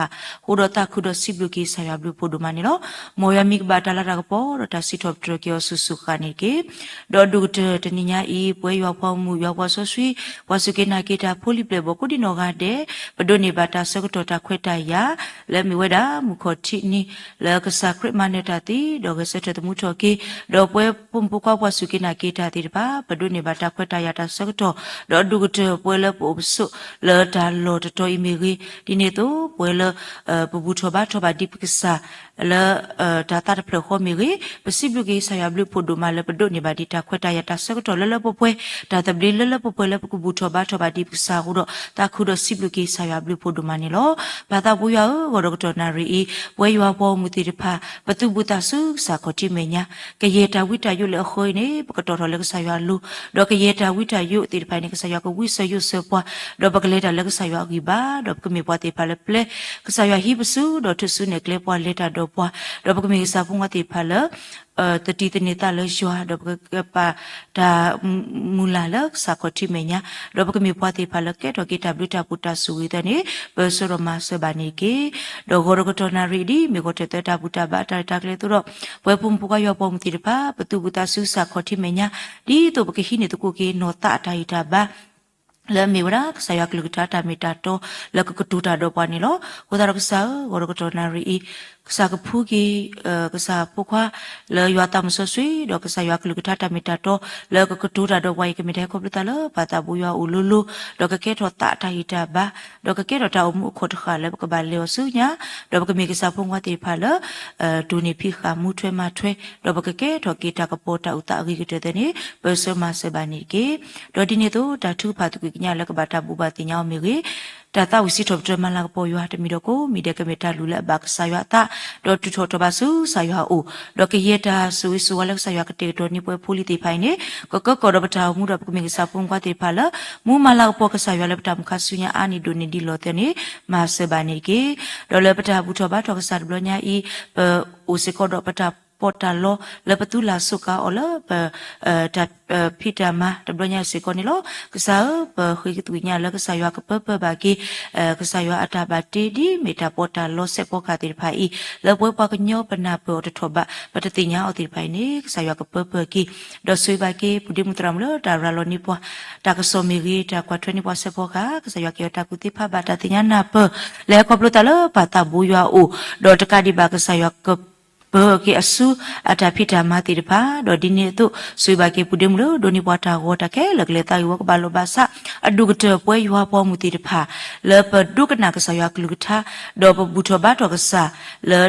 အဃိဒီးသးခုဒီးစံးဘျုးက့ၤကစၢ်ယွၤဘျုးဖှိၣ်ဒိၣ်မးန့ၣ်လီၤ. မ်ယွၤမံကဘၣ်တၢ်လၤတၢ်ကပီၤ ဒီးတၢ်စံးထီၣ်ပတြၢၤက့ၤအီၤဆူၣ်ဆူၣ်ဃၣ်ဃၣ်န့ၣ်တက့ၢ်. ဒီးဒိၣ်ကတၢၢ်တနံၤညါအံၤ ပဝဲယွၤပှၤမုၣ် ယွၤပှၤစီဆှံ ပှၤစူၢ်က့ၤနာ်က့ၤတၢ်ဖိလံၤပျဲၢ်ဘီၣ်ကိးဒံနီၢ်ဂၤဒဲး ပဒိးန့ၢ်ဘၣ်တၢ်ဆၢကတီၢ်တၢ်ခွဲးတၢ်ယာ် လၢမ့ၢ်ဝဲဒၣ်မုၢ်ခီၣ်ထံးနံၤ လၢကစၢ်ခရံာ်မၤနၢၤတၢ်သ့ ဒီးဂဲၤဆၢထၢၣ်သမူထီၣ်က့ၤ ဒီးပဝဲဖိမုၣ်ဖိခွါပှၤစူၢ်က့ၤနာ်က့ၤတၢ်သ့ၣ်တဖၣ် ပဒိးန့ၢ်ဘၣ်တၢ်ခွဲးတၢ်ယာ်တၢ်ဆၢကတီၢ် ဒီးဒိၣ်ကတၢၢ်ပဝဲလၢပအိၣ်ပဆိးလၢတၢ်လီၢ်တတီၤအံၤမ့ၢ်ဂ့ၤ, ဒ်န့ၣ်အသိး ပဝဲလၢ ပဘူၣ်ထီၣ်ဘါထီၣ်ဘၣ်ဒံးပကစၢ် လၢ တၢ်သးတဖျၢၣ်ဃီမ့ၢ်ဂ့ၤ, ပစံးဘျုးက့ၤကစၢ်ယွၤဘျုးဖှိၣ်ဒိၣ်မးလၢပဒိးန့ၢ်ဘၣ်ဒံးတၢ်ခွဲးတၢ်ယာ်တၢ်ဆၢကတီၢ်လၢလၢပှဲၤပှဲၤ, တၢ်သဘျ့လၢလၢပှဲၤပှဲၤလၢပကဘူၣ်ထီၣ်ဘါထီၣ်ဘၣ်ဒံးပကစၢ်အဃိဒီး သးခုဒီးစံးဘျုးက့ၤကစၢ်ယွၤဘျုးဖှိၣ်ဒိၣ်မးန့ၣ်လီၤ. ပၢ်သးဘိယွၤဧၢ, ဂီၤဒီးကတီၢ်နၣ်ရံၣ်အံၤ ပဝဲယွၤပှၤဂီၢ်မုၢ်သ့ၣ်တဖၣ် ပသုးဘူးသးဆူကစၢ်ခီၣ်ထံးမဲာ်ညါ, ကယဲၢ်တၢ်ဝံတၢ်ယိးလၢအဃၢၤအံၤန့ၣ် ပကတီၢ်ထီၣ်လၢကစၢ်ယွၤအလိၤ, ဒီးကယဲၢ်တၢ်ဝံတၢ်ယိးသ့ၣ်တဖၣ်အံၤန့ၣ် ကစၢ်ယွၤကဝံစၢၤယိးစၢၤပှၤ, ဒီးပကလဲၤတၢ်လၢကစၢ်ယွၤအဂံၢ်ဘါ, ဒီးပကမ့ၢ်ပှၤသ့ၣ်တဖၣ်လၢပျဲ ကစၢ်ယွၤဟံးပစု ဒီးထူၣ်စုနဲၣ်ကျဲပှၤလဲၤတၢ်ဒီးပှၤ, ဒီးပကမ့ၢ်ကစၢ်ဖိခွါသ့ၣ်တဖၣ်လၢ သတံၢ်သန့ၤသးလၢယွၤ, ဒီးပကပာ်တၢ်မုၢ်လၢ်လၢကစၢ်ခီၣ်ထံးမဲာ်ညါ, ဒီးပကမ့ၢ်ပှၤသ့ၣ်တဖၣ်လၢကဲထီၣ်က့ၤတၢ်ဘျုးတၢ်ဖှိၣ်တၢ်ဆိၣ်ဂ့ၤသၢန့ၣ် ပၢၢ်ဆၢဒီးမၤစၢၤဘၣ်န့ၣ်တက့ၢ်. ဒီးဂီၤဒီးကတီၢ်နၣ်ရံၣ်အံၤ ဒ်မ့ၢ်ဂီၤထၢၣ်သၢတၢ်ဘူၣ်တၢ်ဘါတၢ်ရဲၣ်တၢ်ကျဲၤအသိးဒီး ပဝဲဖိမုၣ်ဖိခွါယွၤပှၤဂီၢ်မုၢ်သ့ၣ်တဖၣ် ပသုးဘူးသးဆူကစၢ်ခီၣ်ထံးမဲာ်ညါ, ဒ်သိးပကဟံးန့ၢ်သကိးက့ၤနီၢ်သးအတၢ်ဂံၢ်တၢ်ဘါ လၢအမ့ၢ်ဝဲဒၣ် ကစၢ်ယွၤကလုၢ်ကထါတၢ်မ့ၢ်တၢ်တီ လၢကကတိၤတၢ်ဒီးပှၤန့ၣ်လီၤ. အဃိသတးဒီးကစၢ်ဧၢ, ဂီၤဒီးကတီၢ်နၣ်ရံၣ်အံၤ ကစၢ်ကဖှူက့ၤ ကစၢ်ဖိခွါ လၢယွၤသးစီဆှံ ဒီးကစၢ်ယွၤကလုၢ်ကထါတၢ်မ့ၢ်တၢ်တီ လၢကကတိၤတၢ်ဒီးပှၤအံၤ ကမ့ၢ်တၢ်ဟဲခီဖျိသးလၢ ပၢ်သးဘိယွၤအအိၣ်လိၤလိၤ, ဒီးကကဲထီၣ်သးအတၢ်ဂံၢ်တၢ်ဘါ, ဒီးကကဲထီၣ်တၢ်အိၣ်မူအခီၣ်တဃၣ်လၢပကဘၣ်လဲၤအီၤဆူညါ, ဒီးပကမ့ၢ်ကစၢ်ဖိခွါသ့ၣ်တဖၣ်လၢ တိၢ်န့ၢ်ဖံးဃာ်မူထွဲမၤထွဲ, ဒီးပကကဲထီၣ်က့ၤတၢ်ကပီၤတၢ်အုၣ်သးအဂ့ၤကတၢၢ်သၢန့ၣ် ပၢၢ်ဆၢမၤစၢၤဘၣ်န့ၣ်တက့ၢ်. ဒီးဒ်န့ၣ်အသိး တၢ်ထုကဖၣ်သကွံာ်ကညးလၢကဘၣ်တၢ်ဘိးဘၣ်သ့ၣ်ညါအီၤမ့ၢ်ဂ့ၤ, တၢ်သးဝံၣ်စံးထီၣ်ပတြၢၤမၤလၤကပီၤယွၤ တမံၤဒီးကိးမံၤဒဲး ကမ့ၢ်တၢ်လုၢ်လၢအဘၣ်ကစၢ်ယွၤအသး, ဒီးတုၤထီၣ်ထီၣ်ဘးဆူကစၢ်ယွၤအအိၣ်, ဒီးကယဲၢ်တၢ်ဆိၣ်ဂ့ၤဆိၣ်ဝါလၢကစၢ်ယွၤကတဲာ်ကတီၤန့ၢ်ပှၤဖိလံၤသ့ၣ်တဖၣ်အံၤန့ၣ် ကကၢကီၢ်ဒီးပတၢ်အိၣ်မူ ဒီးပကမ့ၢ်ကစၢ်ဖိမုၣ်ဖိခွါသ့ၣ်တဖၣ်လၢ မူမၤလၤကပီၤကစၢ်ယွၤလၢပတၢ်မုၢ်ခါဆူညါအါန့ၢ်ဒိၣ်န့ၢ်ဒံးလီၤသၢန့ၣ် မၤစၢၤဘၣ်န့ၣ်တက့ၢ်. ဒီးလၢပတၢ်ဘူၣ်ထီၣ်ဘါထီၣ်ကစၢ်တဘျီညါအံၤ ပအိၣ်စ့ၢ်ကီးဒီးပတၢ်ပီးတၢ်လီလၢပသူလၢ်စူးကါအီၤလၢပ တၢ်ဖံးတၢ်မၤတဘျီညါစ့ၢ်ကီးန့ၣ်လီၤ. ကစၢ်ဧၢ, ပဃ့ကသကွံာ်ညါလၢကစၢ်ယွၤကပၢပၢဘၣ်က့ၤ ကစၢ်ယွၤအတၢ်ဘၣ်တ့ဒ်မ့ၢ်တၢ်ပီးတၢ်လီစဲးဖီကဟၣ်သ့ၣ်တဖၣ်အံၤ လၢပဝဲပှၤကညီပနၢ်ပၢၢ်အီၤတထီၣ်ဘး ပတသ့ၣ်ညါအီၤသ့ၣ်တဖၣ်အံၤန့ၣ် ကစၢ်ယွၤကပၢပၢက့ၤ, ဒီးဆိၣ်ဂ့ၤဘၣ်က့ၤ ပုၢ်ဒ့မုၣ်သရၣ်မုၣ်လၢတၢ်ရၤလီၤန့ၢ်ပှၤ တၢ်ကစီၣ်မ့ၢ်ဂ့ၤ တၢ်ကွၢ်ထွဲန့ၢ်ပှၤစဲးဖီကဟၣ်, ကစၢ်ယွၤကဲအီၤတၢ်ကူၣ်သ့ဖးဘၣ်တၢ်သ့ၣ်ညါနၢ်ပၢၢ် လၢဟဲခီဖျိသးလၢပၢ်သးဘိယွၤအအိၣ်, ဒီးတကးဒံးဘၣ် ကစၢ်ယွၤက ပၢက့ၤအစုအတၢ်ဖံးတၢ်မၤသ့ၣ်တဖၣ်, ဒီးဒ်န့ၣ်အသိး ဆိၣ်ဂ့ၤဘၣ်က့ၤပုၢ်ဒ့မုၣ်လၢဒိးန့ၢ်ပှၤတၢ်ဂီၤတၢ်ခဲလၢာ်ကလဲၤသးဂ့ၤဝီကဘၣ်လိာ်ဘၣ်ဆး, အဒိၣ်ကတၢၢ်ပဝဲယွၤပှၤဂီၢ်မုၢ်သ့ၣ်တဖၣ် လၢပဒိကနၣ်ကစၢ်ယွၤကလုၢ်ကထါ, ဒီးပဘူၣ်ထီၣ်ဘါထီၣ်ကစၢ် လၢ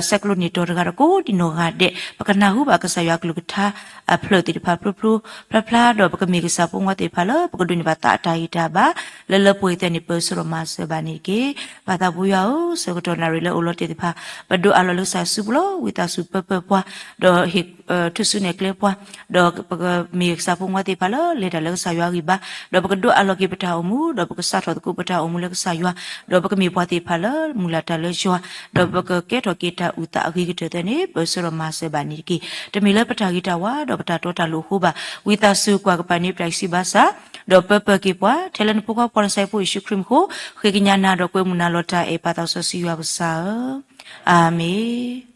ဆဲးကျိးန့ၢ်တီၤတဂၤဒီးကိးဒံနီၢ်ဂၤဒဲး, ပကနၢ်ဟူဘၣ်ကစၢ်ယွၤကလုၢ်ကထါ အဖျၢၣ်သ့ၣ်တဖၣ်ဖျိဖျိဖျါဖျါ, ဒီးပကမ့ၢ်ကစၢ်ဖိခွါသ့ၣ်တဖၣ်လၢ ပကဒိးန့ၢ်ဘၣ်သးအတၢ်ဂံၢ်တၢ်ဘါ လၢလၢပှဲၤပှဲၤသ့ၣ်န့ၣ် ပၢၢ်ဆၢဒီးမၤစၢၤဘၣ်န့ၣ်တက့ၢ်. ပၢ်သးဘိယွၤဧၢ, ဆၢကတီၢ်နၣ်ရံၣ်လၢအိၣ်လီၤတဲာ်သ့ၣ်တဖၣ် ပဒိးအးလီၤလၢကစၢ်စုပူၤလီၤ. ဝံသးစူၤပၢပၢပှၤ, ဒီးဟ့ၣ်ထူၣ်စုနဲၣ်ကျဲပှၤ, ဒီးပကမ့ၢ်ကစၢ်ဖိခွါသ့ၣ်တဖၣ်လၢလဲၤတၢ်လၢကစၢ်ယွၤအဂံၢ်ဘါ, ဒီးပကဒိးအးလီၤက့ၤပတၢ်အိၣ်မူ, ဒီးပကစးထီၣ်သကိးပတၢ်အိၣ်မူလၢကစၢ်ယွၤ, ဒီးပကမ့ၢ်ပှၤသ့ၣ်တဖၣ်လၢမုၢ်လၢ်တၢ်လၢယွၤ, ဒီးပကကဲထီၣ်က့ၤတၢ်အုၣ်သးအဂ့ၤကတၢၢ်သၢန့ၣ် ပၢၢ်ဆၢဒီးမၤစၢၤဘၣ်န့ၣ်တက့ၢ်. တမ့ၢ်လၢပတၢ်ဂ့ၤတၢ်ဝါ ဒီးပတၢ်တီတၢ်လိၤအဃိဘၣ်. ဝံသးစူၤကွၢ်ကပၤန့ၢ်ပတၢ်ဂံၢ်စၢ်ဘါစၢ်, ဒီးပၢပၢက့ၤပှၤ, ထဲလၢနဖိခွါပှၤနစဲဖိယ့ၣ်ၡူးခရံာ်မံၤအဃိ, ဃ့ကညးနၤဒီးကွဲမုာ်နၤလီၤတၢ်အဲၣ်ပၢ်သးစီဆှံယွၤပကစၢ်ဧၢ, အၤမ့ၣ်.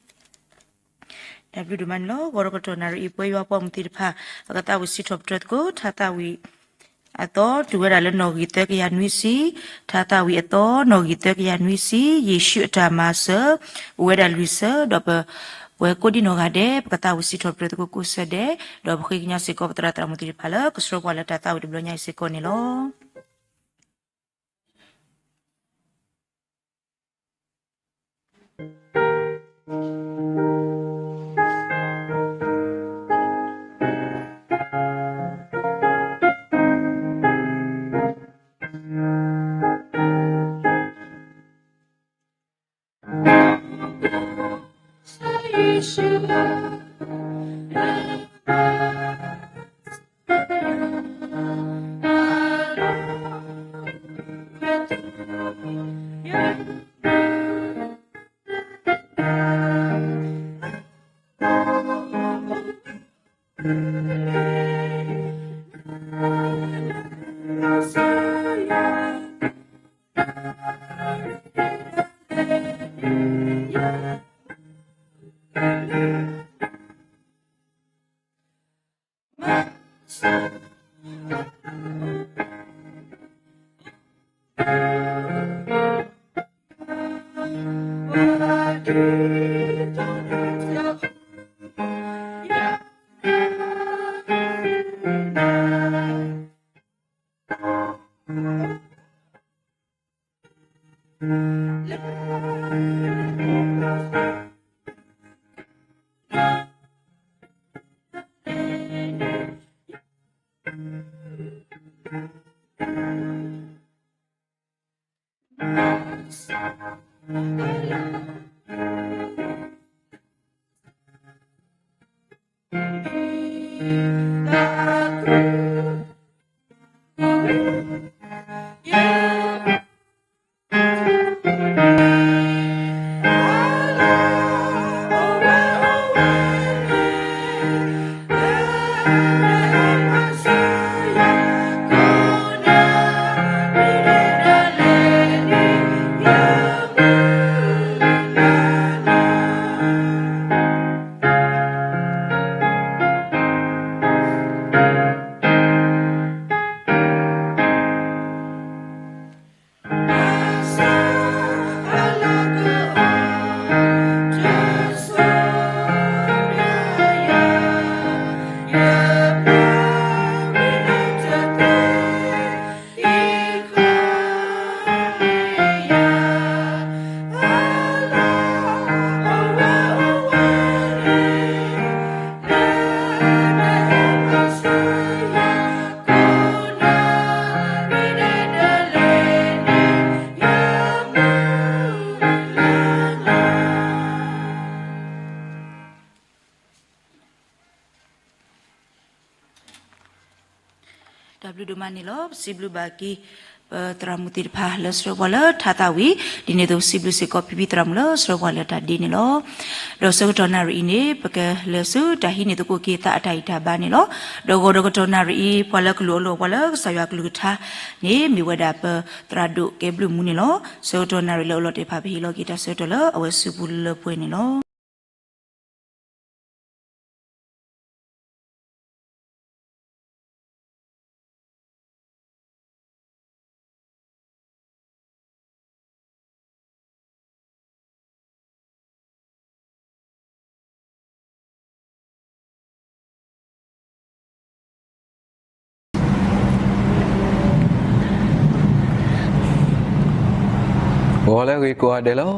တၢ်ဘျုးဒိၣ်မးန့ၣ်လီၤ. ဂီၤဒီးကတီၢ်နၣ်ရံၣ်အံၤ ပဝဲယွၤပှၤဂီၢ်မုၢ်သ့ၣ်တဖၣ် ပကသးဝံၣ်စံးထီၣ်ပတြၢၤသကိး ထါသးဝံၣ်အသီ တုၤဝဲဒၣ်လၢနီၣ်ဂံၢ်သၢကယၤနွံဆံ, ထါသးဝံၣ်အသီ နီၣ်ဂံၢ်သၢကယၤနွံဆံ, ယ့ၣ်ၡူးအတၢ်မၤစၢၤ အိၣ်ဝဲဒၣ်လွံၢ်ဆၢ, ဒီးပဝဲကိးဒံနီၢ်ဂၤဒဲး ပကသးဝံၣ်စံးထီၣ်ပတြၢၤသကိးကိးဆၢဒဲး, ဒီးပဃ့ကညးစ့ၢ်ကီးပသရၣ်သရၣ်မုၣ်သ့ၣ်တဖၣ်လၢ ကဆှၢပှၤလၢတၢ်သးဝံၣ်တဘျီညါအံၤစ့ၢ်ကီးန့ၣ်လီၤ. တၢ်ဘျုးဒိၣ်မးန့ၣ်လီၤ. ပစံးဘျုးဘၣ်က့ၤ ပသရၣ်မုၣ်သ့ၣ်တဖၣ်လၢဆှၢပှၤလၢထါသၣ်ဝံၤ, ဒ်န့ၣ်အသိးပစံးဘျုးစ့ၢ်ကီးဖံဖံသရၣ်မုၣ်လၢ ဆှၢပှၤလၢတၢ်ဒ့န့ၣ်လီၤ. ဒီးဆၢကတီၢ်နၣ်ရံၣ်အံၤန့ၣ် ပကလဲၤဆူတၢ်ဟံးန့ၢ်သကိးက့ၤသးအတၢ်ဂံၢ်တၢ်ဘါန့ၣ်လီၤ. ဒီးဂီၤဒီးကတီၢ်နၣ်ရံၣ်အံၤ ပှၤလၢကလူၤအလိၤပှၤလၢကစၢ်ယွၤကလုၢ်ကထါန့ၣ် မ့ၢ်ဝဲဒၣ်ပသရၣ်ဒိၣ်ကဲဘျုးမူန့ၣ်လီၤ. ဆၢကတီၢ်နၣ်ရံၣ်လၢအလီၤတဲာ်ဖး ပဟ့ၣ်လီၤက့ၤတၢ်ဆၢကတီၢ်လၢအဝဲစုပူၤလၢပှဲၤန့ၣ်လီၤ. ဂီၤလၢအဂ့ၤကိးဂၤဒဲးလီၤ.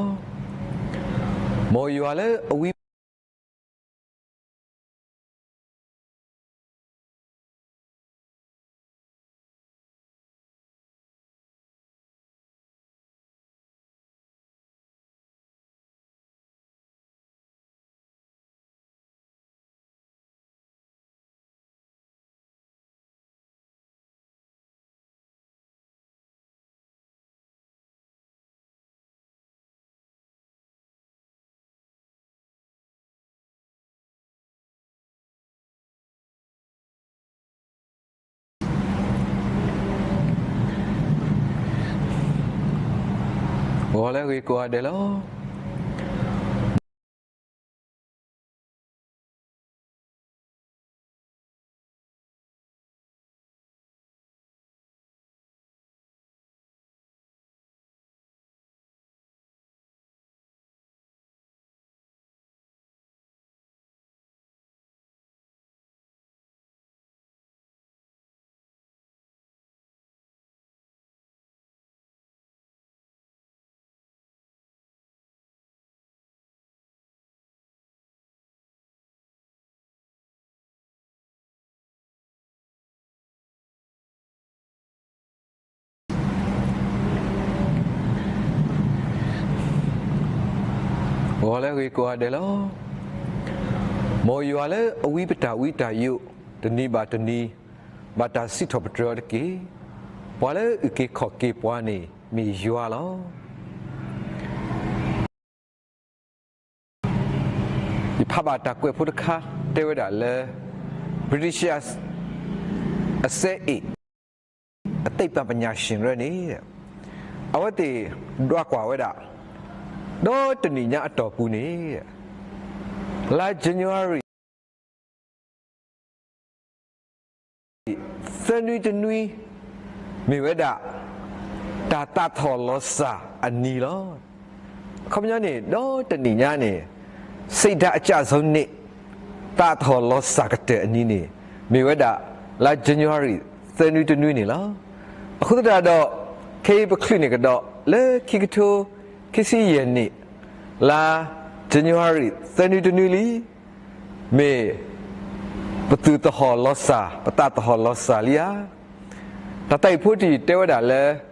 မ်ယွၤလၢအဝံ ဂီၤလၢအဂ့ၤကိးဂၤဒဲးလီၤ. ဂီၤလၢအဂ့ၤကိးဂၤဒဲးလီၤ. မ်ယွၤလၢအဝံပတၢ်ဝံတၢ်ယိး တနံၤဘၣ်တနံၤ ဘၣ်တၢ်စံးထီၣ်ပတြၢၤအီၤတက့ၢ်. ပှၤလၢအအုၣ်က့ၤခီၣ်က့ၤပှၤန့ၣ် မ့ၢ်ယွၤလီၤ. ယဖးဘၣ်တၢ်ကွဲးဖိတခါ တဲဝဲဒၣ်လၢ British အစဲအ့ၣ် အသိပ္ပံပညာရှင် ရဲၣ်န့ၣ် အဝဲသ့ၣ်ဒွးကွၢ်ဝဲဒၣ် ဒီးတနံၣ်ညါအတီၢ်ပူၤန့ၣ် လါ January သၢနွံတနွံ မ့ၢ်ဝဲဒၣ် တၢ်သးထီၣ်လီၤစၢ်အနံၤလီၤ. အခီပညီန့ၣ် ဒီတနံၣ်ညါန့ၣ် စိတ်ဓာတ်အကျဆုံးနေ့ သးသဟီၣ်လီၤစၢ်ကတၢၢ်အနံၤန့ၣ် မ့ၢ်ဝဲဒၣ် လါ January သၢနွံတနွံန့ၣ်လီၤ. အဃိသတးဒီး ခဲအံၤပချုးန့ၢ်ကဒီး လၢခံကထိခံဆံယဲၢ်နံၣ် လါ January သၢနွံတနွံလံ မ့ၢ် ပသူၣ်သဟီၣ်လီၤစၢ် ပသးသဟီၣ်လီၤစၢ်လံဧါ. တၢ်သးဝံၣ်ဖိတယုၢ်တဲဝဲဒၣ်လၢ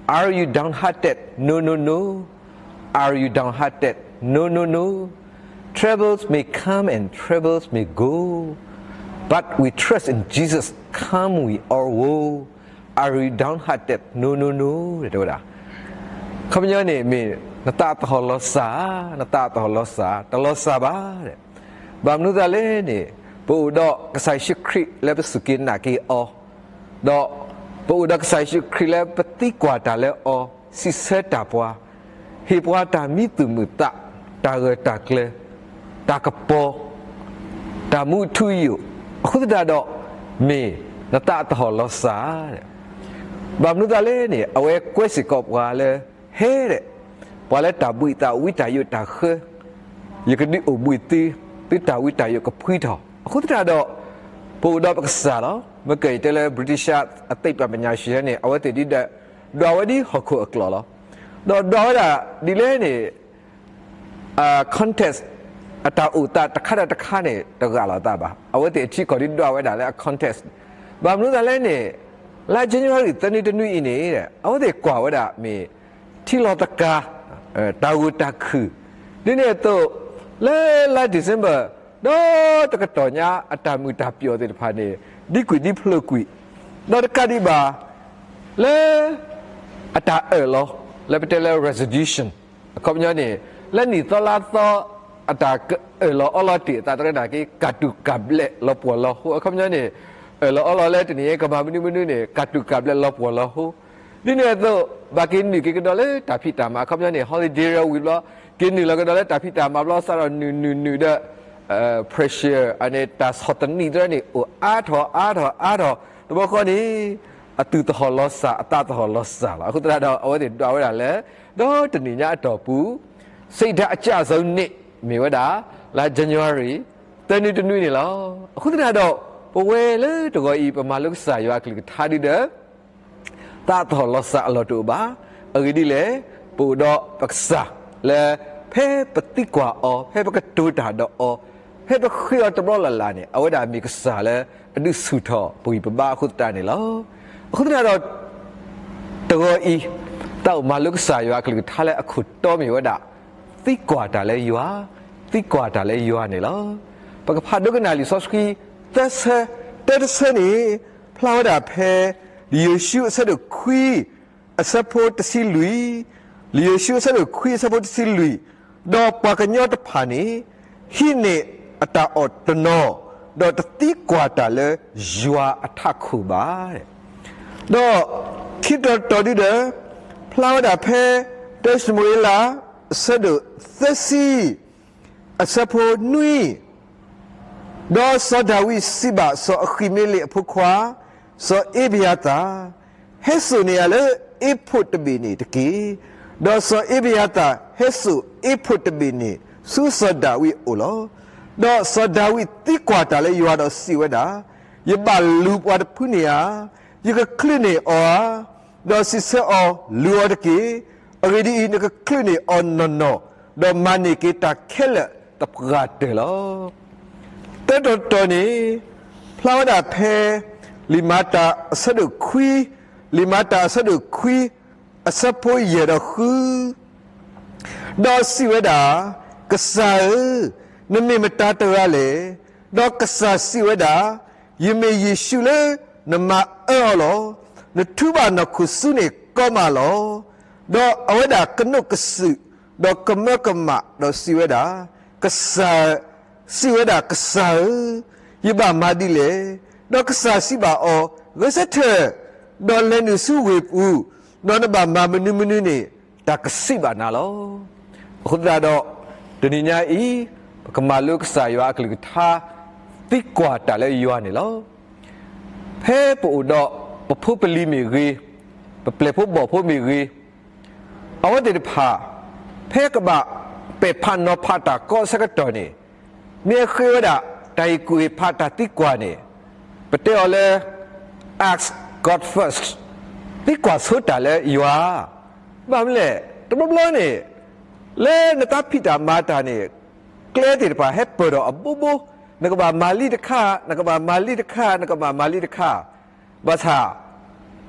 Are you downhearted? No, no, no. Are you downhearted? No, no, no. Troubles may come and troubles may go, but we trust in Jesus, come we all will. Are you downhearted? No, no, no. တဲဝဲဒၣ် အခီပညီန့ၣ် မ့ၢ်နသးသဟီၣ်လီၤစၢ်, နသးသဟီၣ်လီၤစၢ်, တလီၤစၢ်ဘၣ်. ဘၣ်မနုၤသးလဲၣ်န့ၣ် ပအိၣ်ဒီးကစၢ်ယ့ၣ်ၡူးခရံာ်လၢပစူၢ်က့ၤနာ်က့ၤအီၤ, ဒီးပအိၣ်ဒီးကစၢ်ယ့ၣ်ၡူးခရံာ်လၢပသံကွၢ်တၢ်လၢအီၤ, စံးဆၢတၢ်ပှၤ, ဟ့ၣ်ပှၤတၢ်မံသူၣ်မုၢ်သး, တၢ်ဂၢၢ်တၢ်ကျၢၤ, တၢ်ကပီၤ, တၢ်မူထူယိာ်, အဃိသတးဒီး မ့ၢ်နသးသဟီၣ်လီၤစၢ်. ဘၣ်မနုၤသးလဲၣ်န့ၣ် အဝဲကွဲစ့ၢ်ကီးပှၤလၢ ဟဲဒဲး, ပှၤလၢတၢ်ဘှံးသးဝံတၢ်ယိးတၢ်ဃၢ, ယကဒုးအိၣ်ဘှံးသု, သုတၢ်ဝံတၢ်ယိးကဖှံထီၣ်. အဃိသတးဒီး ပအိၣ်ဒီးပကစၢ်လီၤ. မ့ၢ်ကဲယတဲလၢ British အသိပ္ပံပညာရှင်န့ၣ် အဝဲသ့ၣ်ဒုးဒွးဝဲဒ်ဟီၣ်ခိၣ်အကျိၤလီၤ. ဒီးဒွးဝဲဒၣ်ဒ်လဲၣ်န့ၣ် context အတၢ်အိၣ်သးတခါဒီးတခါန့ၣ် တဂၢ်လီၤသးဘၣ်. အဝဲသ့ၣ်အထံကီၢ်ဒုးဒွးဝဲဒၣ်လၢအ context ဘၣ်မနုၤသးလဲၣ်န့ၣ် လါ January သၢနွံတနွံအံၤန့ၣ် အဝဲသ့ၣ်ကွၢ်ဝဲဒၣ်မ့ၢ် ထံလီၤသကၤ, တၢ်ဂိၢ်တၢ်ခုၣ်, ဒ်န့ၣ်အသိး လၢလါ December ဒီးတကတီၢ်ညါအတၢ်မုာ်တၢ်ပျီၣ်သ့ၣ်တဖၣ်န့ၣ် ဒံကွံာ်ဒံဖျိးကွံာ်, ဒီးတကးဒံးဘၣ် လၢ အတၢ်အၢၣ်လီၤ လၢပတဲလၢ resolution အခီပညီန့ၣ် လၢနံၣ်သီလါသီ အတၢ်ကအၢၣ်လီၤအီလီၤတ့ၢ်အသးသရၢတၢ်က့ၤ ကၢ်တူၢ်ကၢ်ဘျဲးလီၤပှီၢ်လီၤဟိ အခီပညီန့ၣ် အၢၣ်လီၤအီလီၤလၢတနံၣ်အံၤကမၤမနုၤမနုၤန့ၣ် ကၢ်တူၢ်ကၢ်ဘျဲးလီၤပှီၢ်လီၤဟိ ဒ်န့ၣ်အသိး ဘၣ်က့ၤနုာ်က့ၤကဒီးလၢတၢ်ဖံးတၢ်မၤ အခီပညီန့ၣ် holiday ဝံၤဘျီ က့ၤနုာ်လီၤကဒီးလၢတၢ်ဖံးတၢ်မၤဘျီ စးထီၣ်နုာ်နုာ်နုာ်ဒီး pressure အန့ၣ် တၢ်ဆီၣ်သနံးသရၢန့ၣ် အိၣ်အါထီၣ်အါထီၣ်အါထီၣ် တဘျီဃီန့ၣ် အသူၣ်သဟီၣ်လီၤစၢ် အသးသဟီၣ်လီၤစၢ်လီၤ. အဃိသတးဒီး အဝဲသ့ၣ်ဒွးဝဲဒၣ်လၢ ဒီတနံၣ်ညါအတီၢ်ပူၤ စိတ်ဓာတ်အကျဆုံးနေ့ မ့ၢ်ဝဲဒၣ် လါ January သၢနွံတနွံန့ၣ်လီၤ. အဃိသတးဒီး ပဝဲလၢတဂီၤအံၤ ပမၤလိကစၢ်ယွၤအကလုၢ်ကထါဒုဒီး သးသဟီၣ်လီၤစၢ်အလီၢ်တအိၣ်ဘၣ်. အဂ့ၢ်ဒ်လဲၣ်, ပအိၣ်ဒီးပကစၢ်လၢ ဖဲပသံကွၢ်အီၤ, ဖဲပကတိၤတၢ်ဒီးအီၤ, ဖဲပဃ့အီၤတဘျီလၢ်လၢ်န့ၣ် အဝဲဒၣ်မ့ၢ်ကစၢ်လၢအဒုးဆူၣ်ထီၣ်ပဂံၢ်ပဘါအဃိသတးန့ၣ်လီၤ. အဃိသတးဒီး တဂီၤအံၤ သးအိၣ်မၤလိကစၢ်ယွၤအကလုၢ်ကထါလၢအခိၣ်တီမ့ၢ်ဝဲဒၣ် သံကွၢ်တၢ်လၢယွၤ, သံကွၢ်တၢ်လၢယွၤန့ၣ်လီၤ. ပကဖးဒိကနၣ်လံာ်စီဆှံ သၢဆၢ, တၢတဆၢန့ၣ် ဖျါဝဲဒၣ်ဖဲ လံာ်ယိၤၡူအဆၢဒိၣ်ခွံ အဆၢဖိတဆံလွံၢ်, လံာ်ယိၤၡူအဆၢဒိၣ်ခွံအဆၢဖိတဆံလွံၢ်, ဒီးပှၤကညီတဖၣ်န့ၣ် ဟံးန့ၢ်အတၢ်အီၣ်တနီၤ, ဒီးတသံကွၢ်တၢ်လၢယွၤအထးခိၣ်ဘၣ်. ဒီးခံတီၤတီၤဒုဒီး ဖျါဝဲဒၣ်ဖဲ တၢၡမူၤအ့လး အဆၢဒိၣ်သၢဆံ အဆၢဖိနွံ, ဒီးစီၤဒၤဝံးစံးဘၣ်စီၤအဃံမ့လ့းအဖိခွါ စီၤအ့ဘယၤသၣ်, ဟဲစိာ်န့ၢ်ယၤလၢအ့းဖိးတဘ့ၣ်န့ၣ်တက့ၢ်. ဒီးစီၤအ့ဘယၤသၣ်ဟဲစိာ်အ့းဖိးတဘ့ၣ်န့ၣ် ဆူစီၤဒၤဝံးအအိၣ်လီၤ. ဒီးစီၤဒၤဝံးသံကွၢ်တၢ်လၢယွၤဒီးစံးဝဲဒၣ်, ယဘၣ်လူၤပှၤတဖုန့ၣ်ဧါ, ယကချုးန့ၢ်အီၤဧါ, ဒီးစံးဆၢအီၤ, လူၤအီၤတက့ၢ်. အဂ့ၢ်ဒ်အံၤ, နကချုးန့ၢ်အီၤနီၢ်နီၢ်, ဒီးမၤန့ၢ်က့ၤတၢ်ခဲလၢာ်သပှၢ်တၢၢ်လီၤ. သၢတီၤတီၤန့ၣ် ဖျါဝဲဒၣ်ဖဲ လံာ်မၤတၢ်အဆၢဒိၣ်ခွံ, လံာ်မၤတၢ်အဆၢဒိၣ်ခွံ အဆၢဖိယဲၢ်ဒီးဃု ဒီးစံးဝဲဒၣ်, ကစၢ်ဧၢ, နမ့ၢ်မတၤတဂၤလဲၣ်. ဒီးကစၢ်စံးဝဲဒၣ်, ယမ့ၢ်ယ့ၣ်ၡူးလၢနမၤအၢအီၤလီၤ. နထူဘၣ်နီၢ်ခိၣ်ဆူန့ၣ်ကီမးလီၤ. ဒီးအဝဲဒၣ်ကနိးကစုာ်, ဒီးကမၢကမၣ်, ဒီးစံးဝဲဒၣ်, ကစၢ်, စံးဝဲဒၣ်, ကစၢ်ဧၢ, ယဘၣ်မၤဒ်လဲၣ်. ဒီးကစၢ်စံးဘၣ်အီၤ, ဂဲၤဆၢထၢၣ်, ဒီးလဲၤနုာ်ဆူဝ့ၢ်ပူၤ, ဒီးနဘၣ်မၤမနုၤမနုၤန့ၣ် တၢ်ကစံးဘၣ်နၤလီၤ. အဃိသတးဒီး တနံၤညါအံၤ ပကမၤလိကစၢ်ယွၤအကလုၢ်ကထါ သံကွၢ်တၢ်လၢယွၤန့ၣ်လီၤ. ဖဲပအိၣ်ဒီးပဖိပလံၤမ့ၢ်ဂ့ၤ, ပပျဲၢ်ဖိဘီၣ်ဖိမ့ၢ်ဂ့ၤ, အဝဲသ့ၣ်တဖၣ် ဖဲကဘၣ်ပဲာ်ဖးနီၤဖးတၢ်ကီအဆၢကတီၢ်န့ၣ် မ့ၢ်အဃ့ဝဲဒၣ် တၢ်ဟ့ၣ်ကူၣ်ဟ့ၣ်ဖးတၢ်သံကွၢ်န့ၣ် ပတဲအီၤလၢ ask God first, သံကွၢ်ဆိတၢ်လၢယွၤ, ဘၣ်မနုၤလဲၣ် တဘျီဘျီန့ၣ် လၢနတၢ်ဖံးတၢ်မၤတၢ်န့ၣ် ကျဲသ့ၣ်တဖၣ်ဟဲပၢၢ်ထီၣ်အဘိဘိ, နကဘၣ်မၤလံတခါ, နကဘၣ်မၤလံတခါ, နကဘၣ်မၤလံတခါ, ဘၣ်ဆၣ်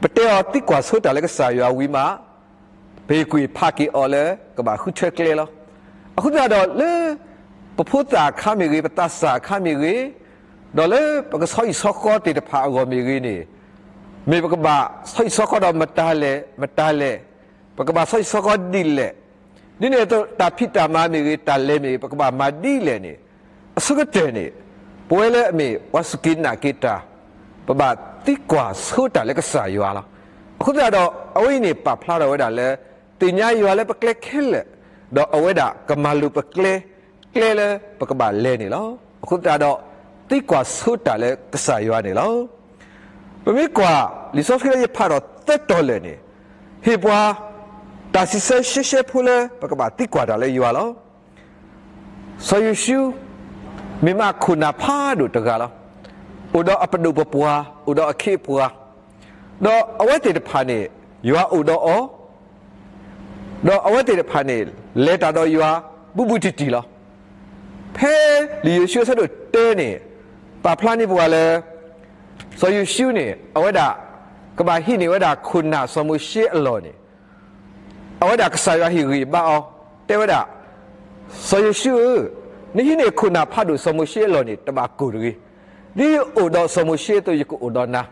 ပတဲအီၤသံကွၢ်ဆိတၢ်လၢကစၢ်ယွၤဝံၤမး ပဟ့ၣ်ကူၣ်ဟ့ၣ်ဖးက့ၤအီၤလၢကဘၣ်ဃုထၢကျဲလီၤ. အဃိသတးဒီးလၢ ပဖိသၣ်အခါမ့ၢ်ဂ့ၤ, ပသးစၢ်အခါမ့ၢ်ဂ့ၤ, ဒီးလၢပကဆီဟံၣ်ဆီဃီသ့ၣ်တဖၣ်အဂီၢ်မ့ၢ်ဂ့ၤန့ၣ်, မ့ၢ်ပကဘၣ်ဆီဟံၣ်ဆီဃီဒီးမတၤလဲၣ်, မတၤလဲၣ်, ပကဘၣ်ဆီဟံၣ်ဆီဃီဒ်လဲၣ်, ဒ်န့ၣ်အသိးတၢ်ဖံးတၢ်မၤမ့ၢ်ဂ့ၤ, တၢ်လဲၤမ့ၢ်ဂ့ၤ, ပကဘၣ်မၤဒ်လဲၣ်န့ၣ်, အဆိကတၢၢ်န့ၣ် ပဝဲလၢအမ့ၢ်ပှၤစူၢ်က့ၤနာ်က့ၤတၢ် ပဘၣ်သံကွၢ်ဆိတၢ်လၢကစၢ်ယွၤလီၤ. အဃိသတးဒီး အဝဲအံၤန့ၣ် ပာ်ဖျါထီၣ်ဝဲဒၣ်လၢ သ့ၣ်ညါယွၤလၢပကျဲခဲလၢာ်, ဒီးအဝဲဒၣ်ကမၤလိာ်ပကျဲ, ကျဲလၢပကဘၣ်လဲၤန့ၣ်လီၤ. အဃိသတးဒီး သံကွၢ်ဆိတၢ်လၢကစၢ်ယွၤန့ၣ်လီၤ. ပမ့ၢ်ကွၢ် လံာ်စီဆှံလၢယဖးဒီးသၢတီၤလၢာ်န့ၣ်, ဟ့ၣ်ပှၤ တၢ်စံးဆၢရှဲရှဲဖိလၢပကဘၣ်သံကွၢ်တၢ်လၢယွၤလီၤ. စီၤယိၤၡူ မ့ၢ်မးခိၣ်နၢ်ဖးဒိၣ်တဂၤလီၤ. အိၣ်ဒီးအပဒိၣ်ပပှၢ်, အိၣ်ဒီးအခ့အပှၤ, ဒီးအဝဲသ့ၣ်တဖၣ်န့ၣ် ယွၤအိၣ်ဒီးအီၤ, ဒီးအဝဲသ့ၣ်တဖၣ်န့ၣ် လဲၤတၢ်ဒီးယွၤ ဘူးဘူးတံၢ်တံၢ်လီၤ. ဖဲလံာ်ယိၤၡူအဆၢဒိၣ်တၢန့ၣ် ပာ်ဖျါန့ၢ်ပှၤလၢ စီၤယိၤၡူန့ၣ် အဝဲဒၣ် ကဘၣ်ဟံးန့ၢ်ဝဲဒၣ်ခိၣ်နၢ်စီၤမိၤၡ့အလီၢ်န့ၣ် အဝဲဒၣ်ကစၢ်ယွၤဟ့ၣ်ဂံၢ်ဘါအီၤ, တဲဝဲဒၣ်, စီၤယိၤၡူဧၢ, နဟံးန့ၢ်ခိၣ်နၢ်ဖးဒိၣ်စီၤမိၤၡ့အလီၢ်န့ၣ် တဘၣ်ကိၢ်တဂ့ၤ. ဒ်ယအိၣ်ဒီးစီၤမိၤၡ့အသိး ယကအိၣ်ဒီးနၤ,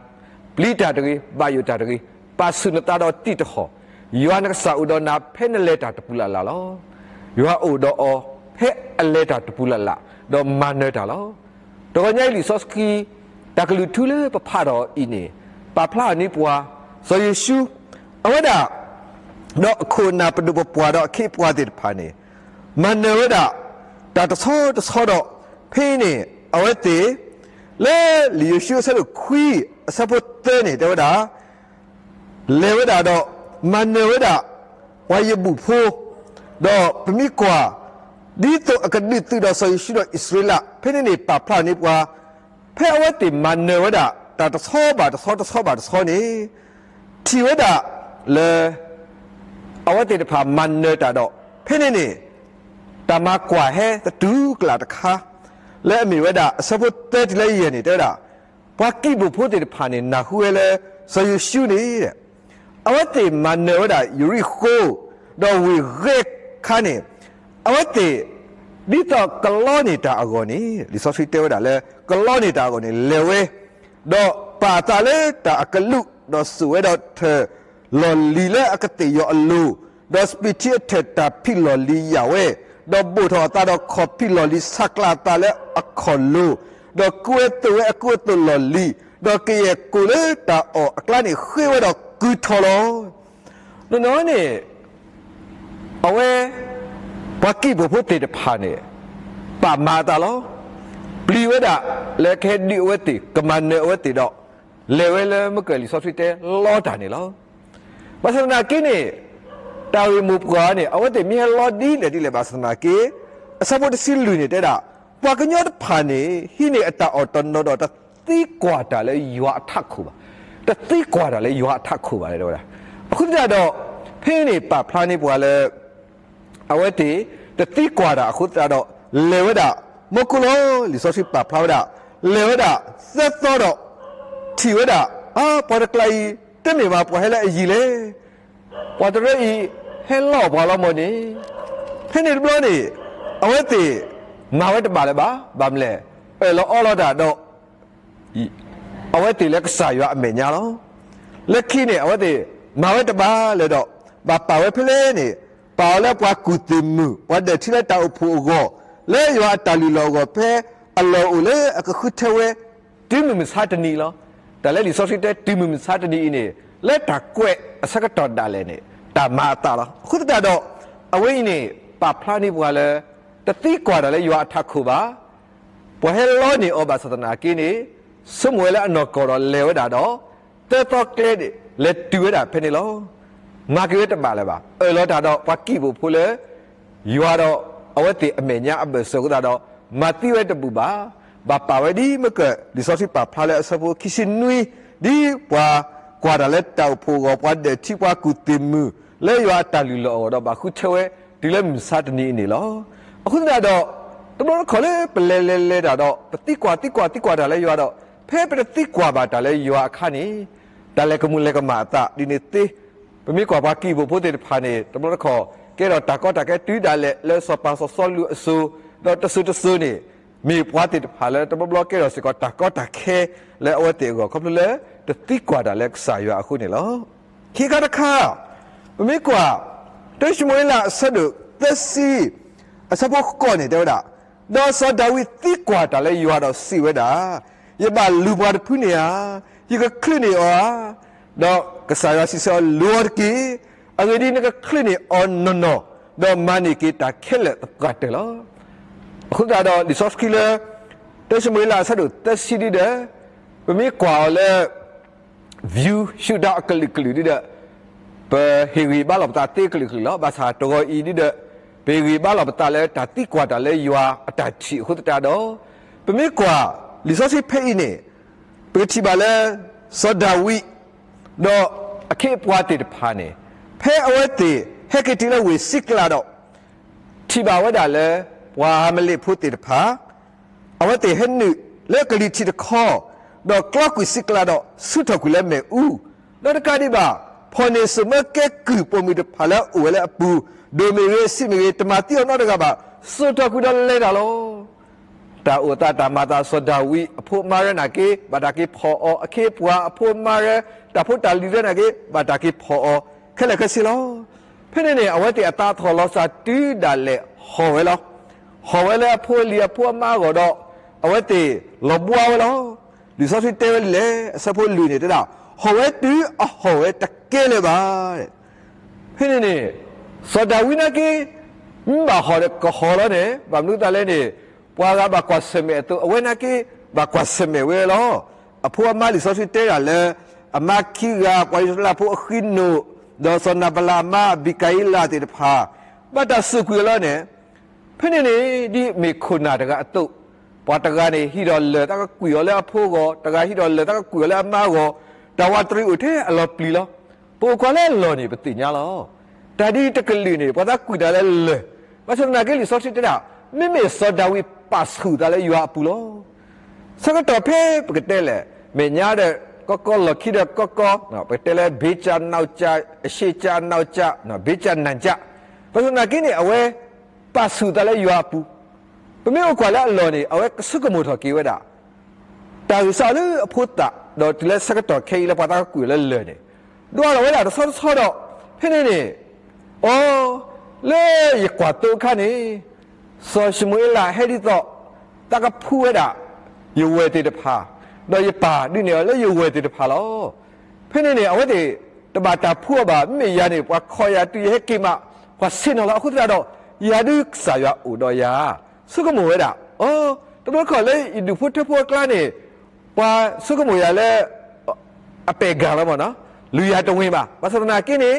ပျံၤတၢ်တဂ့ၤ, ဘၣ်ယိၣ်တၢ်တဂ့ၤ, ပာ်ဆူၣ်နသးဒီးတံာ်တဟီၣ်, ယွၤနကစၢ်အိၣ်ဒီးနၤဖဲနလဲၤတၢ်တပူၤလၢ်လၢ်လီၤ. ယွၤအိၣ်ဒီးအီၤဖဲအလဲၤတၢ်တပူၤလၢ်လၢ်, ဒီးမၤနၢၤတၢ်လီၤ. တဂီၤညါအံၤလံာ်စီဆှံ တၢ်ကလုၢ်ထူလၢပဖးထီၣ်အံၤန့ၣ် ပာ်ဖျါအီၤန့ၢ်ပှၤ စီၤယိၤၡူ အဝဲဒၣ် ဒီးအခိၣ်အနၢ်ပဒိၣ်ပပှၢ်ဒီးအခ့အပှၤသ့ၣ်တဖၣ်န့ၣ် မၤနၢၤဝဲဒၣ် တၢ်တဆီတဆီဒီး ဖဲအံၤန့ၣ် အဝဲသ့ၣ် လၢလံာ်ယိၤၡူအဆၢဒိၣ်ခွံ အဆၢဖိသၢန့ၣ် တဲဝဲဒၣ် လဲၤဝဲဒၣ်ဒီး မၤနၢၤဝဲဒၣ် ပှၤယဘူၣ်ဖိ, ဒီးပမ့ၢ်ကွၢ် ဒ်သိးအကဒုးသုးဒီးစီၤယိၤၡူဒီးအံၣ်စရ့လး ဖဲန့ၣ်န့ၣ် ပာ်ဖျါန့ၢ်ပှၤ ဖဲအဝဲသ့ၣ်မၤနၢၤဝဲဒၣ် တၢ်တဆီဘၣ်တဆီ တဆီဘၣ်တဆီန့ၣ် ထံၣ်ဝဲဒၣ်လၢ အဝဲသ့ၣ်တဖၣ်မၤနၢၤတၢ်ဒီး ဖဲန့ၣ်န့ၣ် တၢ်မၤကွၢ်ဟဲသတူၢ်ကလာ်တခါ လၢအမ့ၢ်ဝဲဒၣ် အဆၢဖိသၢတုၤလၢယဲၢ်န့ၣ် တဲဝဲဒၣ် ပှၤကံၢ်ဘိၣ်ဖိသ့ၣ်တဖၣ်န့ၣ် နၢ်ဟူဝဲလၢ စီၤယိၤၡူန့ၣ် အဝဲသ့ၣ်မၤနၢၤဝဲဒၣ်ယရံၣ်ဃိၤ, ဒီးဝ့ၢ်ဂဲၢ်ခါန့ၣ် အဝဲသ့ၣ် ဒ်သိးကလီန့ၢ်တၢ်အဂီၢ်န့ၣ် လံာ်စီဆှံတဲဝဲဒၣ်လၢ ကလီန့ၢ်တၢ်အဂီၢ်န့ၣ် လဲၤဝဲ, ဒီးပာ်အသးလၢတၢ်အကလူး, ဒီးစိာ်ဝဲဒီးထၢၣ်လီၢ်လံၤလၢအကသ့ၣ်ယီၤအလိၤ, ဒီးစပံးထံအထၢၣ်တၢ်ဖံးလီၢ်လံၤယာ်ဝဲ, ဒီးဘိၣ်ထီၣ်အသးဒီးခီၣ်ဖံးလီၢ်လံၤဆးကျးအသးလၢအခီၣ်လိၤ, ဒီးကူဝဲသိးဝဲအကူအသိးလီၢ်လံၤ, ဒီးကယဲၢ်ကိၣ်လၢတၢ်အီၣ်အကျါန့ၣ်ဃ့ဝဲဒီးကုထီၣ်လီၤ. တနီၤန့ၣ် အဝဲ ပှၤကံၢ်ဘိၣ်ဖိသ့ၣ်တဖၣ်န့ၣ် ပာ်မၤအသးလီၤ. ပျံၤဝဲဒၣ်လၢကဟဲဒုးအဝဲသ့ၣ် ကမၤနၢၤအဝဲသ့ၣ်ဒီး လဲၤဝဲလၢမုၢ်ကၢၢ်လံာ်စီဆှံတဲလီတၢ်န့ၣ်လီၤ. ဘၣ်ဆၣ်သနာ်က့န့ၣ် တၢ်ဂ့ၢ်မိၢ်ပှၢ်န့ၣ် အဝဲသ့ၣ်မ့ၢ်ဟဲလီဒ်လဲၣ်ဒ်လဲၣ်ဘၣ်ဆၣ်သနာ်က့ အဆၢဖိတဆံလွံၢ်န့ၣ်တဲဒၣ် ပှၤကညီတဖၣ်န့ၣ် ဟံးန့ၢ်အတၢ်အီၣ်တနီၤဒီးတသံကွၢ်တၢ်လၢယွၤအထးခိၣ်ဘၣ်, တသံကွၢ်တၢ်လၢယွၤအထးခိၣ်ဘၣ်တဲဝဲဒၣ်. အဃိသတးဒီး ဖဲန့ၣ်ပာ်ဖျါန့ၢ်ပှၤလၢ အဝဲသ့ၣ် တသံကွၢ်တၢ်အဃိသတးဒီး လဲၤဝဲဒၣ် မီၢ်ကိၣ်လီၤ လံာ်စီဆှံပာ်ဖျါဝဲဒၣ် လဲၤဝဲဒၣ် သၢသီဒီး ထံၣ်ဝဲဒၣ် အါ ပှၤတကျါအံၤ တမ့ၢ်ဘၣ်ပှၤဟဲလၢအယံၤလဲၣ်. ပှၤတရၢအံၤ ဟဲလီအီၣ်ပှၤလီၤမၢ်န့ၣ်, ဖဲန့ၣ်တဘျီန့ၣ် အဝဲသ့ၣ် မၤဝဲတဘၣ်လၢၤဘၣ်, ဘၣ်မနုၤလဲၣ်, အၢၣ်လီၤအီလီၤတၢ်ဒီး အဝဲသ့ၣ်လၢကစၢ်ယွၤအမဲာ်ညါလီၤ. လၢခံန့ၣ် အဝဲသ့ၣ်မၤဝဲတဘၣ်လၢၤဒီး ဘၣ်ပာ်ဝဲဖဲလဲၣ်န့ၣ် ပာ်အီၤလၢပှၤကူၣ်သ့ၣ်မုၣ် ပှၤဒၢၣ်ထံလၢတၢ်အိၣ်ဖှိၣ်အဂီၢ် လၢယွၤအတၢ်လုၢ်လီၢ်အဂီၢ် ဖဲအလီၢ်အိၣ်လၢအကဃုထၢဝဲ တုၤမုၢ်မဆါတနံၤလီၤ. တၢ်လၢလံာ်စီဆှံတဲ တုၤမုၢ်မဆါတနံၤအံၤန့ၣ် လၢတၢ်ကွဲးအဆၢကတီၢ်ဒၣ်လဲာ်န့ၣ် တၢ်မၤအသးလီၤ. အဃိသတးဒီး အဝဲအံၤန့ၣ် ပာ်ဖျါန့ၢ်ပှၤလၢ တသံကွၢ်တၢ်လၢယွၤအထးခိၣ်ဘၣ် ပှၤဟဲလီန့ၢ်အီၤဘၣ်ဆၣ်သနာ်က့န့ၣ် ဆိကမိၣ်ဝဲလၢအနီၢ်ကီၢ်ဒီးလဲၤဝဲဒၣ်ဒီး သၢသီကျဲန့ၣ် လဲၤတုၤဝဲဒၣ်ဖဲန့ၣ်လီၤ. မၤက့ၤဝဲတဘၣ်လၢၤဘၣ်. အၢၣ်လီၤတၢ်ဒီးပှၤကံၢ်ဘိၣ်ဖိလၢ ယွၤဒီးအဝဲသ့ၣ်အမဲာ်ညါအဘၢၣ်စၢၤအဃိသတးဒီး မၤသံဝဲတဘူၣ်ဘၣ်. ဘၣ်ပာ်ဝဲဒ်မ့ၢ်က လံာ်စီဆှံပာ်ဖျါလၢအဆၢဖိခံဆံနွံ ဒ်ပှၤကွၢ်တၢ်လၢတၢ်အိၣ်ဖှိၣ်အဂီၢ် ပှၤဒၢးထံ ပှၤကူၣ်သ့ၣ်မုၣ် လၢယွၤအတၢ်လုၢ်လီၢ်အဂီၢ်ဒီး ဘၣ်ဃုထၢဝဲတုၤလၢမုၢ်မဆါတနံၤအံၤန့ၣ်လီၤ. အဃိသတးဒီး တဘျီတခီၣ်လၢပလဲၤလဲၤလဲၤတၢ်ဒီး ပသံကွၢ်သံကွၢ်သံကွၢ်တၢ်လၢယွၤဒီး ဖဲပတသံကွၢ်ဘၣ်တၢ်လၢယွၤအခါန့ၣ် တၢ်လဲၤကမူၤလဲၤကမၣ်အသးဒ်န့ၣ်သ့. ပမ့ၢ်ကွၢ်ပှၤကံၢ်ဘိၣ်ဖိသ့ၣ်တဖၣ်န့ၣ် တဘျီတခီၣ် ကဲထီၣ်တၢ်ကီတၢ်ခဲတုၤဒၣ်လဲာ်လၢစီၤပၤစီၤစီလူးအစိၤ, ဒီးတစိၤတစိၤန့ၣ် မ့ၢ်ပှၤသ့ၣ်တဖၣ်လၢတဘျီဘျီကဲထီၣ်စ့ၢ်ကီးတၢ်ကီတၢ်ခဲလၢအဝဲသ့ၣ်အဂီၢ် ခီဖျိလၢတသံကွၢ်တၢ်လၢကစၢ်ယွၤအဃိန့ၣ်လီၤ. ခံခါတခါ ပမ့ၢ်ကွၢ် တၢၡမူၤအ့လးအဆၢဒိၣ်သၢဆံ အဆၢဖိဃိးန့ၣ် တဲဝဲဒၣ်, ဒီးစီၤဒၤဝံးသံကွၢ်တၢ်လၢယွၤဒီးစံးဝဲဒၣ်, ယဘၣ်လူၤပှၤတဖုန့ၣ်ဧါ, ယကချုးန့ၢ်အီၤဧါ. ဒီးကစၢ်ယွၤစံးဆၢအီၤ, လူၤအီၤတက့ၢ်. အဂ့ၢ်ဒ်အံၤ, နကချုးန့ၢ်အီၤနီၢ်နီၢ်, ဒီးမၤန့ၢ်က့ၤတၢ်ခဲလၢာ်သပှၢ်တၢၢ်လီၤ. အဃိသတးဒီး လံာ်စီဆှံလၢ တၢၡမူၤအ့လးအဆၢဒိၣ်သၢဆံဒ်ဒီး ပမ့ၢ်ကွၢ်အီၤလၢ view ရှုထောင့်အကလုာ်ကလုာ်ဒ်ဒီး ပဟ့ၣ်ဂံၢ်ဘါလီၤပသးသ့ကလုာ်ကလုာ်လီၤ. ဘၣ်ဆၣ်တဂီၤအံၤဒ်ဒီး ပဟ့ၣ်ဂံၢ်ဘါလီၤပသးလၢတၢ်သံကွၢ်တၢ်လၢယွၤအတၢ်ထံၣ်အဃိသတးဒီး ပမ့ၢ်ကွၢ် လံာ်စီဆှံဖဲအံၤန့ၣ် ပကထံၣ်ဘၣ်လၢ စီၤဒၤဝံး ဒီးအခ့အပှၤသ့ၣ်တဖၣ်န့ၣ် ဖဲအဝဲသ့ၣ်ဟဲက့ၤတုၤလၢဝ့ၢ်စံးကလးဒီး ထံၣ်ဘၣ်ဝဲဒၣ်လၢ ပှၤအၤမၤလ့းဖိသ့ၣ်တဖၣ် အဝဲသ့ၣ်ဟဲနုာ်လၢကလံၤထံးတခီ, ဒီးကျီကွံာ်စံးကလးဒီး ဆူထီၣ်ကွံာ်လၢမ့ၣ်အူ, ဒီးတကးဒံးဘၣ် ဖီၣ်န့ၢ်စိာ်မၢကဲကုၢ်ပိာ်မုၣ်တဖၣ်လၢအအိၣ်ဝဲလၢအပူၤ, ဒိၣ်မ့ၢ်ဂ့ၤ ဆံးမ့ၢ်ဂ့ၤ တမၤသံအီၤနီတဂၤဘၣ်, စိာ်ထီၣ်ကွံာ်ဒီးလဲၤတၢ်လီၤ. တၢ်အိၣ်သးတၢ်မၤသး စီၤဒၤဝံးအဖိအမါရၢနာ်က့ ဘၣ်တၢ်က့ၤဖီၣ်အီၤ, အခ့အပှၤအဖိအမါရၢ တၢ်ဖိတၢ်လံၤရၢနာ်က့ ဘၣ်တၢ်က့ၤဖီၣ်အီၤ ခဲလၢာ်ခဲဆ့လီၤ. ဖဲန့ၣ်န့ၣ် အဝဲသ့ၣ်အသးထီၣ်လီၤစၢ်တုၤဒၣ်လဲာ်ဟီၣ်ဝဲလီၤ. ဟီၣ်ဝဲလၢအဖိအလံၤအဖိအမါအဂီၢ်ဒီး အဝဲသ့ၣ်လီၤဘှါဝဲလီၤ. လံာ်စီဆှံတဲဝဲဒ်လဲၣ်, အဆၢဖိလွံၢ်န့ၣ်တဲဒၣ်, ဟီၣ်ဝဲတုၤအဟီၣ်ဝဲတကဲလၢၤဘၣ်. ဖဲန့ၣ်န့ၣ် စီၤဒၤဝံးနာ်က့ မ့ၢ်ဘၣ်ဟီၣ်ဒီးကဟီၣ်လီၤန့ၣ် ဘၣ်မနုၤအသးလဲၣ်န့ၣ် ပှၤဂၤဘၣ်ကွၢ်ဆၢၣ်မဲာ်အသိး အဝဲနာ်က့ ဘၣ်ကွၢ်ဆၢၣ်မဲာ်ဝဲလီၤ. အဖိအမါလံာ်စီဆှံတဲဒၣ်လၢ အမါခံဂၤ ပှၤအံၣ်စရ့လးဖိအဃံနိၣ်, ဒီးစီၤနၤဘလးအမါအဘံကၤအံလးသ့ၣ်တဖၣ် ဘၣ်တၢ်စူၢ်ကွံာ်အီၤလီၤန့ၣ် ဖဲန့ၣ်န့ၣ် ဒ်မ့ၢ်ခိၣ်နၢ်တဂၤအသိး, ပှၤတဂၤန့ၣ် ဟံးထီၣ်လၢၢ်သးကကွံာ်အီၤလၢအဖိအဂီၢ်, တဂၤဟံးထီၣ်လၢၢ်သးကကွံာ်အီၤလၢအမါအဂီၢ်, တၢ်ဝးတရံးအိၣ်ထဲအလီၤပျံၤလီၤ. ပအိၣ်ကွၢ်လၢအလီၢ်န့ၣ် ပသ့ၣ်ညါလီၤ. တၢ်ဒ်တကလုာ်န့ၣ် ပှၤသးကွံာ်တၢ်လၢလၢၢ်, ဘၣ်ဆၣ်သနာ်က့လံာ်စီဆှံတဲဒၣ်, မ့မ့ၢ်စီၤဒၤဝံးပာ်ဆူၣ်သးလၢယွၤအပူၤလီၤ. ဆၢကတီၢ်ဖဲပကတဲလဲၣ်, မဲာ်ညါဒီးကီကီ လီၢ်ခံဒီးကီကီ, ပကတဲလၢ ဘ့ကၢ နီၢ်ကၢ အရှ့ကၢ နီၢ်ကၢ, ဘ့ကၢ နၢ်ကၢ, ဘၣ်ဆၣ်သနာ်က့န့ၣ် အဝဲပာ်ဆူၣ်သးလၢယွၤအပူၤ, ပမ့ၢ်အိၣ်ကွၢ်လၢအလီၢ်န့ၣ် အဝဲကဆိကမိၣ်ထီၣ်က့ၤဝဲဒၣ် တၢ်ဂံၢ်စၢ်လၢအဖိသၣ်, ဒီးတုၤလၢဆၢကတီၢ်ခဲအံၤလၢပှၤသးကကွံာ်လၢလၢၢ်န့ၣ်, ဒွးထီၣ်ဝဲဒၣ်တဆီတဆီဒီး, ဖဲန့ၣ်န့ၣ်, အိ, လၢယကွၢ်သိအခါန့ၣ်, စီၤၡမူၤအ့လးဟဲဒ်သိး သးကဖှူဝဲဒၣ် ယဝဲၢ်သ့ၣ်တဖၣ်, ဒီးယပၢ်ဒုးနဲၣ်အီၤလၢယဝဲၢ်သ့ၣ်တဖၣ်လီၤ. ဖဲန့ၣ်န့ၣ် အဝဲသ့ၣ်တဘၣ်တၢ်ဖှူအီၤဘၣ်, မ့မ့ၢ်ယၤန့ၣ် ပှၤခိးယၤတုၤယဟဲက့ၤမး, ပှၤဆ့ၣ်နီၤလီၤ. အဃိသတးဒီး ယၤဒုးကစၢ်ယွၤအိၣ်ဒီးယၤ, ဆိကမိၣ်ဝဲဒၣ်, အိ, တဘျီတခီၣ်လၢယဒူၣ်ဖိထၢဖိအကျါန့ၣ်, ပှၤဆိကမိၣ်ယၤလၢ အပဲာ်ကၢ်လီၤမ့ၢ်နီၤ, လူၤယၤတဝ့ၤဘၣ်. ဘၣ်ဆၣ်သနာ်က့န့ၣ်,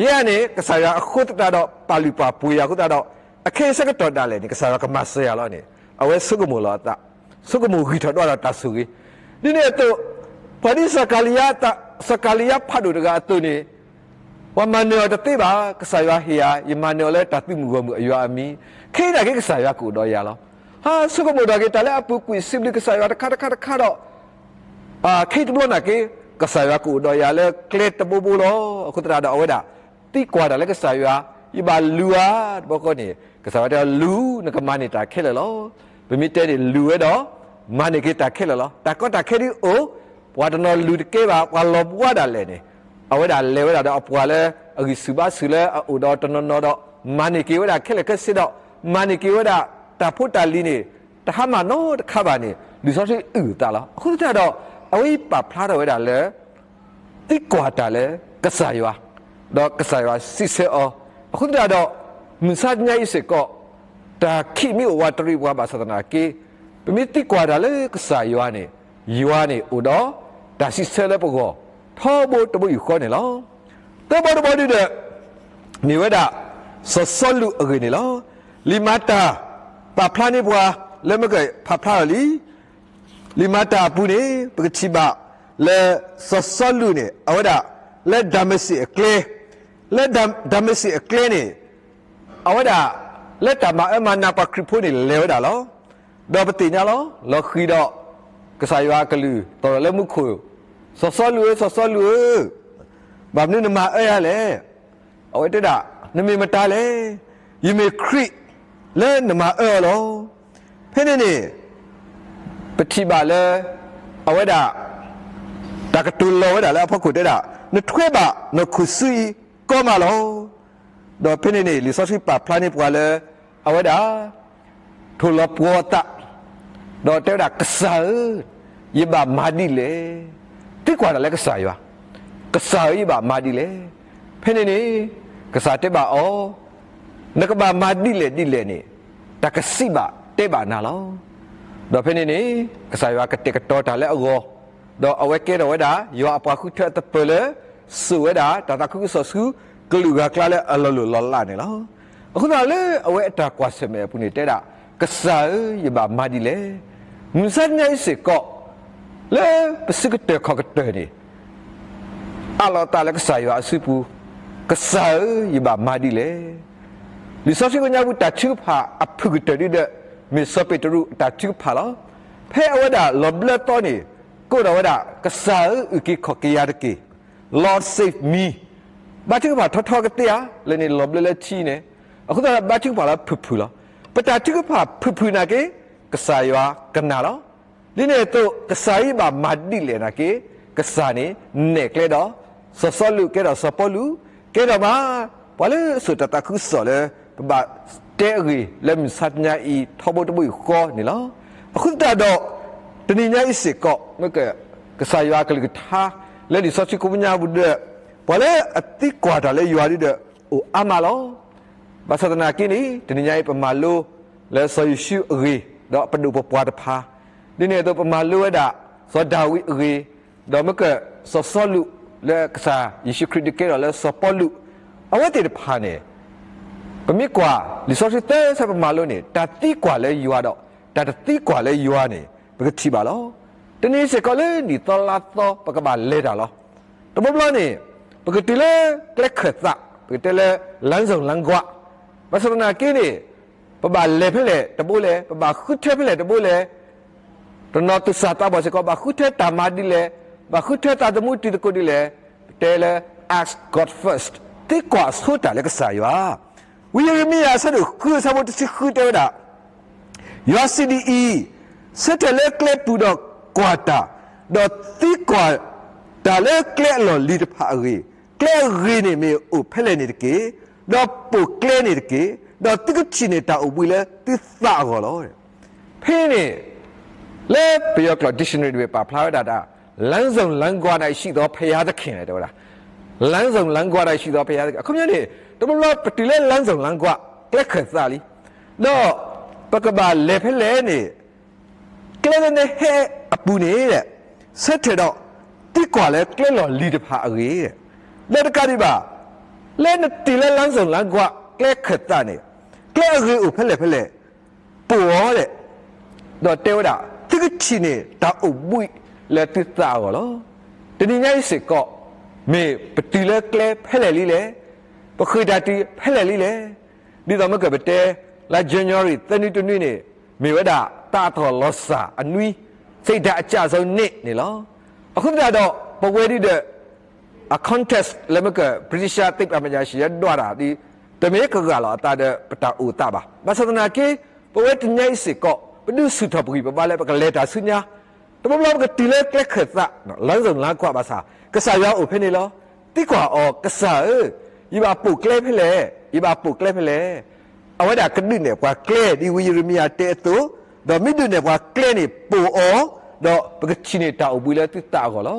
ယဲန့ၣ် ကစၢ်ယွၤအဃိသတးဒီး ပာ်လုၢ်ပာ်ပှ့ၤယၤအဃိသတးဒီး, အခဲအံၤဆၢကတီၢ်ဒၣ်လဲာ်န့ၣ် ကစၢ်ယွၤကမၤစၢၤယၤလီၤန့ၣ်, အဝဲဆိကမိၣ်လီၤအသး, ဆိကမိၣ်ဂံၢ်ထီၣ်ဒွးဒီးတၢ်ဆိၣ်ဂ့ၤ, ဒ်န့ၣ်အသိး, ပှၤဒ်စကၤလံယါ, စကၤလံယါဖးဒိၣ်တဂၤအသိးန့ၣ်, ပှၤမၤနၢၤအီၤတသ့ဘၣ်, ကစၢ်ယွၤဟ့ၣ်ယၤ, ယမၤနၢၤအီၤလၢတၢ်သုးမုၢ်ဂီၢ်မုၢ်အယွၤအမံၤ, ခဲအံၤနာ်က့ကစၢ်ယွၤကအိၣ်ဒီးယၤလီၤ. ဟါ, ဆိကမိၣ်ထီၣ်က့ၤတၢ်လၢအပူၤကွံာ် စံးဘျုးကစၢ်ယွၤတခါတခါတခါဒီး, ခဲအံၤတဘျီနာ်က့, ကစၢ်ယွၤကအိၣ်ဒီးယၤလၢကျဲတဘိဘိလီၤ. အဃိသတးဒီးအဝဲဒၣ် သံကွၢ်တၢ်လၢကစၢ်ယွၤ, ယဘၣ်လူၤဧါ, တဘျီဃီန့ၣ် ကစၢ်ယွၤတဲအီၤ လူၤ, နကမၤန့ၢ်တၢ်ခဲလၢာ်လီၤ. ပမ့ၢ်တဲန့ၣ် လူၤဝဲဒီး မၤန့ၢ်က့ၤတၢ်ခဲလၢာ်လီၤ. တၢ်ကီတၢ်ခဲဒ်အိၣ်, ပှၤတနီၤလူၤတကဲဘၣ်, ပှၤလီၤဘှါဒၣ်လဲာ်န့ၣ်, အဝဲဒၣ်လဲၤဝဲဒၣ်ဒီးအပှၤလၢအဂံၢ်ဆူၣ်ဘါဆူၣ်လၢအအိၣ်ဒီးတနီၤနီၤဒီး, မၤန့ၢ်က့ၤဝဲဒၣ်ခဲလၢာ်ခဲဆ့ဒီး, မၤန့ၢ်က့ၤဝဲဒၣ်တၢ်ဖိတၢ်လံၤန့ၣ်, တဟါမၢ်နီတခါဘၣ်န့ၣ် လံာ်စီဆှံအုၣ်အသးလီၤ. အဃိသတးဒီး အဝဲအံၤပာ်ဖျါထီၣ်ဝဲဒၣ်လၢ သံကွၢ်တၢ်လၢကစၢ်ယွၤ, ဒီးကစၢ်ယွၤစံးဆၢအီၤ, အဃိသတးဒီး မုၢ်ဆါတနံၤအံၤစ့ၢ်ကီး, တၢ်ခံးမ့ၢ်အိၣ်ဝးတရံးပှၤဘၣ်ဆၣ်သနာ်က့, ပမ့ၢ်သံကွၢ်တၢ်လၢကစၢ်ယွၤန့ၣ်, ယွၤန့ၣ်အိၣ်ဒီးတၢ်စံးဆၢလၢပဂီၢ် ထီဘိတဘိယူၢ်ဃီန့ၣ်လီၤ. သၢဘီတဘီဒုဒီး မ့ၢ်ဝဲဒၣ် စီၤစီလူးအဂ့ၢ်န့ၣ်လီၤ. လံာ်မၤတၢ်ပာ်ဖျါန့ၢ်ပှၤ လၢမ့ၢ်ကဖးဖျါအီၤလံ လံာ်မၤတၢ်အပူၤန့ၣ် ပကထံၣ်ဘၣ်လၢစီၤစီလူးန့ၣ် အဝဲဒၣ် လၢဒၤမးစံးအကျဲ, လၢဒၤမးစံးအကျဲန့ၣ် အဝဲဒၣ် လၢတၢ်မၤအၢမၤနးပှၤခရံာ်ဖိန့ၣ်လဲၤဝဲဒၣ်လီၤ. ဒီးပသ့ၣ်ညါလီၤ လီၤဃံၤဒီး ကစၢ်ယွၤအကလုၢ်သီၣ်ထီၣ်လၢမူခိၣ်, စီၤစီလူးဧၢ, စီၤစီလူးဧၢ, ဘၣ်မနုၤနမၤအၢယၤလဲၣ်. အဝဲတဲဒၣ် နမ့ၢ်မတၤလဲၣ်. ယမ့ၢ်ခရံာ်လၢနမၤအၢအီၤလီၤ. ဖဲန့ၣ်န့ၣ် ပထံၣ်ဘၣ်လၢ အဝဲဒၣ် တၢ်ကတိၤလီၤဝဲဒၣ်လၢအဖီခိၣ်တဲဒၣ် နထွဲဘၣ်နီၢ်ခိၣ်ဆူအံၤကီမးလီၤ. ဒီးဖဲန့ၣ်န့ၣ် လံာ်စီဆှံပာ်ဖျါန့ၢ်ပှၤလၢ အဝဲဒၣ် ထိၣ်လီၤပှီၤအသး, ဒီးတဲဝဲဒၣ် ကစၢ်ဧၢ, ယဘၣ်မၤဒ်လဲၣ်. သံကွၢ်တၢ်လၢကစၢ်ယွၤ, ကစၢ်ဧၢ, ယဘၣ်မၤဒ်လဲၣ်. ဖဲန့ၣ်န့ၣ် ကစၢ်တဲဘၣ်အီၤ, နကဘၣ်မၤဒ်လဲၣ်ဒ်လဲၣ်န့ၣ် တၢ်ကစံးဘၣ်တဲဘၣ်နၤလီၤ. ဒီးဖဲန့ၣ်န့ၣ် ကစၢ်ယွၤကတဲာ်ကတီၤတၢ်လၢအဂီၢ်, ဒီးအဝဲကဲထီၣ်ဝဲဒၣ် ယွၤအပှၤဃုထၢအသပၢၤလၢ စိာ်ဝဲဒၣ်တၢ်သးခုကစီၣ်ဆူ ကလုာ်ဂၤအကျါလၢအလီၤလိၢ်လီၤလးန့ၣ်လီၤ. အဃိသတးလၢအဝဲအတၢ်ကွၢ်ဆၢၣ်မဲာ်အပူၤန့ၣ်တဲဒၣ်, ကစၢ်ဧၢ, ယဘၣ်မၤဒ်လဲၣ်. မုၢ်မဆါတနံၤအံၤစ့ၢ်ကီး လၢပစုကတၢၢ်ခီၣ်ကတၢၢ်န့ၣ် အးလီၤအသးလၢကစၢ်ယွၤအစုပူၤ, ကစၢ်ဧၢ, ယဘၣ်မၤဒ်လဲၣ်. လံာ်စီဆှံကညီပူၤတၢ်ထုကဖၣ်အဖုၣ်ကတၢၢ်ဒ်ဒီး မ့ၢ်စီၤပ့းတရူးအတၢ်ထုကဖၣ်လီၤ. ဖဲအဝဲဒၣ်လီၤဘျၢသီန့ၣ် ကိးဒီးဝဲဒၣ် ကစၢ်ဧၢ, အုၣ်က့ၤခီၣ်က့ၤယၤတက့ၢ်, Lord save me. ဘါထုကဖၣ်ထီထီကသ့ဧါ, လၢန့ၣ်လီၤဘျၢလၢထံန့ၣ်, အဃိသတးဒီးဘါထုကဖၣ်လၢဖုၣ်ဖုၣ်လီၤ. ပတၢ်ထုကဖၣ်ဖုၣ်ဖုၣ်နာ်က့ ကစၢ်ယွၤကနၣ်လီၤ. ဒ်န့ၣ်အသိး ကစၢ်ဧၢ, ယဘၣ်မၤဒ်လဲၣ်နာ်က့ ကစၢ်န့ၣ်နဲၣ်ကျဲဒီး စီၤစီလူးကဲဒီးစီၤပီလူး ကဲဒီးမး ပှၤလၢစိာ်တၢ်သးခုကစီၣ်လၢ ပဘၣ်တဲအဂ့ၢ်လၢမုၢ်မဆါတနံၤအံၤ ထီဘိတဘိယူၢ်ဃီန့ၣ်လီၤ. အဃိသတးဒီး တနံၤညါအံၤစ့ၢ်ကီး မ့ၢ်က ကစၢ်ယွၤအကလုၢ်ကထါ လၢလံာ်စီဆှံကိးညါပူၤဒီး ပှၤလၢအသံကွၢ်တၢ်လၢယွၤဒ်ဒီး အိၣ်အါမးလီၤ. ဘၣ်ဆၣ်သနာ်က့န့ၣ် တနံၤညါအံၤပမၤလိလၢစီၤယိၤၡူအဂ့ၢ် ဒီးပဒိၣ်ပပှၢ်တဖၣ်, ဒ်န့ၣ်အသိးပမၤလိဝဲဒၣ် စီၤဒၤဝံးအဂ့ၢ်, ဒီးမ့ၢ်ကစီၤစီလူး လၢကစၢ်ယ့ၣ်ၡူးခရံာ်ဒုးကဲထီၣ်လၢစီၤပီလူး, အဝဲသ့ၣ်တဖၣ်န့ၣ် ပမ့ၢ်ကွၢ်လံာ်စီဆှံသၢဆၢပမၤလိန့ၣ် တၢ်သံကွၢ်လၢယွၤဒီး တၢ်တသံကွၢ်လၢယွၤန့ၣ် ပကထံၣ်ဘၣ်လီၤ. တနံၤစ့ၢ်ကီးလၢနံၣ်သီလါသီ ပကဘၣ်လဲၤတၢ်လီၤ. တဘျီဘျီန့ၣ် ပကတုၤလၢကျဲခၢၣ်သး ပကတဲလၢ လမ်းစုံလမ်းခွ ဘၣ်ဆၣ်သနာ်က့န့ၣ် ပဘၣ်လဲၤဖဲလဲၣ်တဘိလဲၣ်, ပဘၣ်ဃုထၢဖဲလဲၣ်တဘိလဲၣ်, တနီၤသူၣ်စၢ်သးဘီၣ်စ့ၢ်ကီး ဘၣ်ဃုထၢတၢ်မၤဒ်လဲၣ်, ဘၣ်ဃုထၢသးသမူတံၤသကိးဒ်လဲၣ်, ပတဲလၢ ask God first, သံကွၢ်ဆိတၢ်လၢကစၢ်ယွၤ. ဝံယံးရမံယၤအဆၢဒိၣ်ဃုအဆၢဖိတဆံဃုတဲဝဲဒၣ်, ယွၤစံးဒ်အံၤ, ဆၢထၢၣ်လၢကျဲပူၤဒီးကွၢ်တၢ်, ဒီးသံကွၢ်တၢ်လၢကျဲအလီၢ်လံၤတဖၣ်အဂ့ၢ်, ကျဲအဂ့ၤန့ၣ်မ့ၢ်အိၣ်ဖဲလဲၣ်န့ၣ်တက့ၢ်, ဒီးပိာ်ကျဲန့ၣ်တက့ၢ်, ဒီးသုကထံၣ်န့ၢ်တၢ်အိၣ်ဘှံးလၢသုသးအဂီၢ်လီၤ. ဖဲန့ၣ် လၢပယီၤကျိာ် dictionary တဘ့ၣ်ပာ်ဖျါဝဲဒၣ်တၢ် လမ်းစုံလမ်းခွ နာ်ရှိသောဘုရားသခင် တဲဝဲဒၣ်, လမ်းစုံလမ်းခွ နာ်ရှိသောဘုရားသခင်. အခီပညီန့ၣ် တဘျီဘျီပတုၤလၢ လမ်းစုံလမ်းခွ ကျဲခၢၣ်သးလံ, ဒီးပကဘၣ်လဲၤဖဲလဲၣ်န့ၣ် ကျဲလၢနဟဲအပူၤန့ၣ် ဆၢထၢၣ်ဒီး သံကွၢ်လၢကျဲလီၢ်လံၤတဖၣ်အဂ့ၢ်, ဒီးတကးဒံးဘၣ် လၢနတုၤလၢ လမ်းစုံလမ်းခွ ကျဲခၢၣ်သးန့ၣ် ကျဲအဂ့ၤအိၣ်ဖဲလဲၣ်ဖဲလဲၣ် ပိာ်အီၤ, ဒီးတဲဝဲဒၣ် သုကထံၣ်န့ၢ်တၢ်အိၣ်ဘှံးလၢသုသးအဂီၢ်လီၤ. တနံၤညါအံၤစ့ၢ်ကီး မ့ၢ်ပတုၤလၢကျဲဖဲလဲၣ်လံလဲၣ်, ပဃ့ၢ်တၢ်တုၤဖဲလဲၣ်လံလဲၣ်. ဒ်သိးမ့ၢ်ကပတဲ လါ January သၢနွံတနွံန့ၣ် မ့ၢ်ဝဲဒၣ်တၢ်အသီၣ်လီၤစၢ်အနွံ, စိတ်ဓာတ်အကျဆုံးနေ့ န့ၣ်လီၤ. အဃိသတးဒီး ပဝဲဒ်ဒီး အ context လၢမ့ၢ်က British သိပ္ပံပညာရှင် ဒွးတၢ်ဒီး တမ့ၢ်ကဂၢ်လီၤအသးဒီးပတၢ်အိၣ်သးဘၣ်. ဘၣ်ဆၣ်သနာ်က့ ပဝဲတနံၤညါအံၤစ့ၢ်ကီး ပဒုးဆူၣ်ထီၣ်ပဂံၢ်ပဘါလၢပကလဲၤတၢ်ဆူညါ, တဘျီဘျီပကတုၤလၢကျဲခၢၣ်သး လမ်းစုံလမ်းခွ ဘၣ်ဆၣ် ကစၢ်ယွၤအိၣ်ဖဲန့ၣ်လီၤ. သံကွၢ်အီၤ ကစၢ်ဧၢ, ယဘၣ်ပိာ်ကျဲဖဲလဲၣ်, ယဘၣ်ပိာ်ကျဲဖဲလဲၣ်. အဝဲဒၣ်ကဒုးနဲၣ်ပှၤကျဲ ဒ်ဝံယံးရမံယၤတဲအသိး, ဒီးမ့ၢ်ဒုးနဲၣ်ပှၤကျဲန့ၣ် ပိာ်အီၤ, ဒီးပကထံၣ်န့ၢ်တၢ်အိၣ်ဘှံးလၢသုသးအဂီၢ်လီၤ.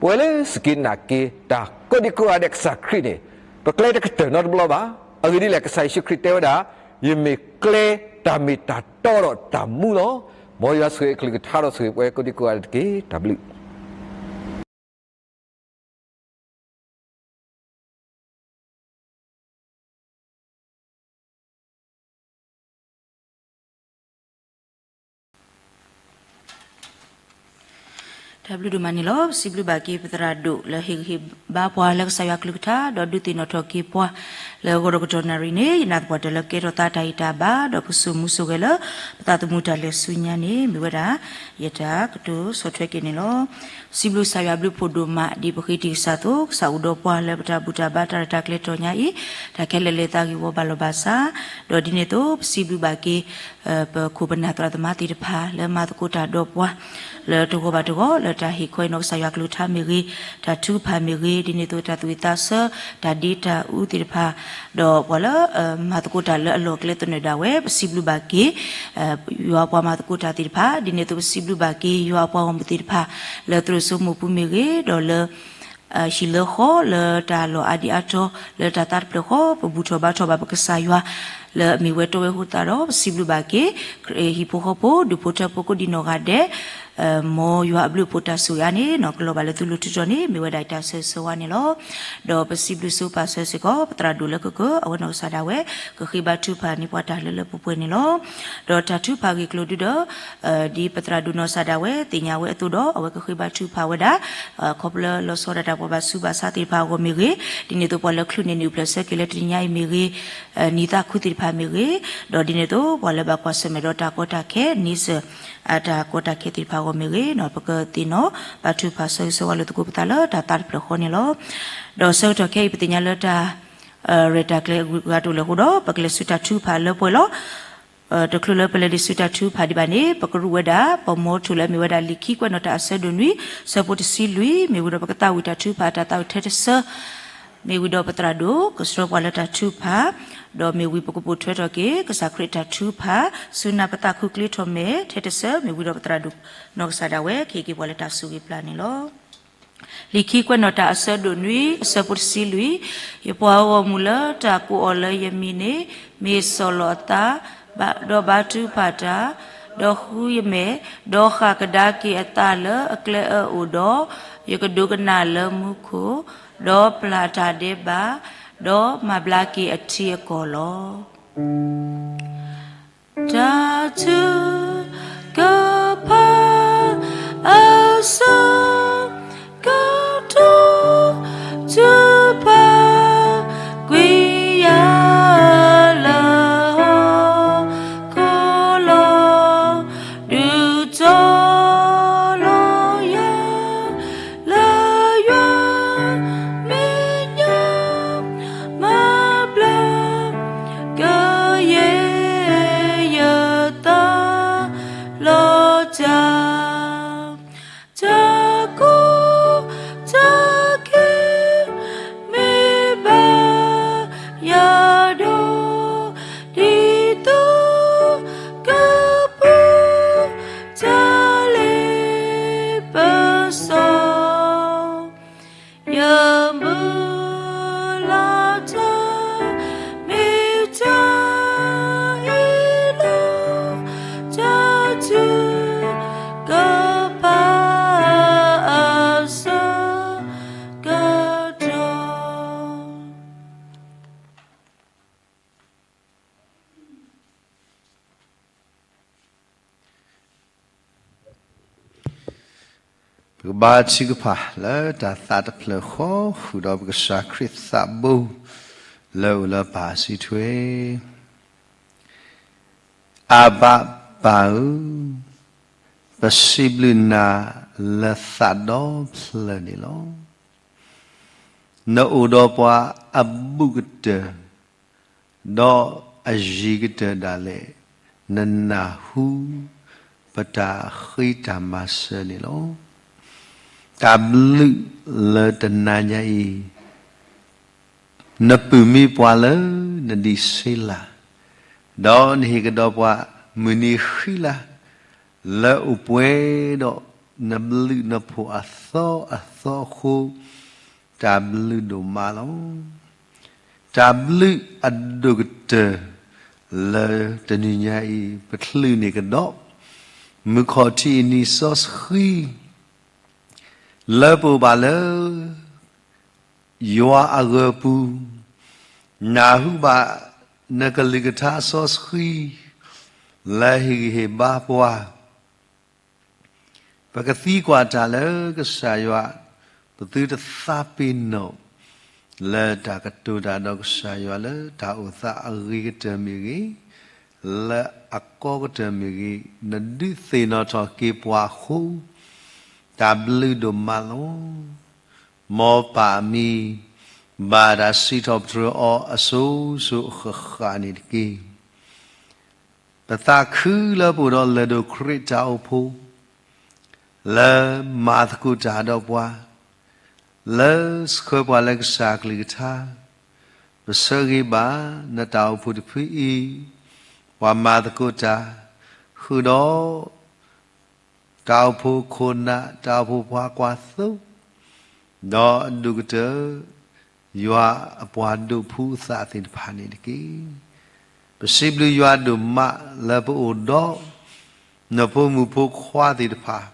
ပဝဲလၢစူၢ်က့ၤနာ်က့ၤတၢ်ကိးဒံကိးဂၤဒဲးကစၢ်ခရံာ်န့ၣ် ပကျဲတကတၢၢ်နီတဘျီဘၣ်. အဂ့ၢ်ဒ်လဲၣ် ကစၢ်ယ့ၣ်ၡူးခရံာ်တဲဝဲဒၣ်, ယမ့ၢ်ကျဲတၢ်မ့ၢ်တၢ်တီဒီးတၢ်မူလီၤ. မ်ယွၤဆိၣ်ဂ့ၤအကလုၢ်ကထါဒီးဆိၣ်ဂ့ၤပဝဲကိးဒံကိးဂၤဒဲးတက့ၢ်. တၢ်ဘျုး တၢ်ဘျုးဒိၣ်မးန့ၣ်လီၤ. ပစံးဘျုးဘၣ်က့ၤပသရၣ်ဒိၣ်လၢဟ့ၣ်ဂံၢ်ဟ့ၣ်ဘါပှၤလၢကစၢ်ယွၤကလုၢ်ကထါ ဒီးဒုးသ့ၣ်နီၣ်ထီၣ်က့ၤပှၤ လၢဂီၤဒီးကတီၢ်နၣ်ရံၣ်န့ၣ် ယနာ်သပှၢ်တၢၢ်လၢကဲထီၣ်သးတၢ်ဂံၢ်တၢ်ဘါ ဒီးပစိာ်မူစိာ်ဂဲၤလၢ ပသးသမူတၢ်လဲၤဆူညါန့ၣ် မ့ၢ်ဝဲဒၣ် ယတၢ်ကတိၤဆီၣ်ထွဲက့ၤန့ၣ်လီၤ. စံးဘျုးကစၢ်ယွၤဘျုးဖှိၣ်ဒိၣ်မး ဒ်ပဃ့တံၢ်ကစၢ်အသိး ကစၢ်အိၣ်ဒီးပှၤလၢပတၢ်ဘူၣ်တၢ်ဘါတၢ်ရဲၣ်တၢ်ကျဲၤတီၢ်ညါအံၤ တၢ်ခဲလၢာ်လၢသးဂ့ၢ်ဝီဘၣ်လီၤဘၣ်စး, ဒီးဒ်န့ၣ်အသိး ပစံးဘျုးဘၣ်က့ၤ ပခိၣ်ပနၢ်သရၣ်သမါသ့ၣ်တဖၣ် လၢမၤသကိးတၢ်ဒီးပှၤ လၢတဂီၤဘၣ်တဂီၤ လၢတၢ်ဟ့ၣ်ခီဟ့ၣ်နီၤကစၢ်ယွၤကလုၢ်ကထါမ့ၢ်ဂ့ၤ, တၢ်ထုကဖၣ်မ့ၢ်ဂ့ၤ, ဒ်န့ၣ်အသိးတၢ်သူၣ်ဝံၣ်သးဆၢ, တၢ်ဒ့တၢ်အူသ့ၣ်တဖၣ်, ဒီးပှၤလၢ မၤသကိးတၢ်လၢအလီၢ်အကျဲသနၢၣ်ဒၣ်ဝဲ ပစံးဘျုးဘၣ်က့ၤ ယွၤအပှၤမၤသကိးတၢ်သ့ၣ်တဖၣ်, ဒ်န့ၣ်အသိးပစံးဘျုးဘၣ်က့ၤ ယွၤအပှၤဂီၢ်မုၢ်သ့ၣ်တဖၣ် လၢသရိာ်စိမိၢ်ပူၤမ့ၢ်ဂ့ၤ, ဒီးလၢ ဟံၣ်လၢဃီ လၢတၢ်လီၢ်အါဒံအါတီၤ လၢတၢ်သးတဖျၢၣ်ဃီ ပဘူၣ်ထီၣ်ဘါထီၣ်ဘၣ်ပကစၢ်ယွၤ လၢအမ့ၢ်ဝဲတီဝဲအဃိသတးဒီး ပစံးဘျုးဘၣ်က့ၤ ဟံၣ်ဖိဃီဖိ ဒူၣ်ဖိထၢဖိကိးဒံနီၢ်ဂၤဒဲး မ်ယွၤအဘျုးအဖှိၣ်တၢ်ဆိၣ်ဂ့ၤအါန့ၣ် နီၢ်ကလီၤဘၣ်လၢသုလိၤထုးထီၣ်န့ၣ် မ့ၢ်ဝဲဒၣ်တၢ်ဆၢဂ့ၤဆၢဝါန့ၣ်လီၤ. ဒီးပစံးဘျုးဆိပာ်စၢၤစ့ၢ်ကီး ပသရၣ်ဒိၣ်လၢကကၢ အဝဲနီၢ်ကစၢ်ဒၣ်ဝဲ ကဃ့ဘါထုကဖၣ်န့ၢ်ပှၤတၢ်လၢလၢပှဲၤပှဲၤန့ၣ်လီၤ. ဒီးတၢ်ထုကဖၣ်ဂ့ၢ်ကျိၤဒုဒီး ဒ်ပသရၣ်ဒိၣ်နီၢ်ကစၢ်ဒၣ်ဝဲသ့ၣ်ညါဝဲအသိးဒီး အဝဲကဃ့ဘါထုကဖၣ်ဝဲဒၣ် ခီဖျိလၢလီၤဆီဒၣ်တၢ်ပှၤဘၣ်ဆူးဘၣ်ဆါသ့ၣ်တဖၣ်အဂီၢ်မ့ၢ်ဂ့ၤ, ဒ်န့ၣ်အသိးပှၤလၢချုးန့ၢ်နံၣ်အိၣ်ဖျဲၣ်ဆၢက့ၤလၢတနံၤညါအံၤမ့ၢ်ဂ့ၤ, နံၤသးခုသ့ၣ်တဖၣ်မ့ၢ်ဂ့ၤ, ဒီးဒ်န့ၣ်အသိးပှၤလၢဘၣ်ကွၢ်ဆၢၣ်မဲာ်ဒီးတၢ်ကီတၢ်ခဲ န့ဆၢၣ် တၢ်ကီတၢ်ခဲသ့ၣ်တဖၣ်အဂီၢ်မ့ၢ်ဂ့ၤ, ပကသ့ၣ်နီၣ်ဘါထုကဖၣ်ဆၢဂ့ၤဆၢဝါလိာ်သကိးပသးလၢတၢ်သးတဖျၢၣ်ဃီန့ၣ်လီၤ. ဒီးဆၢကတီၢ်ခဲအံၤ ပသ့ၣ်ညါလၢတၢ် ရဲၣ်တၢ်ကျဲၤအဂုၤအဂၤတအိၣ်လၢၤအဃိဒီး ပကလဲၤဆူတၢ်ထုကဖၣ်လၢပှဲၤလီၤ. တချုးလၢပလဲၤဒံးဆူတၢ်ထုကဖၣ်ဒံးဘၣ်န့ၣ် ပကရူးဝဲဒၣ် ပမိၢ်ထိၣ်လၢအမ့ၢ်ဝဲဒၣ်လံာ်ခံကွဲးနီၣ်တၢ်အဆၢဒိၣ်နွံ ဆၢဖိတဆံလွံၢ် မ့ၢ်ဝံၤဒီးပကသးဝံၣ်တၢ်ထုကဖၣ်တၢ်သးဝံၣ်ထဲတဆၢ မ့ၢ်ဝံၤဒီးပသရၣ်ဒိၣ် ကဆှၢပှၤလၢတၢ်ထုကဖၣ်, ဒီးမ့ၢ်ဝံၤပကပိာ်ထွဲထီၣ်က့ၤ ကစၢ်ခရံာ်တၢ်ထုကဖၣ် ဆူနၢ်ပသးခုကျ့ထီၣ်မဲာ်ထဲတဆၢ မ့ၢ်ဝံၤဒီးပသရၣ်ဒိၣ်နီၢ်ကစၢ်ဒၣ်ဝဲ ကဟ့ၣ်က့ၤပှၤလၢတၢ်ဆိၣ်ဂ့ၤပျၢ်န့ၣ်လီၤ. လံာ်ခံကွဲးနီၣ်တၢ်အဆၢဒိၣ်နွံ အဆၢဖိတဆံလွံၢ်, ယပှၤဂီၢ်မုၢ်လၢတၢ်ကိးအီၤလၢယမံၤန့ၣ် မ့ၢ်စီၢ်လီၤအသး, ဒီးဘါထုကဖၣ်တၢ်, ဒီးဃုယမဲာ်, ဒီးဃၣ်ကဒါက့ၤအသးလၢအကျဲအၢအိၣ်ဒီး, ယကဒိကနၣ်လၢမူခိၣ်, ဒီးပျၢ်တၢ်ဒဲးဘး, ဒီးမၤဘျါက့ၤအထံအကီၢ်လီၤ. တၢ်ထုကဖၣ်အဆၢကတီၢ် ထုကဖၣ်ကွံာ်ယၤလၢဟီၣ်ခိၣ်လီၤ, ဒုးတီၤလီၤယၤ လၢယွၤမဲာ်ညါ မၤဘျါကယဲၢ်ယသးလီၤတၢ်, တၢ်ကီတၢ်ခဲမ့ၢ်ဘၣ်ယၤဒီး ဒ်သိးကပူၤ တၢ်လ့ပစီ ယမုၢ်လၢ်တၢ် မ့ၢ်တၢ်ဟ့ၣ်လီၤ တၢ်ထုကဖၣ်အဆၢကတီၢ် ပကဘါထုကဖၣ်လၢတၢ်သးတဖျၢၣ်ဃီ ဃုာ်ဒီးပကစၢ်ခရံာ်သးဘိ လၢအအိၣ်လၢပၢ်အစုထွဲ, အၤဘၤပၢ်ဧၢ, ပစံးဘျုးနၤလၢသးဒီဖျၢၣ်န့ၣ်လီၤ. နအိၣ်ဒီးပှၤအဘူးကတၢၢ် ဒီးအယံၤကတၢၢ်ဒၣ်လဲာ် နနၢ်ဟူ ပတၢ်ဃ့တၢ်မၤစၢၤန့ၣ်လီၤ. တၢ်ဘျုးလၢတနၤညါအံၤ နပုၢ်မံပှၤလၢနဒံးဆှံလၤ, ဒီးနဟ့ၣ်ကဒီးပှၤမုၢ်နံၤဃံလၤ လၢအိၣ်ပှဲၤဒီးနဘျုးနဖှိၣ်အသီအသီအဃိ, တၢ်ဘျုးဒိၣ်မးလီၤ. တၢ်ဘျုးအဒိၣ်ကတၢၢ် လၢတနံၤညါအံၤ ပချုးန့ၢ်ကဒီး မုၢ်ခီၣ်ထံးအနံၤစီဆှံ လၢပအိၣ်ဘၣ်လၢ ယွၤအဂၢၤပူၤ, နၢ်ဟူဘၣ်နကလုၢ်ကထါစီဆှံ လၢဟ့ၣ်ဂံၢ်ဟ့ၣ်ဘါပှၤ ပကသံကွၢ်တၢ်လၢကစၢ်ယွၤ, ပသုတသးပ့ၤနီၣ် လၢတၢ်ကတိၤတၢ်ဒီးကစၢ်ယွၤလၢတၢ်အိၣ်သးအဂ့ၤကတၢၢ်မ့ၢ်ဂ့ၤ, လၢအကီကတၢၢ်မ့ၢ်ဂ့ၤ, နဒုးသ့ၣ်နီၣ်ထီၣ်က့ၤပှၤအဃိ, တၢ်ဘျုးဒိၣ်မးလီၤ. မ်ပၢ်အမံၤ ဘၣ်တၢ်စံးထီၣ်ပတြၢၤအီၤအစိၤစိၤအဃၣ်ဃၣ်န့ၣ်တက့ၢ်. ပသးခုလၢပအိၣ်ဒီးလၢၢ်ဒိၣ်ခရံာ်တၢ်အိၣ်ဖှိၣ် လၢမၤသကိးတၢ်ဒီးပှၤ, လၢဆှၢပှၤလၢကစၢ်အကလုၢ်ကထါ, ပဆၢဂ့ၤဘၣ်နတၢ်အိၣ်ဖှိၣ်တဖုအံၤ, ပှၤမၤသကိးတၢ်, ဃုာ်ဒီး တၢ်အိၣ်ဖှိၣ်ခိၣ်နၢ်, တၢ်အိၣ်ဖှိၣ်ပှၤကွၢ်သိ, ဒီးအဒိၣ်ကတၢၢ် ယွၤအပှၤဒိးဖှူအသးသ့ၣ်တဖၣ်န့ၣ်တက့ၢ်. ပစံးဘျုးယွၤဒိၣ်မးလၢပအိၣ်ဒီး နဖိမုၣ်ဖိခွါသ့ၣ်တဖၣ်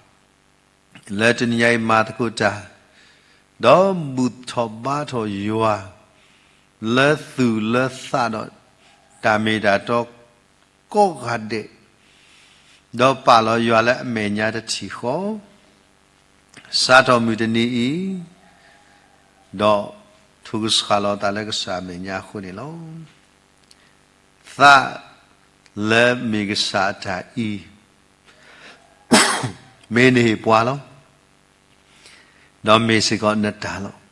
လၢတနံၤညါအံၤမၤသကိးတၢ်, ဒီးဘူၣ်ထီၣ်ဘါထီၣ်ယွၤ လၢသူၣ်လၢသးဒီး တၢ်မ့ၢ်တၢ်တီကိးဂၤဒဲး, ဒီးပာ်လီၤယွၤလၢအမဲာ်ညါတထံၣ်ဃီ, စးထီၣ်မုၢ်တနံၤအံၤ, ဒီးထိၣ်ကဆှၣ်လီၤသးလၢကစၢ်အမဲာ်ညါအဃိန့ၣ်လီၤ. သးလၢမ့ၢ်ကစၢ်အတၢ်အံၤ မ့ၢ်နဟ့ၣ်ပှၤလီၤ. ဒီးမ့ၢ်စ့ၢ်ကီးနတၢ်လီၤ.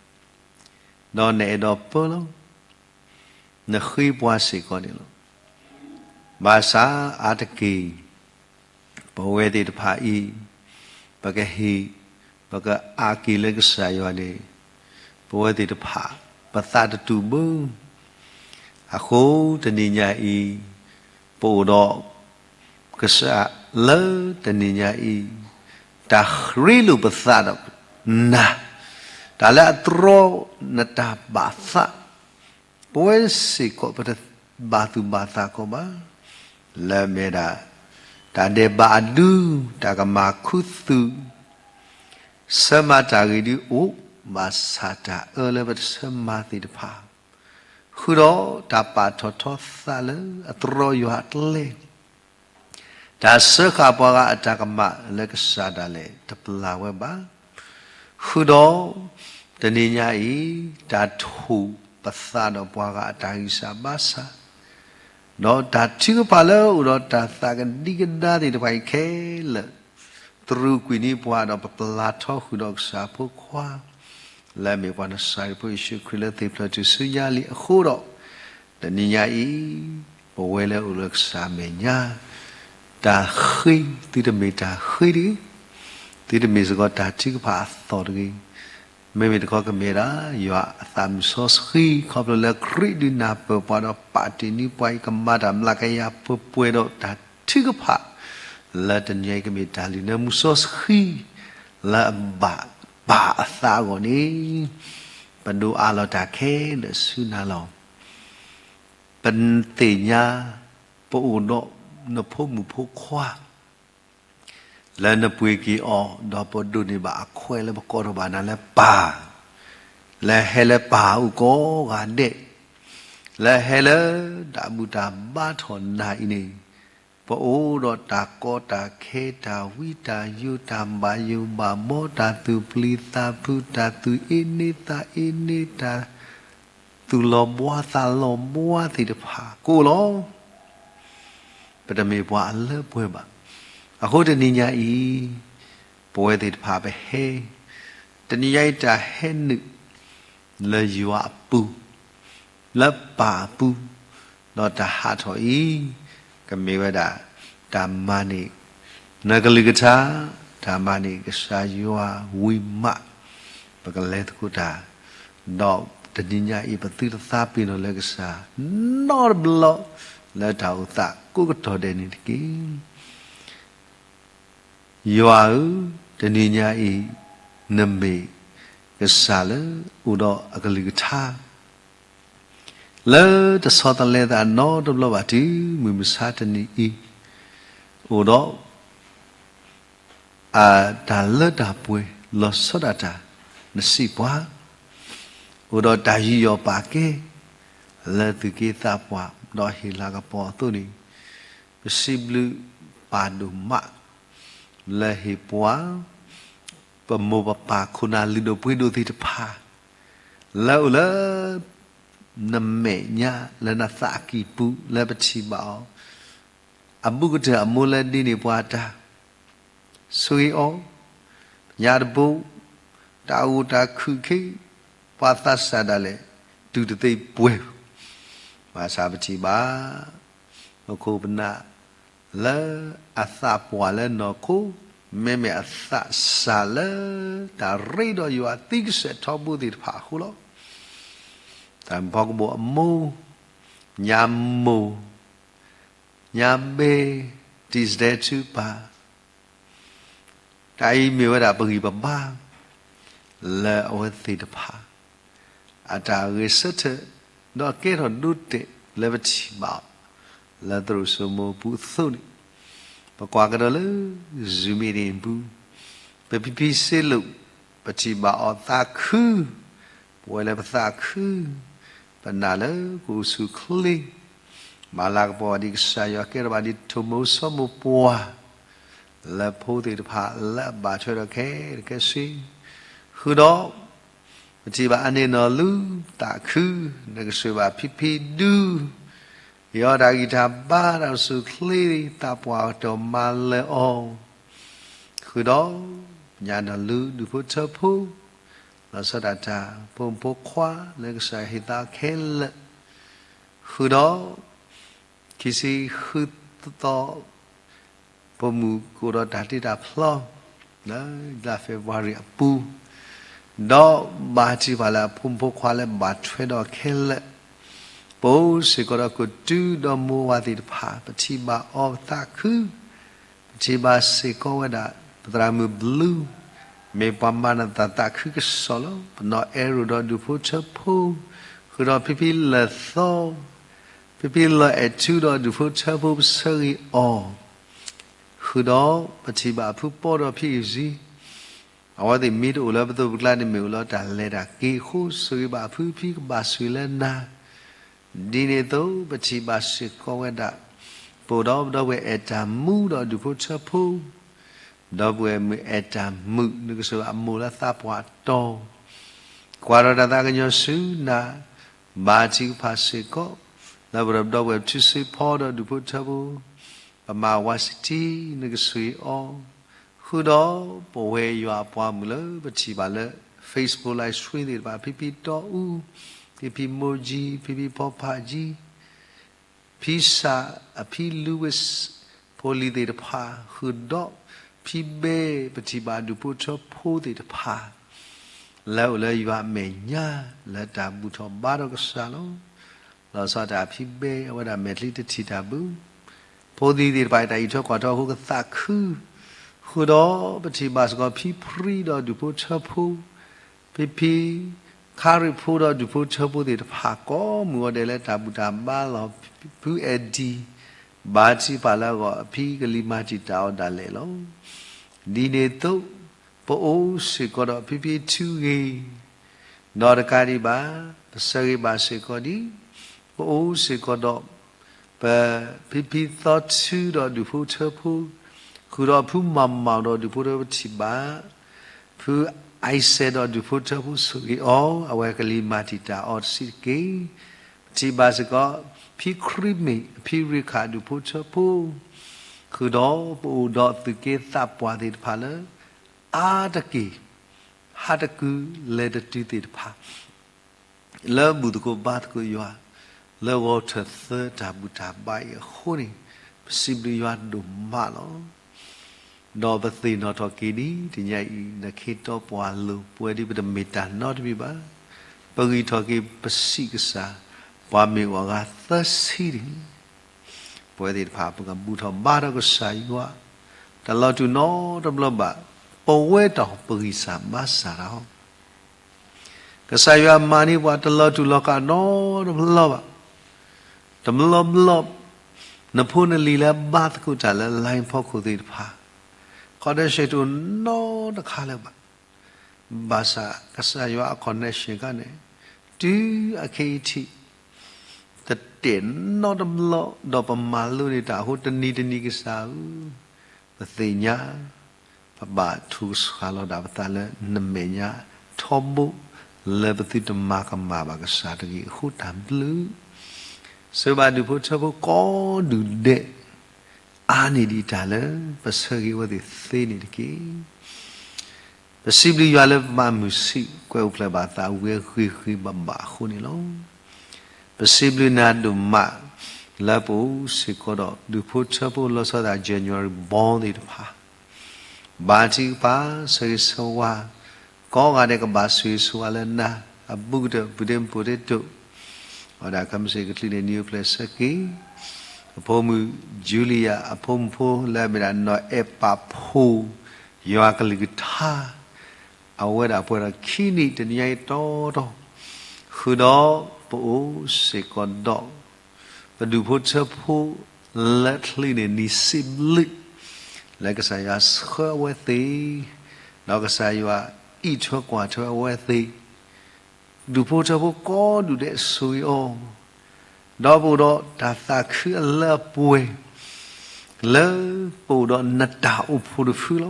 ဒီးနအဲၣ်ဒိးပၢလီၤ. နဃ့ပှၤစ့ၢ်ကီးန့ၣ်လီၤ. ဘၣ်ဆၣ်အါတက့ၢ် ပဝဲသ့ၣ်တဖၣ်အံၤ ပကဟ့ၣ် ပကအးက့ၤလၢကစၢ်ယွၤန့ၣ် ပဝဲသ့ၣ်တဖၣ် ပသးတတူာ်ဘၣ်. အဃိတနံၤညါအံၤ ပအိၣ်ဒီးကစၢ်လၢတနံၤညါအံၤ တၢ်ဃ့လိာ်ပသးဒီးနၤ, တၢ်လၢအတြီနတၢ်ဘၣ်သး, ပဝဲစ့ၢ်ကီးပတဘၣ်သူၣ်ဘၣ်သးကီးဘၣ်, လၢအမ့ၢ်ဒၣ် တၢ်ဒဲးဘးအဒု, တၢ်ကမၤခူသူၣ်, ဆၢမၤတၢ်ဂ့ၤဒုအိၣ်, ဘၣ်ဆၣ်တၢ်အၢလၢပတဆၢမၤသ့ၣ်တဖၣ်, ဃုာ်ဒီးတၢ်ပာ်ထီၣ်ထီသးလၢအတြီယွၤအကျဲ တၢ်စၢဃာ်ပှၤဂၤအတၢ်ကမၣ်လၢကစၢ်ဒၣ်လဲာ်တပျၢ်ဝဲဘၣ်. ဃုာ်ဒီးတနံၤညါအံၤ တၢ်ထိၣ်ပသးဒီးပှၤဂၤအတၢ်ဂံၢ်စၢ်ဘါစၢ်, ဒီးတၢ်ထုကဖၣ်လၢအိၣ်ဒီးတၢ်သးကဒံကဒါသ့ၣ်တဖၣ်အံၤခဲလၢာ် တရူးကွံာ်န့ၢ်ပှၤဒီးပပျၢ်ထီဃုာ်ဒီးကစၢ်ဖိခွါ လၢအမ့ၢ်ပှၤနစၤရ့းဖိယ့ၣ်ၡူးခရံာ်လၢသ့ၣ်ဖျၢၣ်ထူၣ်စုညါလံအဃိဒီး, တနံၤညါအံၤ ပဝဲလၢအိၣ်လၢကစၢ်အမဲာ်ညါ တၢ်ဃ့ သုတမ့ၢ်တၢ်ဃ့တဂ့ၤ, သုတမ့ၢ်စ့ၢ်ကီးတၢ်ထုကဖၣ်အသီၣ်တဂ့ၤ, မ့မ့ၢ်တခီကမ့ၢ်ဒၣ် ယွၤအသးမုၢ်စီဆှံ ခီဖျိလၢခရံာ်ဒုးနၢ်ပၢၢ်ပှၤဒီးပာ်တ့ၢ်န့ၢ်ပှၤအံၤ ကမၤတၢ်မျးကယၤပှဲၤပှဲၤဒီးတၢ်ထုကဖၣ် လၢတနံၤအံၤကမ့ၢ်တၢ်လုၢ်နၢမူစီဆှံ လၢအဘၣ်ပၢ်အသးအဂီၢ်န့ၣ် ပဒိးအးလီၤတၢ်ခဲလၢာ်ဆူနၤလီၤ. ပသ့ၣ်ညါ ပအိၣ်ဒီးနဖိမုၣ်ဖိခွါ လၢနပှ့ၤက့ၤအီၤ ဒီးပဒိးန့ၢ်ဘၣ်အခွဲးလၢပကိးထီၣ်ဘၣ်နၤလၢပၢ်, လၢဟဲလၢပၢ်အအိၣ်ကိးဂၤဒဲး, လၢဟဲလၢတၢ်ဘူၣ်တၢ်ဘါထီၣ်နၤအံၤန့ၣ်, ပအိၣ်ဒီးတၢ်ကီတၢ်ခဲ တၢ်ဝံတၢ်ယိး တၢ်ဘၣ်ယိၣ်ဘၣ်ဘီ တၢ်သူၣ်ပျံၤသးဖုး တၢ်သူၣ်အ့န့သးအ့န့ တၢ် သူၣ်လီၤဘှါသးလီၤဘှါသ့ၣ်တဖၣ် ကအိၣ်လီၤ. ပတမ့ၢ်ပှၤအလၢပှဲၤဘၣ်. အဃိတနံၤညါအံၤ ပဝဲသ့ၣ်တဖၣ်ပဟဲ, တနံၤညါအံၤတၢ်ဟဲနုာ် လၢယွၤအပူၤ, လၢပၢ်အပူၤ, ဒီးတၢ်ဟးထီၣ်အံၤ ကမ့ၢ်ဝဲဒၣ် တၢ်မၤန့ၢ် နကလုၢ်ကထါ, တၢ်မၤန့ၢ်ကစၢ်ယွၤဝံၤမး ပကလဲၤသကိးတၢ်, ဒီးတနံၤညါအံၤ ပသုတသးပ့ၤနီၣ်လၢကစၢ် နီတဘျီ လၢတၢ်အိၣ်သးကိးကတီၢ်ဒဲးန့ၣ်တက့ၢ်. ယွၤဧၢ, တနံၤညါအံၤ နမ့ၢ်ကစၢ်လၢအိၣ်ဒီးအကလုၢ်ကထါ လၢတဆီတလဲသးနီတဘျီဘၣ်တုၤမုၢ်မဆါတနံၤအံၤ, အိၣ်ဒီး အတၢ်လၢတၢ်ပှဲၤလီၤဆီဒၣ်တၢ် နစံးပှၤ, အိၣ်ဒီးတၢ်ယူးယီၣ်ပာ်ကဲ လၢသူၣ်က့သးပှၢ် ဒီးဟ့ၣ်လၤကပီၤအသိးန့ၣ်, ပစံးဘျုးပၢ်ဒိၣ်မး လၢဟ့ၣ်ပှၤ ပမိၢ်ပပၢ်ခိၣ်နၢ်လုၢ်ဒိၣ်ပှ့ၤဒိၣ်သ့ၣ်တဖၣ် လၢအိၣ်လၢ နမဲာ်ညါလၢနသးကံၢ်ပူၤလၢပထံၣ်ဘၣ်အီၤ အဘူးကတၢၢ်အမိၢ်လၢဒ်န့ၣ်ပှၤတၢ် ဆိၣ်ဂ့ၤအီၤ, ညါတဘိ, တၢ်အိၣ်တၢ်ခုၣ်ခ့, ပှၤသးစၢ်ဒၣ်လဲာ် တုၤတသ့ပှဲၤ, ဘၣ်ဆၣ်ပထံၣ်ဘၣ် ပခိၣ်ပနၢ် လၢအသးပှၢ်လၢနီၢ်ခိ, မ့မ့ၢ်အသးစၢ်လၢ တၢ်ရ့ဒီးယွၤသံကစဲးထီဘိသ့ၣ်တဖၣ်အဃိလီၤ. တၢ်ဖီကဘိၣ်အမိၢ်, ညါမိၢ်, ညါဘ့, တံၤစတဲထုပၢ် တၢ်အံၤမ့ၢ်ဝဲဒၣ်ပဂံၢ်ပဘါ လၢအဝဲသ့ၣ်တဖၣ် အတၢ်ဂဲၤဆၢထၢၣ် ဒီးကဲထီၣ်ဒိတဲာ်လၢပထံၣ်ဘၣ်အီၤ လၢသရိာ်စိမိပူၤအသိးန့ၣ်, ပကွၢ်ကဒီးလၢ Zoom meeting ပူၤ, ပဖံဖံစ့လိာ် ပထံၣ်ဘၣ်အီၤသးခု, ပဝဲလၢပသးခု, ပနာ်လၢကအိၣ်ဆူၣ်အိၣ်ချ့ မၤလၤကပီၤဒံးကစၢ်ယွၤကဲထီၣ်ဘၣ်ဒ်ထိၣ်မိၢ်ဆီမိၢ်ပှၢ် လၢဖိသ့ၣ်တဖၣ်လၢအဘၣ်ထွဲဒီးခဲတကဲဆ့, ဃုာ်ဒီး ပထံၣ်ဘၣ်အန့ၣ်နီၢ်လူသးခု, နကဆိၣ်ဂ့ၤဘၣ်ဖံဖံဒု, ယီၤတၢ်ဂံၢ်တၢ်ဘါတၢ်အိၣ်ဆူၣ်အိၣ်ချ့ သးပှၢ်ကတီၢ်မၤလၢအီၤ, ဃုာ်ဒီး ညါနီၢ်လူဒူၣ်ဖိထၢဖိ လီၤဆီဒၣ်တၢ် ဖိမုၣ်ဖိခွါလၢကစၢ်ယွၤဟ့ၣ်သးခဲလၢာ်, ဃုာ်ဒီး ခံဆံဃုသီ ပိာ်မုၣ်ကအိၣ်ဒီးတၢ်တ့တၢ်ဖျီ လၢ February အပူၤ, ဒီးဘၣ်ထံၣ်ပှၤလၢအဖိမုၣ်ဖိခွါလၢဘၣ်ထွဲဒီးခဲလၢာ်, ပအိၣ်စ့ၢ်ကီးဒီးကတုၤဒီးမိၢ်ဝၤသ့ၣ်တဖၣ် ပထံၣ်ဘၣ်အီၤပသးခု, ပထံၣ်ဘၣ်စ့ၢ်ကီးဝဲဒၣ် ပသရၣ်မုၣ်ဘျုး, မ့ၢ်ပှၤမၤနၢၤသးသးခုကစီၣ်လီၤ. ပနီၢ်အဲၣ်ရိၣ်ဒီးဒူၣ်ဖိထၢဖိ, ဃုာ်ဒီးဖံဖံလၢာ်သီ ဖံဖံလၢအဲၣ်ထူဒီးဒူၣ်ဖိထၢဖိပဆၢဂ့ၤအီၤ, ဃုာ်ဒီးပထံၣ်ဘၣ်အဖုပီဒီးဖံအံၤစံ, အဝဲသ့ၣ်မ့ၢ်တအိၣ်လၢပသိးပကျါန့ၣ်မ့ၢ်အိၣ်လၢတၢ်လဲၤတၢ်က့ၤအဃိ ဆိၣ်ဂ့ၤဘၣ်အဖုဖံကဘၣ်ဆိၣ်ဂ့ၤလၢနၤ, ဒ်န့ၣ်အသိး ပထံၣ်ဘၣ်စ့ၢ်ကီးဝဲဒၣ် ပအိၣ်ဒီးပဒီပုၢ်ဝဲၢ်အဲၣ်တၢ်မူဒီးဒူၣ်ဖိထၢဖိ ဒီပုၢ်ဝဲၢ်မုၣ်အဲၣ်တၢ်မုာ် နကဆိၣ်ဂ့ၤအမိၢ်လၢသးပှၢ်တီၤ, ကွၢ်ဒီးတၢ်သးကညီၤဆူနၤ, ဘါထုကဖၣ်စ့ၢ်ကီး လၢပဒီပုၢ်ဝဲၢ်ထုးစုဖီဒီးဒူၣ်ဖိထၢဖိ, ပမၤဝါစတံ နကဆိၣ်ဂ့ၤအီၤ, ဃုာ်ဒီးပဝဲယွၤအပှၤမုၣ်လၢပထံၣ်ဘၣ်လၢ Facebook Live Stream သ့ၣ်တဖၣ် ဖံဖံတီအူ, ဖံဖံမိၢ်ကၠံ, ဖံဖံဖီဖးကၠံ ဖံစၢ်, အဖံလူဝ့ၣ်, ဖိလံၤသ့ၣ်တဖၣ် ဃုာ်ဒီးဖံဘဲ ပထံၣ်ဘၣ်ဒူၣ်ဖိထၢဖိသ့ၣ်တဖၣ် လၢအိၣ်လၢယွၤအမဲာ်ညါ လၢတၢ်ဘူၣ်ထီၣ်ဘါထီၣ်ကစၢ်လီၤ. လီၤဆီဒၣ်တၢ်ဖံဘဲ အဝဲဒၣ်မဲာ်ချံတထံၣ်တၢ်ဘၣ်, ဖိသံသ့ၣ်တဖၣ်အတၢ်အံးထွဲကွၢ်ထွဲအဃိကသးခု, ဃုာ်ဒီးပထံၣ်ဘၣ်စ့ၢ်ကီးဖံဖှံဒီးဒူၣ်ဖိထၢဖိ ဖံဖံ ခါရံၣ်ဖိဒီးဒူၣ်ဖိထၢဖိသ့ၣ်တဖၣ် ကိးမုၢ်ဂီၤဒဲးလၢတၢ်ဘူၣ်တၢ်ဘါလီၤ. ဖုအဲၣ်ဒံၣ် ဘါထုကဖၣ်လၢအဂီၢ် အဖံကလံၤမၤတံာ်တာ်အီၤဒၣ်လဲာ်လီၤ. ဒ်န့ၣ်အသိး ပအိၣ်စ့ၢ်ကီးဒီးဖံဖံထူဂ့ၤ ဒီးတကးဒံးဘၣ် ပဆၢဂ့ၤဘၣ်စ့ၢ်ကီးဒ် ပအိၣ်စ့ၢ်ကီးဒီး ပဖံဖံသီထုဒီးဒူၣ်ဖိထၢဖိ, ဃုာ်ဒီးဖုမၤမၤဒီးဒူၣ်ဖိထၢဖိထံၣ်ဘၣ်, ဖုအံၤစဲးဒီးဒူၣ်ဖိထၢဖိဆိၣ်ဂ့ၤအီၤ, အဝဲကလံၤမၤတံာ်တာ်အီၤတဆံးတက့ၢ်. ပထံၣ်ဘၣ်စ့ၢ်ကီး ဖံခရံမ့ၢ် အဖံရ့ခၣ်ဒူၣ်ဖိထၢဖိ, ဃုာ်ဒီးပအိၣ်ဒီးသုးက့သးပှၢ်သ့ၣ်တဖၣ်လၢ အါတက့ၢ် ဟးတကူလဲၤတတုၤသ့ၣ်တဖၣ် လၢဘူၣ်သကိးဘါသကိးယွၤ လၢဂီၤထၢၣ်သၢတၢ်ဘူၣ်တၢ်ဘါအံၤအဃိန့ၣ် ပစံးဘျုးယွၤဒိၣ်မးလီၤ. ဒီးပသ့ၣ်နီၣ်ထီၣ်က့ၤဒ်တနံၤအံၤ နခ့တီပှၤလိၤ ပဝဲဒ်ပတမ့ၢ်တၢ်နီတမံၤဘၣ်. ပဂံၢ်ထီၣ်က့ၤပစံးကစၢ် ပှၤမ့ၢ်အိၣ်အဂၤသၢဆံန့ၣ် ပဝဲသ့ၣ်တဖၣ် ပကဘူၣ်ထီၣ်ဘါထီၣ်ကစၢ်ယွၤ တလီၤတူာ်နီတဘျီဘၣ်. ပဝဲတၢ်ပဂံၢ်စၢ်ဘါစၢ်တၢ်အီၤ ကစၢ်ယွၤမၤန့ၢ်ပှၤတလီၤတူာ်လီၤကာ်နီတဘျီဘၣ်. တဘျီဘျီ နဖိနလံၤလၢဘါသကိးတၢ်လၢ line ဖီခိၣ်သ့ၣ်တဖၣ် connection တအိၣ်နီတခါလၢၤဘၣ်. ဘၣ်ဆၣ်ကစၢ်ယွၤအ connection ခါန့ၣ် တုၤအခဲအံၤထံး တတဲာ်နီတဘျီ ဒီးပမၤလိန့ၢ်တၢ်အဃိ တနံၤတနံၤကစၢ်ဧၢ, ပသ့ၣ်ညါ ပဘၣ်ထုးကဆှၣ်လီၤဒၣ်ပသးလၢနမဲာ်ညါထီဘိ လၢပသုတမၤကမၣ်ဘၣ်ကစၢ်တဂ့ၤအဃိတၢ်ဘျုး စၢဘၣ်ဒူၣ်ဖိထၢဖိကိးဒူၣ်ဒဲး အါန့ၢ်ဒံးတၢ်လၢ ပဆၢဂ့ၤအဝဲသ့ၣ်သ့န့ၣ်တက့ၢ်. ပစံးဘျုးယွၤလၢပဘၣ်မုာ်ဆံး ကွဲးအိၣ်ဖျဲၣ်ဘၣ်သးဝံၤဂ့ၤဂ့ၤဘၣ်ဘၣ်အဃိန့ၣ်လီၤ. ပစံးဘျုးနၤဒိၣ်မး လၢပအိၣ်စ့ၢ်ကီးဒီး ဒူၣ်ဖိထၢဖိလီၤဆီဒၣ်တၢ် January born သ့ၣ်တဖၣ် ဘါထုကဖၣ် ဆၢဂ့ၤဆၢဝါ ကိးဂၤဒဲးကဘၣ်ဆိၣ်ဂ့ၤဆိၣ်ဝါလၢနၤ အဘူးကတၢၢ် ပုၢ်ဒ့မုၣ်ဖိဒ့တိာ် အဝဲဒၣ်ခဲမုၢ်ဆ့ၣ်ကချုးန့ၣ် နံၤအိၣ်ဖျဲၣ်ဆၢက့ၤ အဖိမုၣ် Julia အဖိမုၣ်ဖိလၢအမ့ၢ်ဒၣ်နီၢ်အဲၣ်ပာ်ဖှိၣ် ယွၤကလုၢ်ကထါ အဝဲဒၣ်ပှဲၤဒီးခံနံၣ် တနံၤညါအံၤတီတီ ဃုာ်ဒီးပအိၣ်စ့ၢ်ကီးဒီး ပဒူၣ်ဖိထၢဖိလၢချံန့ၣ် နံၤစံးဘျုး လၢကစၢ်ယွၤဆှၢအဝဲသ့ၣ် ဒီးကစၢ်ယွၤအံးထွဲကွၢ်ထွဲအဝဲသ့ၣ် ဒူၣ်ဖိထၢဖိကိးဒူၣ်ဒဲးဆိၣ်ဂ့ၤအီၤ ဒီးပအိၣ်ဒီးတၢ်သးခုအလၢအပှဲၤ လၢပအိၣ်ဒီးနတၢ်အိၣ်ဖှိၣ်တဖုလီၤ.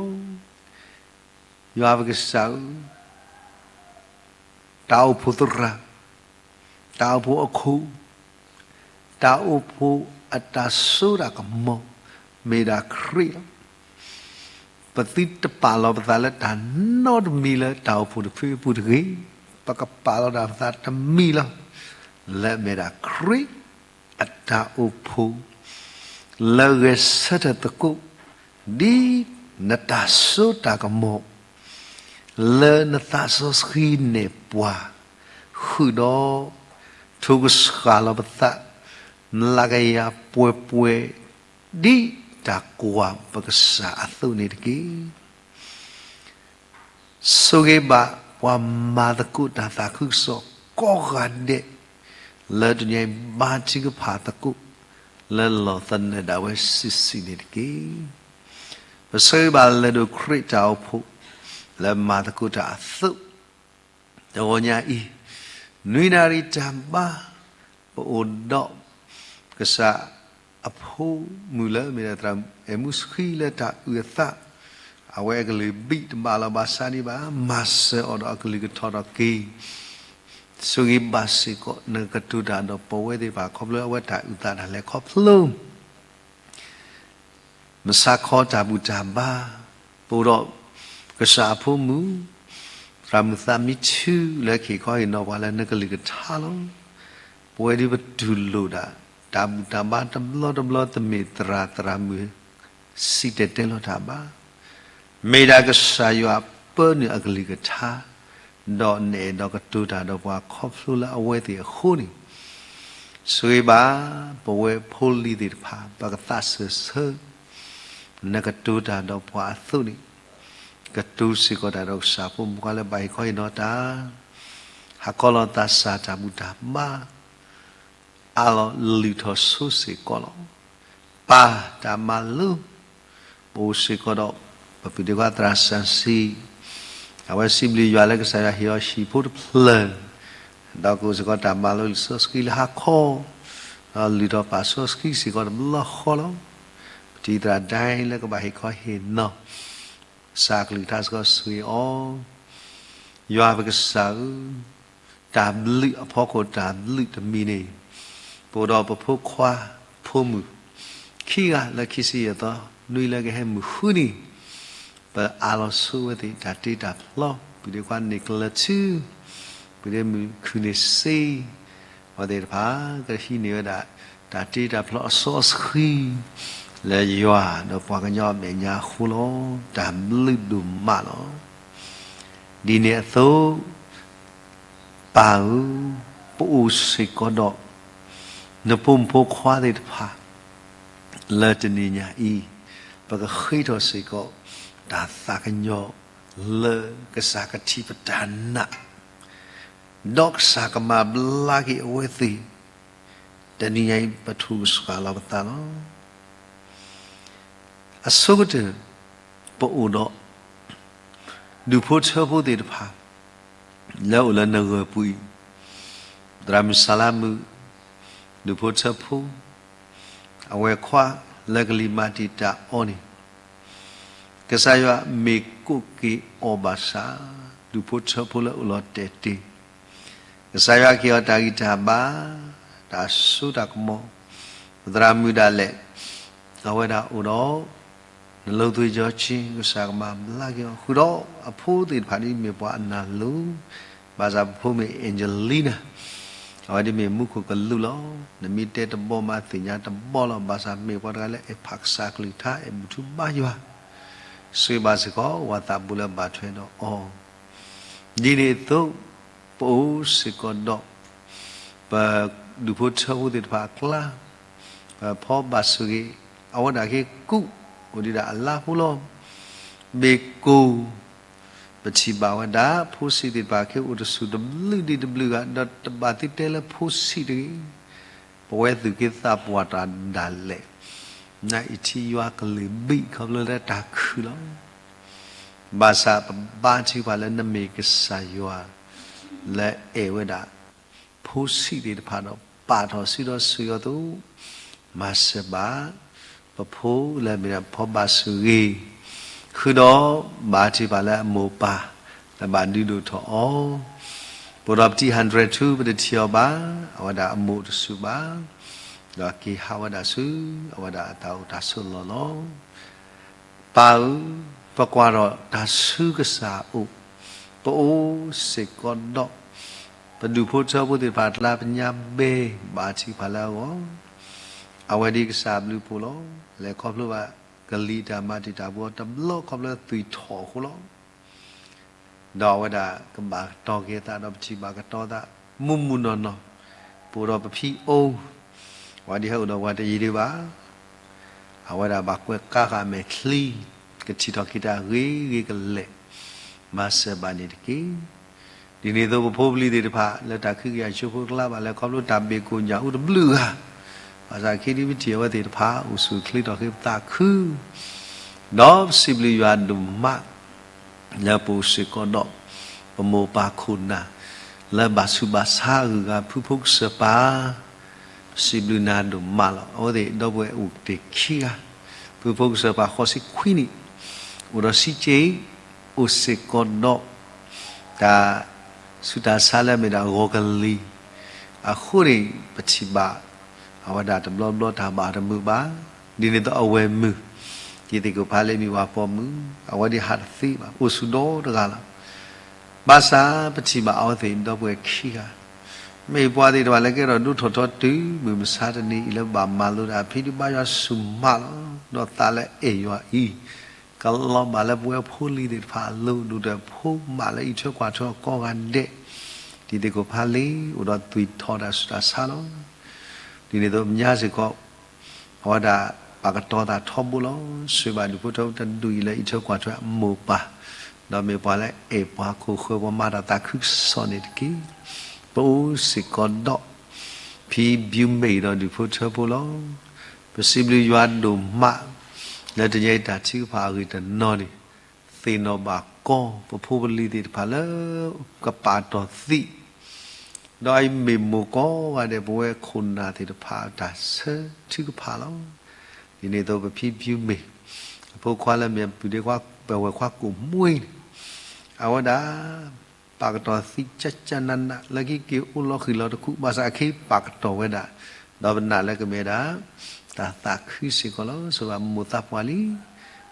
ယွၤပကစၢ်ဧၢ, တၢ်အိၣ်ဖှိၣ်သရၣ်, တၢ်အိၣ်ဖှိၣ်အခိၣ်, တၢ်အိၣ်ဖှိၣ်အတၢ်စိတၢ်ကမီၤ မ့ၢ်ဒၣ်ခရံာ်လီၤ. ပသုတပာ်လီၤပသးလၢတၢ်နီတမံၤလၢတၢ်အိၣ်ဖှိၣ်တဖုအပူၤတဂ့ၤ, ပကပာ်လီၤဒၣ်ပသးတမံၤလီၤ. လၢအမ့ၢ်ဒၣ်ခရံာ်အတၢ်အိၣ်ဖှိၣ် လၢဂဲၤဆၢထၢၣ်သကိး ဒ်နတၢ်စိတၢ်ကမီၤ လၢနသးစီဆှံနဲၣ်ပှၤ ဃုာ်ဒီး ထုးကဆှၣ်လီၤပသး မျးကယၤပှဲၤပှဲၤ ဒ်တၢ်ကွၢ်ပကစၢ်အသိးန့ၣ်တက့ၢ်. ဆိၣ်ဂ့ၤဘၣ်ပှၤမၤသကိးတၢ်သးခုကစီၣ်ကိးဂၤဒဲး လၢတနံၤအံၤဘါထုကဖၣ်သကိး လၢလီၢ်သနၢၣ်ဒၣ်ဝဲစုာ်စုာ်န့ၣ်တက့ၢ်. ပဆိၣ်ဂ့ၤဘၣ်လၢဒိၣ်ခရံာ်တၢ်အိၣ်ဖှိၣ် လၢမၤသကိးတၢ်အသိး တဂီၤညါအံၤ နွံနၣ်ရံၣ်တၢ်ဘါ ပအိၣ်ဒီး ကစၢ်အဖိမုၣ်လၢမ့ၢ်ဒၣ်သရၣ်အဲၣ်မူဆှံလၢတၢ်အုၣ်အသး အဝဲအကလုၢ်ဘံၣ်တဘၣ်လီၤဘၣ်ဆၣ်န့ၣ်ဘၣ် မၤစၢၤအီၤဒီးအကလုၢ်ကထီၣ်ထီၣ်က့ၤ ဆိၣ်ဂ့ၤဘၣ်စ့ၢ်ကီး နကတိၤတၢ်ဒီးပဝဲသ့ၣ်တဖၣ် ခီဖျိလၢအဝဲတၢ်အုၣ်သးတၢ်လဲၤခီဖျိ မုၢ်ဆါခီတၢ်ဘူၣ်တၢ်ဘါ ပအိၣ်ဒီးကစၢ်အဖိမုၣ် သရၣ်မုၣ်သးမံထူ လၢကဟ့ၣ်ခီဟ့ၣ်နီၤပှၤလၢနကလုၢ်ကထါလီၤ. ပဝဲဒၣ်ပတူၢ်လိာ်ဒၣ် တၢ်ဘူၣ်တၢ်ဘါတဘျီတဘျီ တမ့ၢ်သရၣ်သရၣ်မုၣ် စံၣ်တဲၤတဲလီၤတၢ်ဘၣ်. မ့ၢ်ဒၣ်ကစၢ်ယွၤပၢနုာ်အကလုၢ်ကထါ ဒီးနအဲၣ်ဒိးကတိၤတၢ်ဒီးပှၤခီဖျိလၢအဝဲသ့ၣ်အဃိန့ၣ် ဆိၣ်ဂ့ၤဘၣ် ပဝဲဖိလံၤသ့ၣ်တဖၣ် ပကသးစၢၢ်ဆၢ နကတိၤတၢ်ဒီးပှၤအသိးန့ၣ် ကတိၤစ့ၢ်ကီးတၢ်ဒီးကစၢ်ဖိမုၣ်ခွါလၢဘၣ်ဟ့ၣ်ခီဟ့ၣ်နီၤတၢ် ဟးကီလီၤသးစၢ်တၢ်ဘူၣ်တၢ်ဘါ အးလီၤလုၢ်ထီၣ်ဆိစ့ၢ်ကီးလီၤ. ပၢ်တၢ်မၤလိ ပအိၣ်စ့ၢ်ကီးဒီး ပပုၢ်ဒ့ခွါသရၣ်စၢ်စံ အဝဲစံးဘျုးယွၤလၢကစၢ်ယွၤဟ့ၣ်အီၤဟံၣ်ဖိတဖျၢၣ် ဒီးကအိၣ်စ့ၢ်ကီးတၢ်မၤလိလံာ်စီဆှံလၢဟါခီ ဒီးလုၢ်ထီၣ်ပာ်စီဆှံစ့ၢ်ကီးတဘျီဃီလီၤ. ပထံၣ်သရၣ်ဒဲလၢကဘၣ်ဟ့ၣ်ခီဟ့ၣ်နီၤ ကစၢ်အကလုၢ်ကထါစ့ၢ်ကီးဆိၣ်ဂ့ၤအီၤ ယွၤပကစၢ်ဧၢ, တၢ်ဘျုးအဖီခိၣ်တၢ်ဘျုးတမံၤန့ၣ် ပအိၣ်ဒီးပဖိခွါဖိမုၣ် ခံဂၤလၢခံဆံယဲၢ်သီ နွံလၢကဟဲမုၢ်ဃုနံၤ ပအးလီၤဆိဝဲသ့ၣ် တၢ်တ့တၢ်ဖျီ ပုၢ်ဒ့ခွါန့ၢ်ကျၢၤထူ ပုၢ်ဒ့မုၣ်ခုၣ်န့ၢ်စ့ အဝဲသ့ၣ်တဖၣ် ကဟံးန့ၢ်ဝဲဒၣ် တၢ်တ့တၢ်ဖျီအစီအဆှံ လၢယွၤဒီးပှၤကညီအမဲာ်ညါအဃိလီၤ. တၢ်ဘျုးဒိၣ်မးလီၤ. ဒ်န့ၣ်အသိး ပၢ်ဧၢ, ပအိၣ်စ့ၢ်ကီးဒီး နဖိမုၣ်ဖိခွါသ့ၣ်တဖၣ် လၢတနံၤညါအံၤ ပကဃ့ထီၣ်စ့ၢ်ကီး တၢ်သးကညီၤလၢကစၢ်ကထံၣ်ပတၢ်နာ် ဒီးကစၢ်ကမၤဘျါက့ၤအဝဲသ့ၣ် တနံၤညါအံၤ ပထုးကဆှၣ်လီၤပသးလီၤ. အဆိကတၢၢ် ပအိၣ်ဒီး ဒူၣ်ဖိထၢဖိသ့ၣ်တဖၣ် လၢအိၣ်လၢနဂၢၢ်ပူၤအံၤ, သရၣ်မုၣ်စၤလါမုၣ်, ဒူၣ်ဖိထၢဖိ, အဝဲခွါလၢကလံၤမၤတံာ်တာ်အီၤန့ၣ်, ကစၢ်ယွၤမ့ၢ်ကိးက့ၤအီၤဘၣ်ဆၣ်, ဒူၣ်ဖိထၢဖိလၢအိၣ်လီၤတဲာ်တ့ၢ်, ကစၢ်ယွၤက့ၤအီၤတၢ်ဂံၢ်တၢ်ဘါ, တၢ်စိတၢ်ကမီၤ, ပသရၣ်မုၣ်ဒၣ်လဲာ်, အဝဲဒၣ်အိၣ်ဒီး နလိသွ့ၣ်စီဆှံ ကစၢ်ကမၤဘျါက့ၤအီၤ, ဃုာ်ဒီးအဖိသ့ၣ်တဖၣ်ဒ်မ့ၢ်ပှၤအနၢ်လိၤ, ဘၣ်ဆၣ်ပဖိမ့ၢ် Angelina, အဝဲဒ်မ့ၢ်မူခိၣ်ကလူးလီၤ. နမ့ၢ်တဲတဘီမးသ့ၣ်ညါတဘီလီၤ. ဘၣ်ဆၣ်မ့ၢ်ပှၤတဂၤလၢအဲၣ်ဖးကစၢ်ကလုၢ်ကထါ အဲၣ်ဘူၣ်ထီၣ်ဘါယွၤ, ဆိၣ်ဂ့ၤဘၣ်စ့ၢ်ကီး ဝၤသးဘူးလၢဘၣ်ထွဲဒီးအီၤ ဒ်န့ၣ်အသိး, ပအိၣ်စ့ၢ်ကီးဒီး ပဒူၣ်ဖိထၢဖိသ့ၣ်တဖၣ်အကျါ, ပဖီဘၣ်ဆိၣ်ဂ့ၤ, အဝဲဒၣ်က့ၤကူး, အိၣ်ဒံးဒၣ်အလါဖိလီၤ. မ့ၢ်ကိၢ်, ပထံၣ်ဘၣ်ဝဲဒၣ် ဖိဆံးသ့ၣ်တဖၣ်က့ၤအိၣ်တဆူၣ်တဘျုးဒံးတဘျုးဂၤ, ဒီးတဘၣ်သုတဲလၢဖိဆံးတဂ့ၤ. ပဝဲသူၣ်က့သးပှၢ်တၢ်ဒၣ်လဲာ်, နအံးထံယွၤကလုၢ်ဘံၣ်ခီဖျိလၢတၢ်ခုၣ်လီၤ. ဘၣ်ဆၣ်ပဘါထုကဖၣ်လၢနမ့ၢ်ကစၢ်ယွၤ လၢအဲၣ်ဝဲဒၣ် ဖိဆံးသ့ၣ်တဖၣ်ဒီး ပာ်ထီၣ်စုဒီးစူးယီၤသိး, မၤစၢၤဘၣ် ပဖိလၢမ့ၢ်ဒၣ်ဖီဘၣ်ဆိၣ်ဂ့ၤ, ဃုာ်ဒီးဘါထုကဖၣ်လၢအမိၢ်ပၢ် လၢဘၣ်ဒုးဒိၣ်ထီၣ်အီၤ, ပအိၣ်ဒီးပတံၤ hundred two ပတထံၣ်အီၤဘၣ်, အဝဲဒၣ်အမိၢ်တဆူၣ်ဘၣ်, ဒီးက့ၤဟးဝဲဒၣ်ဆူ အဝဲဒၣ်အတၢ်အိၣ်တၢ်ဆိးလီၢ်လီၤ. ပၢ်ဧၢ, ပကွၢ်ထီၣ်တၢ်ဆူကစၢ်အအိၣ်, ပအိၣ်စ့ၢ်ကီးဒီး ပဒူၣ်ဖိထၢဖိသ့ၣ်တဖၣ်အကျါ ပညါဘဲ ဘါထုကဖၣ်လၢအဂီၢ်, အဝဲဒ်ကစၢ်အဘျုးအဖှိၣ်လီၤ. လဲၤခီဖျိဘၣ်ကလံၤတၢ်မၤတံာ်တာ်ပူၤအီၤတဘျီ ခီဖျိသွံၣ်ထီၣ်အဃိလီၤ. ဒီးအဝဲဒၣ်ကဘၣ်ကတီၤက့ၤအသးဒီးပထံၣ်ဘၣ်ကတီၤသး မုၢ်မုၢ်နီၢ်နီၢ်, ပအိၣ်ဒီးပဖံအိၣ်, အဝဲဒ်ဟဲအိၣ်ဒီးပှၤတယံာ်ဒံးဘၣ်, အဝဲဒၣ်ဘၣ်ကွဲးကါဃာ်မဲာ်ချံ, ကထံၣ်ထီၣ်က့ၤတၢ်ဂ့ၤဂ့ၤကလဲာ်, မၤစၢၤဘၣ်န့ၣ်တက့ၢ်. ဒ်န့ၣ်အသိးပဖိပလံၤသ့ၣ်တဖၣ် လၢတၢ်ခုကယၤဆိဖိအကျါ ဘၣ်လဲၤခီဖျိတၢ်ဘ့ၣ်ကိၣ်ညၣ်အူတဘျုးဂၤ, ဘၣ်ဆၣ်ခဲဒ်ပထံၣ်အဝဲသ့ၣ်တဖၣ် အိၣ်ဆူၣ်အိၣ်ချ့ထီၣ်က့ၤပသးခု, ဒီးပစံးဘျုးယွၤဒိၣ်မး လၢပအိၣ်စ့ၢ်ကီးဒီး ပမိၢ်ပၢ်ခိၣ်နၢ် လၢဘၣ်ဆူးဘၣ်ဆါအဂုၤအဂၤ ဖုဖိကစၢၢ်ပၢ်, ပစံးဘျုးနၤဒိၣ်မးလီၤ. အဝဲသ့ၣ်ဒီပုၢ်ဝဲၢ်အိၣ်တ့ၢ်ခံဂၤ, ဖုဖိကစၢၢ်ပၢ်ဃိးဆံခွံနံၣ်, အိၣ်ဒီးဆံးက့, အိၣ်စ့ၢ်ကီးဒီး တၢ်ဆူးတၢ်ဆါလၢအမ့ၢ်ဒၣ်ဂီၤကလံၤ, အဃိန့ၣ် ပထံၣ်ဘၣ် အဝဲဒၣ်တဘျီဘျီတၢ်ဘၣ်တမုာ်ဘၣ်, ဒ်န့ၣ်အသိးအဝဲၢ်မုၣ်, ယသ့ၣ်ကိၣ်ဖးလ့မ့ၢ်ပှၤပိာ်မုၣ်, အဝဲဒၣ်ဟးတသ့ဘၣ်, အိၣ်ဆူၣ်ဒီတဂၤလီၤ. ဘၣ်ဆၣ်ပထံၣ်ဘၣ်အဝဲသ့ၣ်ဒီပုၢ်ဝဲၢ်ခံဂၤ, မ့ၢ်ပှၤသ့ၣ်တဖၣ်လၢကဲထီၣ်ဒိၣ်ထီၣ်ထီတုၤမုၢ်မဆါတနံၤအံၤ လၢဘၣ်မၤလိတၢ်ဖံးဒုးဘါယွၤဆူၣ်မးလီၤ. ဒီးသးလၢအဲၣ်ယွၤအံၤ ကလီၤဘၣ်လၢပဝဲဖိလံၤသ့ၣ်တဖၣ်အလိၤ ဒိၣ်ဒီးဖိမးလၢအံးထွဲကွၢ်ထွဲအီၤကိးဂၤဒဲး, ဒ်သ့ၣ်ကိၣ်ဖးလ့ အိၣ်ဒီးသွံၣ်ထီၣ်တၢ်ဆူးတၢ်ဆါလီၤ. ဒ်န့ၣ်အသိးပညါစ့ၢ်ကီး အဝဲဒၣ်ပာ်ကတီၤသးထီဘိလီၤ. ဆိၣ်ဂ့ၤဘၣ်ဒူၣ်ဖိထၢဖိတဒူၣ်အံၤလၢအံးထွဲကွၢ်ထွဲအမိၢ်ပၢ်, ဒီးမ့ၢ်ပှၤလၢအဲၣ်ပှၤခိၣ်ဃၢၤပှၤမၤတၢ်သးခုကစီၣ်န့ၣ်တက့ၢ်. ပအိၣ်စ့ၢ်ကီးဒီး ဖံဘျုးမ့ၢ်ဒီးဒူၣ်ဖိထၢဖိလီၤ. ပစံးဘျုးယွၤဒိၣ်မး လၢတနံၤအံၤတၢ်ထုကဖၣ်အဂ့ၢ်တနီၤန့ၣ် သ့ၣ်နီၣ်ဘၣ်ကီၢ်ပဖိပလံၤသ့ၣ်တဖၣ်လၢကပာ်တီၢ်သံး ဒီးအံၤမ့ၢ်မိၢ်ကိးဂၤဒဲး ပဝဲခိၣ်နၢ်သ့ၣ်တဖၣ်တၢ်ဆၢထုကဖၣ်လီၤ. ဒ်န့ၣ်အသိးပဖံဘျုးမ့ၢ် အဖိခွါလၢမ့ၢ်ပုၢ်ဒ့ခွါ ပဝဲၢ်ခွါကိၣ်မှံန့ၣ် အဝဲဒၣ် ပာ်ကတီၤသံးကၠၢ်ကၠၢ်နးနး လၢခံက့ၤအိၣ်လီၤဃံၤလီၤတခူ ဘၣ်ဆၣ်အခဲအံၤပာ်ကတီၤဝဲဒၣ် ဒီးပနာ်လၢကမ့ၢ်ဒၣ် တၢ်သးခုစ့ၢ်ကီးလီၤ. ဆိၣ်ဂ့ၤဘၣ်မိၢ်သးပှၢ်လံ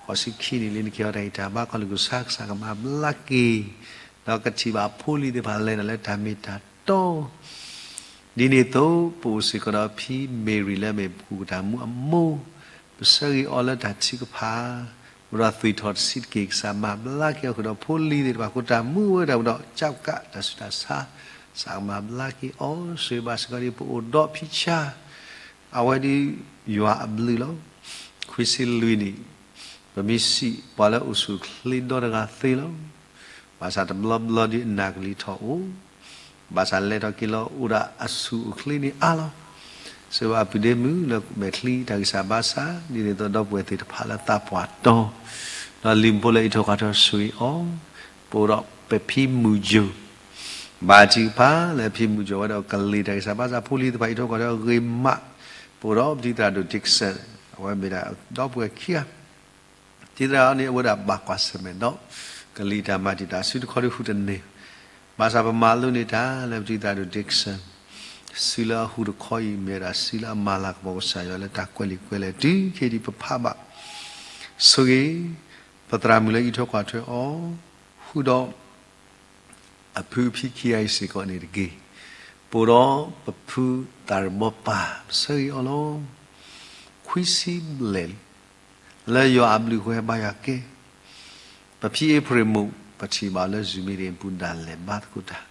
ဃိးဆံခံနံၣ်လံ နကဲထီၣ်တၢ်ဂံၢ်တၢ်ဘါ ကီၢ်လူၢ်ကစၢ် ကစၢ်ကမၤဘျါက့ၤ ဒီးကထံၣ်ဘၣ်ဖိလံၤသ့ၣ်တဖၣ်လဲၤဒီးလၢတၢ်မ့ၢ်တၢ်တီ ဒ်န့ၣ်အသိး ပအိၣ်စ့ၢ်ကီးဒီးဖံမ့ၢ်ရံၤလၢအမ့ၢ်ပှၤကူၣ်တၢ်မူအမိၢ်, ပဆၢဂ့ၤအီၤလၢတၢ်ထုကဖၣ်, အိၣ်ဒီးသွံၣ်ထီၣ်တဆံးတက့ၢ် ကစၢ်မၤဘျါက့ၤအီၤဃုာ်ဒီးဖိလံၤသ့ၣ်တဖၣ် ဃိတၢ်မူဝဲဒၣ် အိၣ်ဒီးကၠီကးတၢ်ဆူးတၢ်ဆါ, ကစၢ်မၤဘျါက့ၤအီၤ ဆိၣ်ဂ့ၤဘၣ်စ့ၢ်ကီးဒ်ပအိၣ်ဒီးဖံဆါ အဝဲဒၣ်ယွၤအဘျုးလီၤ. ခွံဆံလွံၢ်နံၣ် ပမ့ၢ်စံးပှၤလၢအိၣ်ဆူၣ်အိၣ်ချ့ဒီတဂၤသ့လီၤ. ဘၣ်ဆၣ်တဘျီဘျီဒ်အနၢ်ကလံၤထီၣ်အိၣ်, ဘၣ်ဆၣ်လဲၤထီၣ်က့ၤလီၤအိၣ်ဒီးအဆူၣ်အိၣ်ချ့န့ၣ်အါလီၤ. ဆိၣ်ဂ့ၤဘၣ်ပုၢ်ဒ့မုၣ်လၢမဲာ်ချံတၢ်ဂံၢ်စၢ်ဘါစၢ် ဒ်န့ၣ်အသိးဒီပုၢ်ဝဲၢ်သ့ၣ်တဖၣ်လၢသးပှၢ်တီ ဒီးလံၤဖိလၢအံးထွဲကွၢ်ထွဲဆိၣ်ဂ့ၤအီၤ, ပအိၣ်ဒီးပဖံမုၢ်ယိၤ ဘါထုကဖၣ်လၢဖံမုၢ်ယိၤဝဲဒီးကလံၤတၢ်ဂံၢ်စၢ်ဘါစၢ် ဖိလံၤသ့ၣ်တဖၣ်အံးထွဲကွၢ်ထွဲအဂ့ၤမး, ပအိၣ်ဒီးပတံၤသရၣ်ဒိၣ် Dixon အဝဲမ့ၢ်ဒၣ်ဒီပုၢ်ဝဲၢ်ခံဂၤ တံၤသရၣ်အံၤန့ၣ် အဝဲဒၣ်ဘၣ်ကွၢ်ဆၢၣ်မဲာ်ဒီး ကလံၤတၢ်မၤတံာ်တာ်စုတခီဒုးဟူးတန့ၢ်, ဘၣ်ဆၣ်ပမၤလိန့ၢ်တၢ်လၢပတံၤသရၣ်ဒိၣ် Dixon စုလၢအဟူးတခီအံၤ မ့ၢ်ဝဲဒၣ်စုလၢအမၤလၤကပီၤကစၢ်ယွၤလၢတၢ်ကွဲးလံာ်ကွဲးလဲၢ်တုၤခဲအံၤဒံး ပဖးဘၣ်ဆိၣ်ဂ့ၤ ပသရၣ်မုၣ်လၢအံးထွဲကွၢ်ထွဲအီၤ ဃုာ်ဒီး အဖုအဖံခံဂၤအံၤစ့ၢ်ကီးန့ၣ်တက့ၢ်. ပအိၣ်ဒီးပဖုသးရ့ၣ်ဘီပၢ် ပဆၢဂ့ၤအီၤလီၤ. ခွံဆံဘျဲၣ်လံ လၢယွၤအဘျုးအဃိဟဲဘါယွၤကဲ, ပဖံအ့ဖြ့ၣ်မိၢ် ပထံၣ်ဘၣ်လၢ Zoom meeting အပူၤဒၣ်လဲာ်ဘါသကိးတၢ်,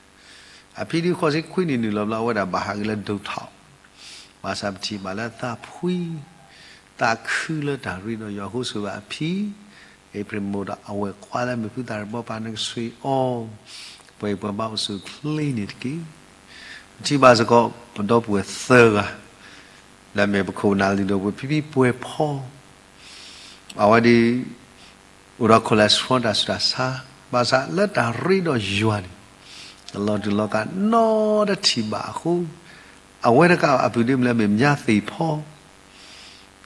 အဖံဒုးဃိးဆံခွံနံၣ်နုာ်လီၤဘျီ အဝဲဒၣ်ဘၣ်ဟးဂ့ၤလၢဒိၣ်ထီၣ် ဘၣ်ဆၣ်ပထံၣ်ဘၣ်လၢသးဖှံ သးခုလၢတၢ်ရ့ဒီးယွၤအဃိ ဆိၣ်ဂ့ၤဘၣ်အဖံ အ့ဖြ့ၣ်မိၢ်ဒီးအဝဲၢ်ခွါလၢမ့ၢ်ဖုသးရ့ၣ်ဘီပၢ် နကဆိၣ်ဂ့ၤအီၤ, ပှၤအံၤပှၤဘၣ်အိၣ်ဆူၣ်အိၣ်ချ့န့ၣ်တက့ၢ်. ပထံၣ်ဘၣ်စ့ၢ်ကီး ပဒီပုၢ်ဝဲၢ်သၢဂၤ လၢအမ့ၢ်ပခိၣ်ပနၢ်လုၢ်ဒိၣ်ပှ့ၤ ဖံဖံပှဲၤဖီ အဝဲဒၣ် အိၣ်ဒီး cholesterol တၢ်ဆူးတၢ်ဆါ, ဘၣ်ဆၣ်လၢတၢ်ရ့ဒီးယွၤန့ၣ် တလီၤတူာ်လီၤကာ်နီတထံၣ်ဘၣ်အဃိ, အဝဲတကးဘၣ်အပုၢ်ဒ့မုၣ်လၢအမ့ၢ်မၠါသ့ၣ်ဖီ,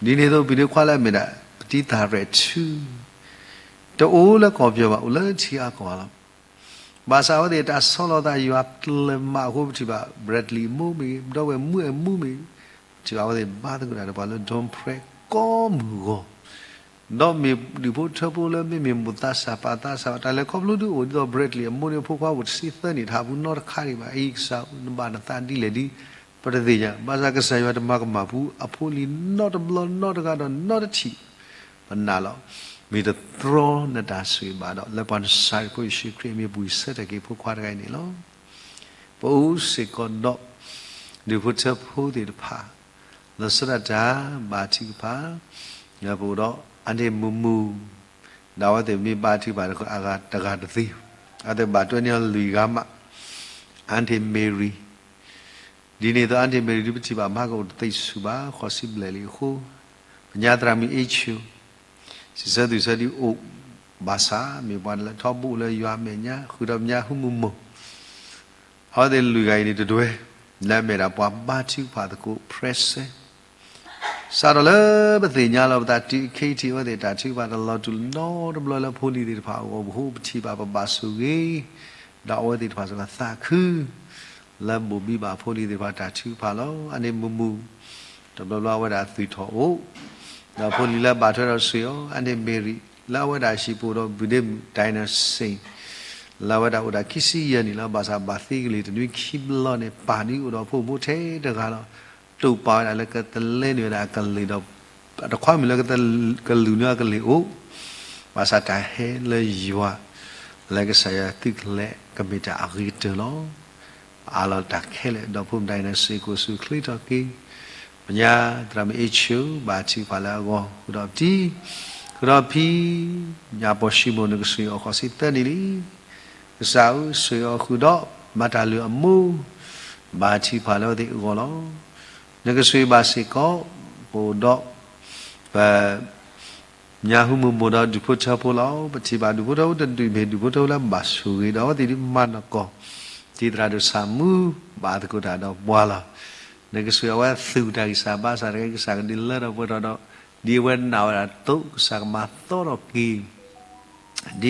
ဒ်န့ၣ်အသိး ပုၢ်ဒ့ခွါလၢအမ့ၢ်ဒၣ် ပတံၤသရၣ်ထု တအိၣ်လၢကီၢ်ပယီၤဘၣ် အိၣ်လၢထံအါကီၢ်လီၤ. ဘၣ်ဆၣ်အဝဲသ့ၣ်တၢ်ဆီလီၤသးယွၤကျၢၤမးအဃိ ပထံၣ်ဘၣ် Bradley အမိၢ်မ့ၢ်ဂ့ၤ, ဒီပုၢ်ဝဲၢ်မုၣ်အမိၢ်မ့ၢ်ဂ့ၤ, ပထံၣ်ဘၣ်အဝဲသ့ၣ်ဘါသကိးတၢ်ဒီးပှၤလၢ Don Pratt ကိးမုၢ်ဂီၤ ဒီးမ့ၢ်ဒူၣ်ဖိထၢဖိလၢမ့မ့ၢ်မိၢ်သးစၢ်ပၢ်သးစၢ်ဘၣ် တၢ်လဲၤခီဖျိဒုးအိၣ်ဒ်သိး Bradley အမိၢ်န့ၣ် အဖိခွါအိၣ်တဆံသၢနံၣ် တဟးပူၤနီတခါဒံးဘၣ် အံၤကစၢ်နဘၣ်နသးဒ်လဲၣ်ဒ် ပတသ့ၣ်ညါ, ဘၣ်ဆၣ်ကစၢ်ယွၤတမၤကမၣ်ပူၤအဖိလံၤနီတဘျီနီတဂၤဒီးနီတထံၣ်, ပနာ်လီၤ. မ့ၢ်တတြီနတၢ်ဆိၣ်ဂ့ၤဘၣ်ဒီး လၢပှၤနစၤရ့းဖိယ့ၣ်ၡူးခရံာ်အမံၤပူၤအံၤဆၢထၢၣ်က့ၤဖိခွါတဂၤအံၤန့ၣ်လီၤ. ပအိၣ်စ့ၢ်ကီးဒီး ဒူၣ်ဖိထၢဖိသ့ၣ်တဖၣ် လီၤဆီဒၣ်တၢ်ဘါထုကဖၣ်, လၢပအိၣ်ဒီးအါန့ၢ်မုၢ်မုၢ်, ဒီးအဝဲသ့ၣ်မ့ၢ်ဘါထုကဖၣ်တဂၤတဂၤတသ့, အဝဲသ့ၣ်ဘၣ်တွဲန့ၢ်အီၤလွံၢ်ဂၤမး, အါန့ၢ်မ့ၤရံၤ, ဒ်န့ၣ်အသိး အါန့ၢ်မ့ၤရံၤဒုး ပထံၣ်ဘၣ်မၤကအိၣ်တသ့ဆူၣ်ဘၣ် ဃိးဆံဘျဲၣ်လံအဃိ, ပညါသရၣ်မုၣ်အ့ၣ်ဆူၣ် စံးဆၢသူၣ်ဆၢဒုးအိၣ်, ဘၣ်ဆၣ်မ့ၢ်ပှၤလၢထီဘိလၢယွၤအမဲာ်ညါ ဃုာ်ဒီးပညါဟူမုၢ်မိၢ်, အဝဲသ့ၣ်လွံၢ်ဂၤအံၤန့ၣ်တဒွဲၣ်, လၢအမ့ၢ်ဒၣ်ပှၤဘါထုကဖၣ်သကိး present စးထီၣ်လၢပသ့ၣ်ညါလီၤပသးတုၤခဲအံၤထံး အဝဲသ့ၣ်တၢ်ထုကဖၣ်တလီၤတူာ်နီတဘျီလၢဖိလံၤသ့ၣ်တဖၣ်အဂီၢ် ပဃိပထံၣ်ဘၣ်ပဘၣ်ဆိၣ်ဂ့ၤ, ဒီးအဝဲသ့ၣ်တဖၣ်စ့ၢ်ကီးသးခု လၢဘိၣ်ဘံဘၣ်ဖိလံၤသ့ၣ်တဖၣ်တၢ်ထုကဖၣ်လီၤ. အါန့ၢ်မုၢ်မုၢ်, တဘျီဘျီအဝဲဒၣ်သုးထီၣ်အိၣ်, ဒီးဖိလံၤလၢဘၣ်ထွဲဒီးဆိၣ်ဂ့ၤအီၤ အါန့ၢ်မ့ၤရံၤ လၢအဝဲဒၣ်ဟံၣ်ပူၤဒီး ဘုဒ့မုၣ် ဒိၣ်နၣ်စ့ၣ် လၢအဝဲဒၣ်အိၣ်ဒၣ်ခံဆံယဲၢ်နံၣ်လီၤ. ဘၣ်ဆၣ်ဘၣ်သံကလံၤတနွံခံဘျီန့ၣ် ပၢ်ဒုးအိၣ်ဒီးဖိမုၣ်ထဲတဂၤလီၤ. တိာ်ပာ်ဝဲဒၣ်လၢကတလဲနုာ်ဝဲဒၣ်အကလ့ၢ်ဒီး တခွါမုၣ်လၢကလူၤန့ၢ်အကလ့ၢ်အိၣ်, ဘၣ်ဆၣ်တၢ်ဟဲလၢယွၤ လၢကစၢ်ယွၤသုးကလၢၤကမ့ၢ်တၢ်အဂ့ၤကတၢၢ်လီၤ. အးလီၤတၢ်ခဲလၢာ် ဒီးဖိမုၣ် ဒိၣ်နၣ်စ့ၣ် ကအိၣ်ဆူၣ်အိၣ်ချ့ထီၣ်က့ၤ, ပညါသရၣ်မုၣ်အ့ၣ်ဆူၣ် ဘါထုကဖၣ်လၢအဂီၢ် ဃုာ်ဒီးပတံၤ, ဃုာ်ဒီးဖံ ညၣ်ပီၣ်ၡံမိၣ် နကဆိၣ်ဂ့ၤအီၤ ဃိးဆံသၢနံၣ်လံ. ကစၢ်ဧၢ ဆိၣ်ဂ့ၤအီၤဃုာ်ဒီး မၤတၢ်လုၢ်အမူ ဘါထုကဖၣ်လၢအဝဲသ့ၣ်အဂီၢ်လီၤ. နကဆိၣ်ဂ့ၤဘၣ်စ့ၢ်ကီး ပအိၣ်ဒီး ပ ညါဟူမုၢ်မိၢ်ဒီးဒူၣ်ဖိထၢဖိလီၤ. ပထံၣ်ဘၣ်ဒူၣ်ဖိထၢဖိတဒူၣ်မ့ၢ်ဒူၣ်ဖိထၢဖိလၢဘၣ်ဆိၣ်ဂ့ၤဒီး အဝဲသ့ၣ်ဒုးမၤနၢၤကီၢ် တံၤသရၣ်ဒိၣ်ဆၣ်မူ ဘၣ်သကိးတၢ်ဒီးပှၤလီၤ. နကဆိၣ်ဂ့ၤအဝဲသူၣ်တၢ်ဂံၢ်စၢ်ဘါစၢ်တဂ့ၤ ကစၢ်ကဒုးလၢထီၣ်ပှဲၤထီၣ်ဒီး ဒ်အဝဲနာ်ဝဲဒၣ်အသိး ကစၢ်ကမၤသီထီၣ်က့ၤ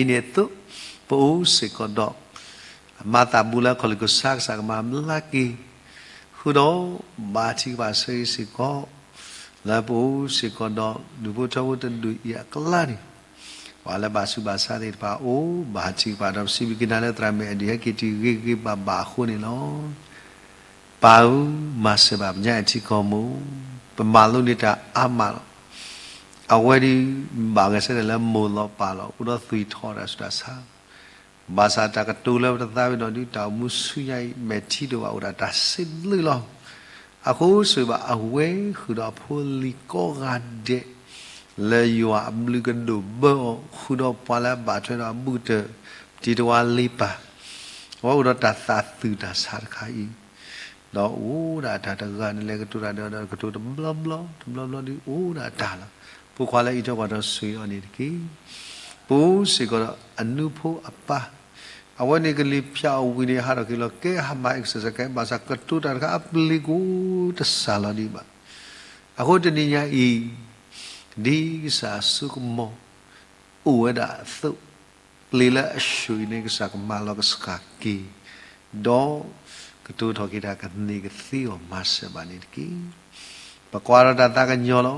ဒ်န့ၣ်အသိး ပအိၣ်စ့ၢ်ကီးဒီး မၤသးဘူးလၢခီၣ်လံၢ်ကစၢ် ကစၢ်ကမၤဘျါက့ၤ ဃုာ်ဒီး ဘါထုကဖၣ်ဆၢဂ့ၤစ့ၢ်ကီး လၢပအိၣ်စ့ၢ်ကီးဒီး ဒူၣ်ဖိထၢဖိတဒူၣ်အံၤအကျါန့ၣ် ပှၤလၢဘၣ်ဆူးဘၣ်ဆါသ့ၣ်တဖၣ်အိၣ် ဘါထုကဖၣ်ဒီး ပစံးဘျုးက့ၤနၤလၢသရၣ်မုၣ်အဲၣ်ဒိးဟဲက့ၤတုၤဂ့ၤဂ့ၤဘၣ်ဘၣ်အဃိန့ၣ်လီၤ. ပၢ်ဧၢ, မၤစၢၤဘၣ်ပညါအဲၣ်ထံကီၢ်မိၢ်, ပမၤလိန့ၢ်တၢ်အါမးလီၤ. အဝဲဒၣ် ဘၣ်ဂဲၤဆၢထၢၣ်လၢမိၢ်လီၤပၢ်လီၤ အိၣ်ဒီးသွံၣ်ထီၣ်တၢ်ဆူးတၢ်ဆါ ဘၣ်ဆၣ်တၢ်ကတိၤလၢပတသးဝံၤဒီးဒုး တၢ်အိၣ်မူဆူညါအံၤ မဲာ်ထံတအိၣ်ဘၣ် အိၣ်ဒၣ်တၢ်စံးဘျုးလီၤ. အဃိစံးဘၣ်အဝဲဃုာ်ဒီးအဖိလံၤကိးဂၤဒဲး လၢယွၤအဘျုးကဒိၣ်ဘၢအီၤ ဃုာ်ဒီးပှၤလၢအဘၣ်ထွဲဒီးအဘူးကတၢၢ် တံၤတဝါလ့ပၢ် အဝဲအိၣ်ဒီးတၢ်သးသုးတၢ်ဆါတခါအံၤ ဒီးအိၣ်ဒၣ်တၢ်တဂၤန့ၣ်လဲၤကတိၤတၢ်ဒီး ကတိၤတဘျီဘျီ တဘျီဘျီဒုးအိၣ်ဒၣ်တၢ်လီၤ. ဖိခွါလၢအံးထွဲကွၢ်ထွဲဆိၣ်ဂ့ၤအီၤန့ၣ်တက့ၢ်. ပအိၣ်စ့ၢ်ကီးဒီးအနူဖိအပၢ်, အဝဲန့ၣ်ကလံၤဖၠးအဝံၤန့ၣ် ဟးထီၣ်က့ၤလီၤ ကဲဟးမၤ exercise ကဲ ဘၣ်ဆၣ်ကတိၤတၢ်တခါအပျ့ၤကိးတစၢ်လီၤဒံးဘၣ်. အဃိတနံၤညါအံၤ ဒ်ကစၢ်အစိကမီၤ အိၣ်ဝဲဒၣ်အသိး, ကျ့လၢအဆူၣ်အံၤန့ၣ် ကစၢ်ကမၤလီၤကဆှၣ်က့ၤ, ဒီးကတိၤထီၣ်က့ၤတၢ်ကန့ၢ်ကသ့အီၤ မၤစၢၤဘၣ်န့ၣ်တက့ၢ်. ပကွၢ်ထီၣ်တၢ်သးကညီၤလီ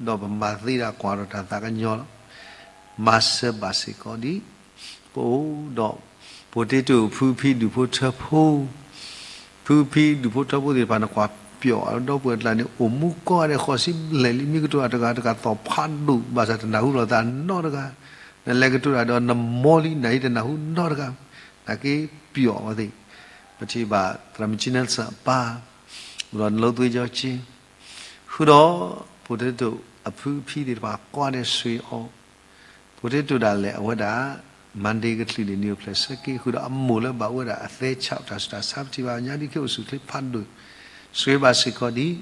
ၤ, ဒီးပမၤသ့ဒၣ်ကွၢ်ထီၣ်တၢ်သးကညီၤလီၤ. မၤစၢၤဘၣ်စ့ၢ်ကီးဒ် ပအိၣ်ဒီး ပအိၣ်တ့ၢ်တ့ၢ်ဖုဖံဒူၣ်ဖိထၢဖိ, ဖုဖံဒူၣ်ဖိထၢဖိသ့ၣ်တဖၣ်န့ၣ် ကွၢ်ပၠီၣ်အဒီပုၢ်ဝဲၢ်ကျါန့ၣ် အိၣ်မူကီၢ်ဂၤဒဲးဃိးဆံဘျဲၣ်လံ မ့ၢ်ကတိၤတၢ်တဂၤတဂၤသီၣ်ဖးဒိၣ် ဘၣ်ဆၣ်တနၢ်ဟူလီၤသးနီတဂၤ, နလဲၤကတိၤတၢ်ဒီးနမိၢ်လံ နၤအံၤတနၢ်ဟူနီတဂၤ, နာ်က့ပၠီၣ်ဝဲသ့ၣ်, ပထံၣ်ဘၣ်သရၣ်မုၣ်ကၠံနဲစၢၣ်အပၢ် အိၣ်ဒီးနလိသွ့ကၠီကၠ့ ဃုာ်ဒီး ဖိတ့ၢ်တ့ၢ်အဖုအဖံသ့ၣ်တဖၣ် ကွၢ်န့ၢ်ဆွ့အီၤ, ဖိတ့ၢ်တ့ၢ်ဒၣ်လဲာ်အဝဲဒၣ် Monday ကချုးန့ၣ် နံၣ်အိၣ်ဖျဲၣ်ဆၢက့ၤ ဃုာ်ဒီးအမိၢ်လၢဘၣ်အိၣ်ဝဲဒၣ်အသဲဆး တၢ်ဆူးတၢ်ဆါ ပထံၣ်ဘၣ်ညါဒ်ခဲအိၣ်ဆူၣ်ချ့ဖးဒိၣ်, ဆွ့ဘၣ်စ့ၢ်ကီးဒ်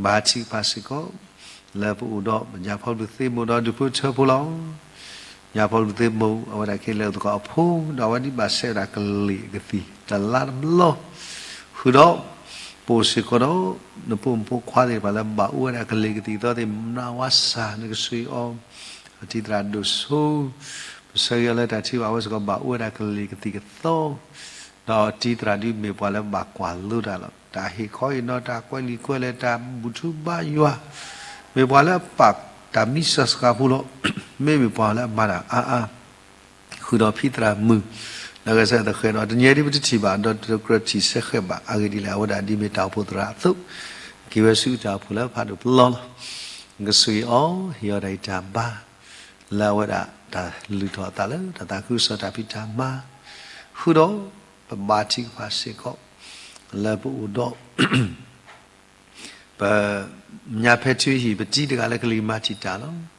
ဘါထုကဖၣ်စ့ၢ်ကီး လၢပအိၣ်ဒီးပညါဖီဘုသ့ၣ်မိၢ်ဒီးဒူၣ်ဖိထၢဖိလီၤ. ညါဖီဘုသ့ၣ်မိၢ် အဝဲဒၣ်ခဲလၢာ်အိၣ်သကိးအဖိ ဒီးအဝဲဒ်ဘၣ်ဆဲးဝဲဒၣ်ကလံၤကသံၣ်တလါတဘျီ, ဃုာ်ဒီး ပအိၣ်စ့ၢ်ကီးဒီး နဖိမုၣ်ဖိခွါသ့ၣ်တဖၣ်လၢဘၣ်အိၣ်ဝဲဒၣ်ကလံၤကသံၣ်ကသီသ့ၣ် မနၢ်ဝါစၢ် နကဆွ့အီၤ, အတံၤသရၣ်ဒိၣ်စိ ပဆၢဂ့ၤအီၤလၢတၢ်ထံၣ်ဘၣ်အဝဲစ့ၢ်ကီး ဘၣ်အိၣ်ဝဲဒၣ်ကလံၤကသံၣ်ကသီ ဒီးအတံၤသရၣ်ဒုးမ့ၢ်ပှၤလၢဘၣ်ကွၢ်လိတၢ်လီၤ. တၢ်ဟ့ၣ်ခီဟ့ၣ်နီၤ တၢ်ကွဲးလံာ်ကွဲးလဲၢ် တၢ်ဘူၣ်ထူဘါယွၤ, မ့ၢ်ပှၤလၢအပာ်တၢ်မံစၢၤစှၤဖိလီၤ. မ့မ့ၢ်ပှၤလၢအမၤတၢ်အါအါ ဃုာ်ဒီးဖံသရၣ်မုၣ် ဒီးဂဲၤဆၢထၢၣ်သဃဲးဒီး တနံၤအံၤဒ်ပတထံၣ်ဘၣ် ဒီးတကြၢးထံၣ်ဆၢဃဲးဘၣ် အဂ့ၢ်ဒ်လဲၣ် အဝဲဒၣ်ဒ်မ့ၢ်တၢ်အိၣ်ဖှိၣ်သရၣ်အသိး က့ၤဝဲဆူတၢ်အိၣ်ဖှိၣ်လၢဖးဒိၣ်ပလီၢ်လီၤ. ကစူၢ်အီၤ ဟ့ၣ်အီၤတၢ်ဂံၢ်တၢ်ဘါ လၢအဝဲဒၣ်တၢ်လုၢ်ထီၣ်အသးလၢ တၢ်သးခုကစီၣ်တၢ်ဖံးတၢ်မၤ ဃုာ်ဒီး ပဘါထုကဖၣ်စ့ၢ်ကီး လၢပအိၣ်ဒီး ပညါဖဲထူဟံၣ် ပတံၤတဂၤလၢကလံၤမၤတံာ်တာ်လီၤ.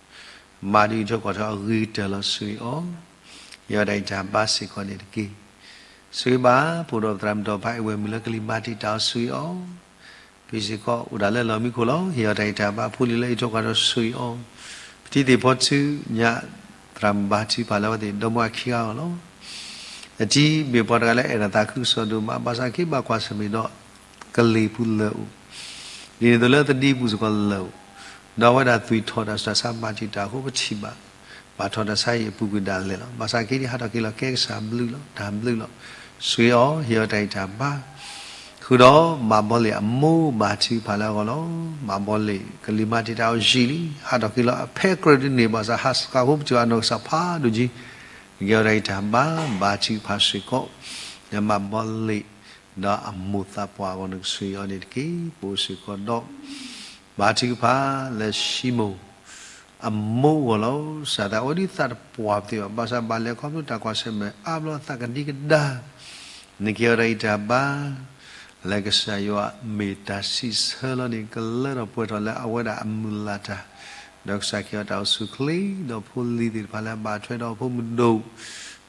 မၤဒုးအံးထွဲကွၢ်ထွဲအဂ့ၤကတၢၢ်လီၤ စူၢ်အီၤ, ဟ့ၣ်အီၤတၢ်ဂံၢ်တၢ်ဘါစ့ၢ်ကီးန့ၣ်တက့ၢ်. စူၢ်ဘၣ် ပအိၣ်ဒီးပသရၣ်မုၣ်ဒီးဖါအံၤဝဲၢ်မုၣ်လၢကလံၤမၤတံာ်တာ်အီၤ စူၢ်အီၤ, ဖံစ့ၢ်ကီးအိၣ်ဒၣ်လၢလီၢ်မံခိၣ်လီၤ. ဟ့ၣ်အီၤတၢ်ဂံၢ်တၢ်ဘါ ဖိလံၤလၢအံးထွဲကွၢ်ထွဲ စူၢ်အီၤ, ပတံၤသ့ၣ်ဖီထုညါ သရၣ်မုၣ်ဘါထုကဖၣ်လၢအဝဲသ့ၣ်ဒီမါဝၤခံဂၤအဂီၢ်လီၤ. အတံၤမ့ၢ်ပှၤတဂၤလၢအဲၣ်ဒိးသးခုကစီၣ်ဒိၣ်မး ဘၣ်ဆၣ်က့ဘၣ်ကွၢ်ဆၢၣ်မဲာ်ဒီး ကလံၤပူၤလၢာ်အိၣ်, ဒ်န့ၣ်အသိးလၢသဒံပူၤစ့ၢ်ကီးလၢာ်အိၣ်, ဒီးအဝဲဒၣ်သွံၣ်ထီၣ်တၢ်ဆူးတၢ်ဆါမၤတံာ်တာ်အဃိ ပထံၣ်ဘၣ် ဘၣ်ထီၣ်တၢ်ဆါဟံၣ်အပူၤကွံာ်ဒၣ်လဲာ်လီၤ. ဘၣ်ဆၣ်က့န့ၣ် ဟးထီၣ်က့ၤလီၤကဲကစၢ်ဘျုးလီၤ တၢ်ဘျုးလီၤ. စူၢ်အီၤ ဟ့ၣ်အီၤတၢ်ဂံၢ်တၢ်ဘါ ဃုာ်ဒီးမၤဘီလ့ၣ်အမိၢ်ဘါထုကဖၣ်လၢအဂီၢ်လီၤ. မၤဘီလ့ၣ် ကလံၤမၤတံာ်တာ်အီၤယံာ်လံ ဟးထီၣ်က့ၤလီၤ အဖဲကြၢးဒ်န့ၣ် ဘၣ်ဆၣ်ဟးစှၤဖိ ပထံၣ်ဘၣ်နီၢ်ကစၢ်ဖးဒိၣ်က့ၤ, ကဟ့ၣ်အီၤတၢ်ဂံၢ်တၢ်ဘါ ဘါထုကဖၣ်စ့ၢ်ကီး လၢမၤဘီလ့ၣ် ဒီးအမိၢ်သးပှၢ်အဂီၢ် နကစူၢ်အီၤန့ၣ်တက့ၢ်. ပအိၣ်စ့ၢ်ကီးဒီး ဘါထုကဖၣ်လၢၡံမိၣ် အမိၢ်အဂီၢ်လီၤ. စးသးအဝဲဒ်သးတပှၢ်ပသ့ၣ်ဘၣ် ဘၣ်ဆၣ်ဘၣ်လဲၤခီဖျိတၢ်ကွၢ်ဆၢၣ်မဲာ်အါဘျီသးကဒံကဒါ နကဟ့ၣ်အီၤတၢ်ဂံၢ်တၢ်ဘါ လၢကစၢ်ယွၤမ့ၢ်တၢ်စံးဆၢလီၤန့ၣ် ကလၢထီၣ်ပှဲၤထီၣ်လၢအဝဲဒၣ်အမုၢ်လၢ်တၢ်, ဒီးကစၢ်ကဟ့ၣ်အီၤတၢ်အိၣ်ဆူၣ်အိၣ်ချ့ ဒီးဖိလံၤသ့ၣ်တဖၣ်လၢအဘၣ်ထွဲဒီးဖိမုၣ်ဒိၣ်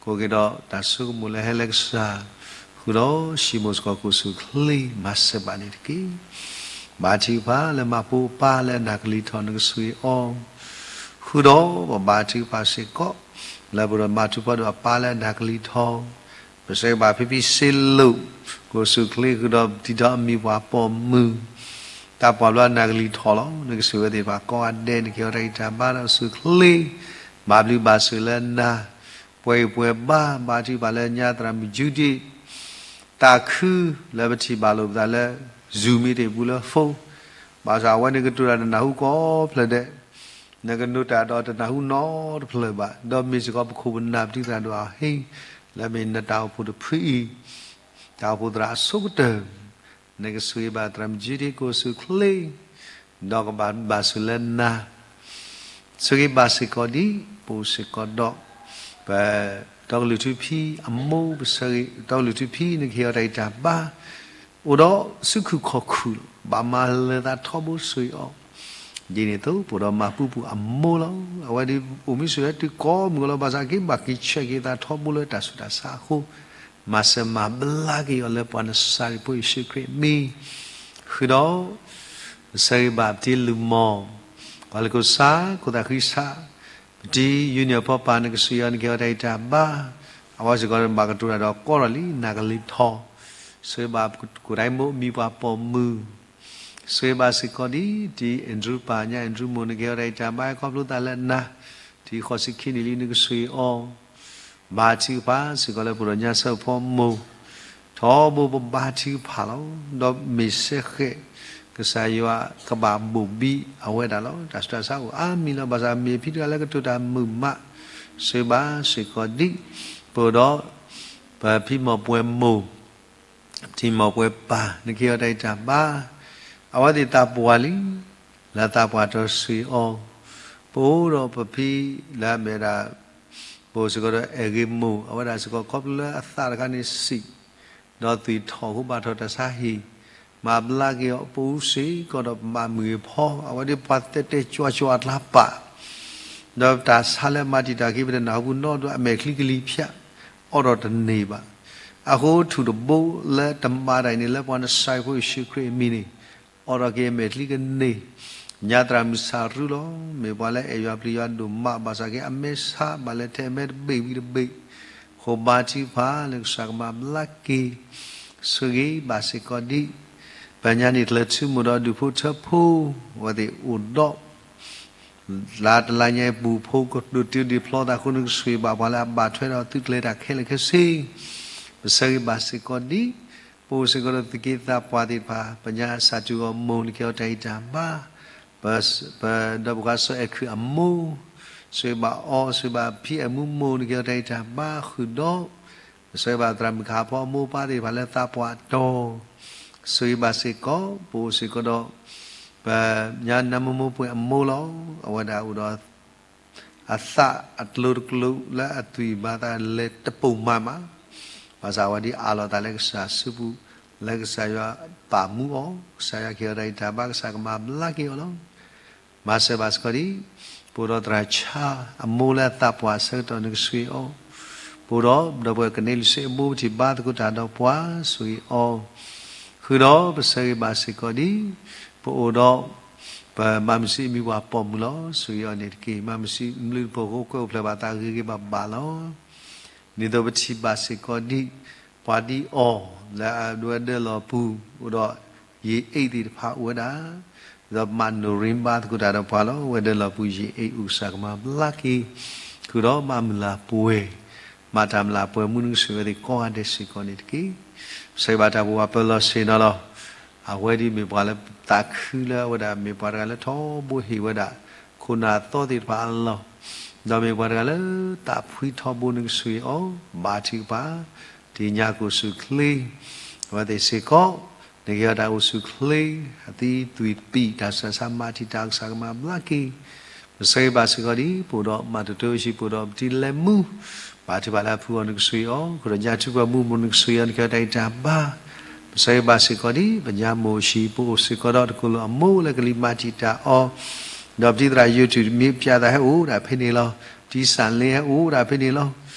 ကိးက့ၤဒီးတၢ်ဆိကမိၣ်လၢဟဲလၢကစၢ်, ဃုာ်ဒီးၡံမိၣ်စ့ၢ်ကီးကအိၣ်ဆူၣ်အိၣ်ချ့ မၤစၢၤဘၣ်န့ၣ်တက့ၢ်. ဘါထုကဖၣ်လၢမၤဖိအပၢ်လၢအနၢ်ကလံၤထီၣ် နကစူၢ်အီၤ, ဃုာ်ဒီးပဘါထုကဖၣ်စ့ၢ်ကီး လၢပဒိၣ်မၤထူဖီဒိၣ်အပၢ်လၢအနၢ်ကလံၤထီၣ်, ပဆၢဂ့ၤဘၣ်ဖံဖံစ့လိာ် ကအိၣ်ဆူၣ်အိၣ်ချ့ ဃုာ်ဒီးတံၤဒီးအမံၤပှၤပိာ်မုၣ် တၢ်ပှၢ်ဘျီအနၢ်ကလံၤထီၣ်လီၤ. နကစူၢ်ဝဲသ့ၣ်တဖၣ်ကိးဂၤဒဲး နကဟ့ၣ်အီၤတၢ်ဂံၢ်တၢ်ဘါဒီးအိၣ်ဆူၣ်အိၣ်ချ့, ဘၣ်ဘျုးဘၣ်ဆိၣ်လၢနၤ, ပှဲၤဂံၢ်ပှဲၤဘါ, ဘါထုကဖၣ်လၢညါသရၣ်မုၣ်ကၠူဒံၣ် သးခုလၢပထံၣ်ဘၣ်လိာ်ပသးလၢ Zoom meeting ပူၤလၢ phone, ဘၣ်ဆၣ်အဝဲန့ၣ်ကတိၤတၢ်တနၢ်ဟူကိးဖျၢၣ်ဒဲး, နကနိးတၢ်ဒီးတနၢ်ဟူနီတဖျၢၣ်ဘၣ်, ဒီးမ့ၢ်စ့ၢ်ကီးပခိၣ်ပနၢ်ပတံၤသရၣ်ဒိၣ်အဟ့ၣ်, လၢမ့ၢ်နတၢ်အိၣ်ဖှိၣ်တဖုအံၤ တၢ်အိၣ်ဖှိၣ်သရၣ်အဆိကတၢၢ်, နကစူၢ်ဂ့ၤဘၣ်သရၣ်မုၣ်ကၠူဒံၣ် ကအိၣ်ဆူၣ်အိၣ်ချ့ ဒီးကဘၣ်ဘျုးဘၣ်ဆိၣ်လၢနၤ, ဆၢဂ့ၤဘၣ်စ့ၢ်ကီးဒ် ပအိၣ်စ့ၢ်ကီးဒီး ပ တီကလုာ်ထူဖံအမိၢ် ပဆၢဂ့ၤ တီကလုာ်ထူဖံ နကဟ့ၣ်အီၤတၢ်ဂံၢ်တၢ်ဘါ, အိၣ်ဒီးစုခူၣ်ခီၣ်ခူၣ်လီၤ, ဘၣ်မၤလၢာ်သးထီဘိ စူၢ်အီၤ, ဒ်န့ၣ်အသိး ပအိၣ်ဒီးမၤပူၤပူၤအမိၢ်လီၤ. အဝဲဒၣ်အိၣ်မူဆိၣ်ဂ့ၤတုၤကိးမုၢ်ဂီၤလီၤ, ဘၣ်ဆၣ်က့ၤဘၣ်က့ၤဆဲးက့ၤသးထီဘိလၢတၢ်ဆူးတၢ်ဆါအဃိ, မၤစၢၤမၤဘျါက့ၤအီၤလၢပှၤနစၤရ့းဖိယ့ၣ်ၡူးခရံာ်အမံၤ, ဃုာ်ဒီး ပဆၢဂ့ၤဘၣ်ပတံၤလုၢ်မီၢ်, ပှၤလၢခိၣ်ဆါ ခိၣ်သၣ်ဃံဆါ, ပတံၤယူနံၣ်အဖီပာ် နကစူၢ်အီၤ နကဟ့ၣ်အီၤတၢ်ဂံၢ်တၢ်ဘါ, အဝဲစ့ၢ်ကီးဘၣ်ကတိၤတၢ်ဒီးကီရီၣ်လံ နၢ်ကလံၤထီၣ်, ဆၢဂ့ၤဘၣ်ကိးဒဲးမိၢ် မံၤပှၤပိာ်မုၣ်, ဆၢဂ့ၤဘၣ်စ့ၢ်ကီးဒ် တံၤအဲၣ်ဒြူပၢ် ညၣ်အဲၣ်ဒြူမိၢ် နကဟ့ၣ်အီၤတၢ်ဂံၢ်တၢ်ဘါ ခီဖျိသးလၢနၤ, ဒ်ဃိးဆံခံနံၣ်လံ နကဆိၣ်ဂ့ၤအီၤ, ဘါထုကဖၣ်စ့ၢ်ကီးလၢပဒိးညါဆၢဖီမိၢ်, ထီဘိပဘါထုကဖၣ်လီၤ. ဒီးမ့ၢ်စဲဃဲး ကစၢ်ယွၤကဘၣ်ဘိၣ်ဘံအဝဲဒၣ်လီၤ. တၢ်ဆူးတၢ်ဆါအိၣ်အါမံၤလီၤ. ဘၣ်ဆၣ်မ့ၢ်ဖံတဂၤလၢကတိၤတၢ်မုာ်မး, ဆိၣ်ဂ့ၤဘၣ်စ့ၢ်ကီးဒံး, ပအိၣ်ဒီး ပဖံမီၢ်ပှဲၤမိၢ် ထံမီၢ်ပှဲၤပၢ် နကဟ့ၣ်အီၤတၢ်ဂံၢ်တၢ်ဘါ, အဝဲသ့ၣ်သးပှၢ်လံ, လၢသးပှၢ်တၢ်ဆိၣ်ဂ့ၤအီၤ, ပအိၣ်ဒီးပဖံလၢအမ့ၢ်ဝဲဒၣ် ပအိၣ်စ့ၢ်ကီးဒီးအဲၣ်ဂ့ၤမိၢ် အဝဲဒၣ်စ့ၢ်ကီးခီဖျိလၢအသးတခါန့ၣ်ဆံး, ဒီးသွံၣ်ထီၣ်ဃိဘါထီၣ်တၢ်ဆါဟံၣ်, မၤဘျါက့ၤအီၤ ပအိၣ်စ့ၢ်ကီးဒီးပမၤမုၢ်ဂ့ၤဖီ အဝဲဒၣ်ပှၤတဲတဲကၠွကၠွအကျါပာ် ဒီးတၢ်ဆါလၢအမၤတံာ်တာ်က့ၤ ပတနၢ်ဟူပူၤနီတဘျီ အမဲာ်ချံကလံၤဖၠး အိးထီၣ်တန့ၢ်ဘၣ်. အဃိထူၣ်တဘိလၢတမၤတၢ်အံၤန့ၣ် လၢပှၤနစၤရ့းဖိယ့ၣ်ၡူးခရံာ်အမံၤန့ၣ် အိးထီၣ်က့ၤအမဲာ်ချံကန့ၢ်, ညါသရၣ်မုၢ်ဆၣ်ရူလီၤ. မ့ၢ်ပှၤလၢအဲၣ်ယွၤပျံၤယွၤဒိၣ်မး ဘၣ်ဆၣ်က့ၤအမဲာ်ဆါ ဘၣ်လဲၤထဲးအမဲတဘ့ၣ်ဝံၤတဘ့ၣ်, ဃိဘါထုကဖၣ်လၢကစၢ်ကမၤဘျါက့ၤ, ဆိၣ်ဂ့ၤဘၣ်စ့ၢ်ကီးဒံး ပညါန့ၣ်ကျၢၤထူမိၢ်ဒီးဒူၣ်ဖိထၢဖိ, အဝဲသ့ၣ်အိၣ်ဒီး လါတလါညါအံၤပူၤ ဖိကဒိၣ်တုာ်ဒံးဖျီသးအဃိ နကဆိၣ်ဂ့ၤဘၣ်ပှၤလၢအဘၣ်ထွဲဒီးသုးကျဲၤတၢ်ခဲလၢာ်ခဲဆ့, ပဆၢဂ့ၤဘၣ်စ့ၢ်ကီးဒံး, ပအိၣ်စ့ၢ်ကီးဒီးသုးက့သးပှၢ်သ့ၣ်တဖၣ် ပညါအစၢ်တူၢ်အီၤမိၢ် နကဟ့ၣ်အီၤတၢ်ဂံၢ်တၢ်ဘါ, ပ ပဒီပုၢ်ဝဲၢ်စီၤအဲၣ်ခုၣ်အမိၢ်, ဆိၣ်ဂ့ၤဘၣ်အီၤ ဆိၣ်ဂ့ၤဘၣ်ဖံအဲၣ်မူမိၢ် နကဟ့ၣ်အီၤတၢ်ဂံၢ်တၢ်ဘါဃုာ်ဒီး ပဆၢဂ့ၤဘၣ်သရၣ်မုၣ်ခါဖီအမိၢ်အပၢ်သ့ၣ်တဖၣ်လၢသးပှၢ်အတီၤ, ဆိၣ်ဂ့ၤဘၣ်စ့ၢ်ကီး ပအိၣ်စ့ၢ်ကီးဒီး ပညါနါမိၢ်မိၢ်ပှဲၤအမိၢ်လီၤ. အဝဲဒၣ်အိၣ်ဒီး အသးအကျိၤတကျိၤလၢအသွံၣ်ဘၣ်သးလဲၤတပိာ်မးမး, ဘၣ်ဆၣ်အဝဲဒၣ်အးလီၤသးလၢကစၢ်စုပူၤ လၢကစၢ်ယွၤပာ်မူအီၤ, ကစၢ်ယွၤကဟ့ၣ်အီၤတၢ်ဂံၢ်တၢ်ဘါ ကစၢ်ကမၤဘျါက့ၤအီၤလီၤ. မၤစၢၤဘၣ်စ့ၢ်ကီးဒံး, ပအိၣ်ဒီးသရၣ်ဆါအမိၢ်လၢအသးပှၢ်အဆၢကတီၢ် နကဆိၣ်ဂ့ၤအီၤ, ပအိၣ်ဒီးဒီပုၢ်ဝဲၢ်ကန့ၢ်လွံၢ်ဆံအဘိ ပထံၣ်ဘါသကိးတၢ်ဒီးပှၤ ဆိၣ်ဂ့ၤအီၤ, ဃုာ်ဒီးပဆၢဂ့ၤဘၣ်စ့ၢ်ကီးဒံး, ပအိၣ်ဒီး ပမၤမုၢ်ဆံးအမံၤပှၤပိာ်မုၣ်လီၤ. ဆိၣ်ဂ့ၤအီၤန့ၣ်တက့ၢ်. မၤမုၢ်ဆံးမုၢ်တဖိဃိ ကွဲအိၣ်ဖျဲၣ်ဘၣ်သးဂ့ၤဂ့ၤဘၣ်ဘၣ်လီၤ. ဒ်သိးပထံၣ်ဘၣ်စ့ၢ်ကီးဒံး, ပှၤဒ်အီၤ လၢအဒိးဝဲဒၢလီၤပူၤ အိၣ်ဒီး ယ့ၣ်အ့ၣ်သ့ၣ်တဖၣ်အိၣ်ဝဲဒၣ်, ဒီးမၤနိၣ်ရံဘါသကိးတၢ်ဒီးပှၤလီၤ. ဝဲဒၢလီၤပူၤယ့ၣ်အ့ၣ်အိၣ် ကစၢ်ကမၤဘျါက့ၤ, ဃုာ်ဒီးမၤမုၢ်လၢ်ပှဲၤ, မၤတၢ်မုၢ်လၢ်ပှဲၤမူ နကဆိၣ်ဂ့ၤအီၤသ့ၣ်ကိးဂၤဒဲးစ့ၢ်ကီးန့ၣ်တက့ၢ်. ပဆၢဂ့ၤဘၣ်တၢ်ဘိးဘၣ်ပၢလီၤဆ့ၣ်နီၤလီၤ. အဝဲဒၣ်မ့ၢ်ပှၤလၢသးခုလၢအဝဲဒၣ်မ့ၢ်ပှၤတဂၤလၢထီဘိဟ့ၣ်ဝဲဒၣ် ခိၣ်နၢ်သီသ့ၣ်တဖၣ်အလီၢ်, ဒီးမ့ၢ်ပှၤတဂၤလၢသးဖှံထီဘိ နကဆိၣ်ဂ့ၤအီၤ, ဘါထုကဖၣ်, တ့ညါကအိၣ်ဆူၣ်ချ့ အဝဲသ့ၣ်စ့ၢ်ကီး, နကဟ့ၣ်အီၤတၢ်အိၣ်ဆူၣ်ချ့, အသံသွံၣ်ပံာ် တၢ်ဆူးတၢ်ဆါမၤတံာ်တာ် ကစၢ်ကမၤဘျါက့ၤ, ပဆၢဂ့ၤဘၣ်စ့ၢ်ကီးဒံး, ပအိၣ်ဒီးမၤတတိၤအိၣ်ဆံး ပအိၣ်ဒီးပတံၤလဲၤမူ, ဘါထုကဖၣ်လၢအဖုအီၤ နကဆိၣ်ဂ့ၤအီၤ, ဃုာ်ဒီးညါထူပှၤမူမိၢ် နကဆိၣ်ဂ့ၤအီၤ နကဟ့ၣ်အီၤတၢ်ဂံၢ်တၢ်ဘါ, ပဆၢဂ့ၤဘၣ်စ့ၢ်ကီးဒံး, ပညါမိၢ်အိၣ်ဆံး ပအိၣ်စ့ၢ်ကီးဒီးတကိးလိာ်အမိၢ်လၢကလံၤမၤတံာ်တာ်အီၤ, ဒီးပတံၤသရၣ်ယိၤထူၣ် မ့ၢ်ပၠးသးဟဲအိၣ်ဒၣ်ဖဲန့ၣ်လီၤ. ပတံၤစၣ်လ့ဟဲအိၣ်ဒၣ်ဖဲန့ၣ်လီၤ.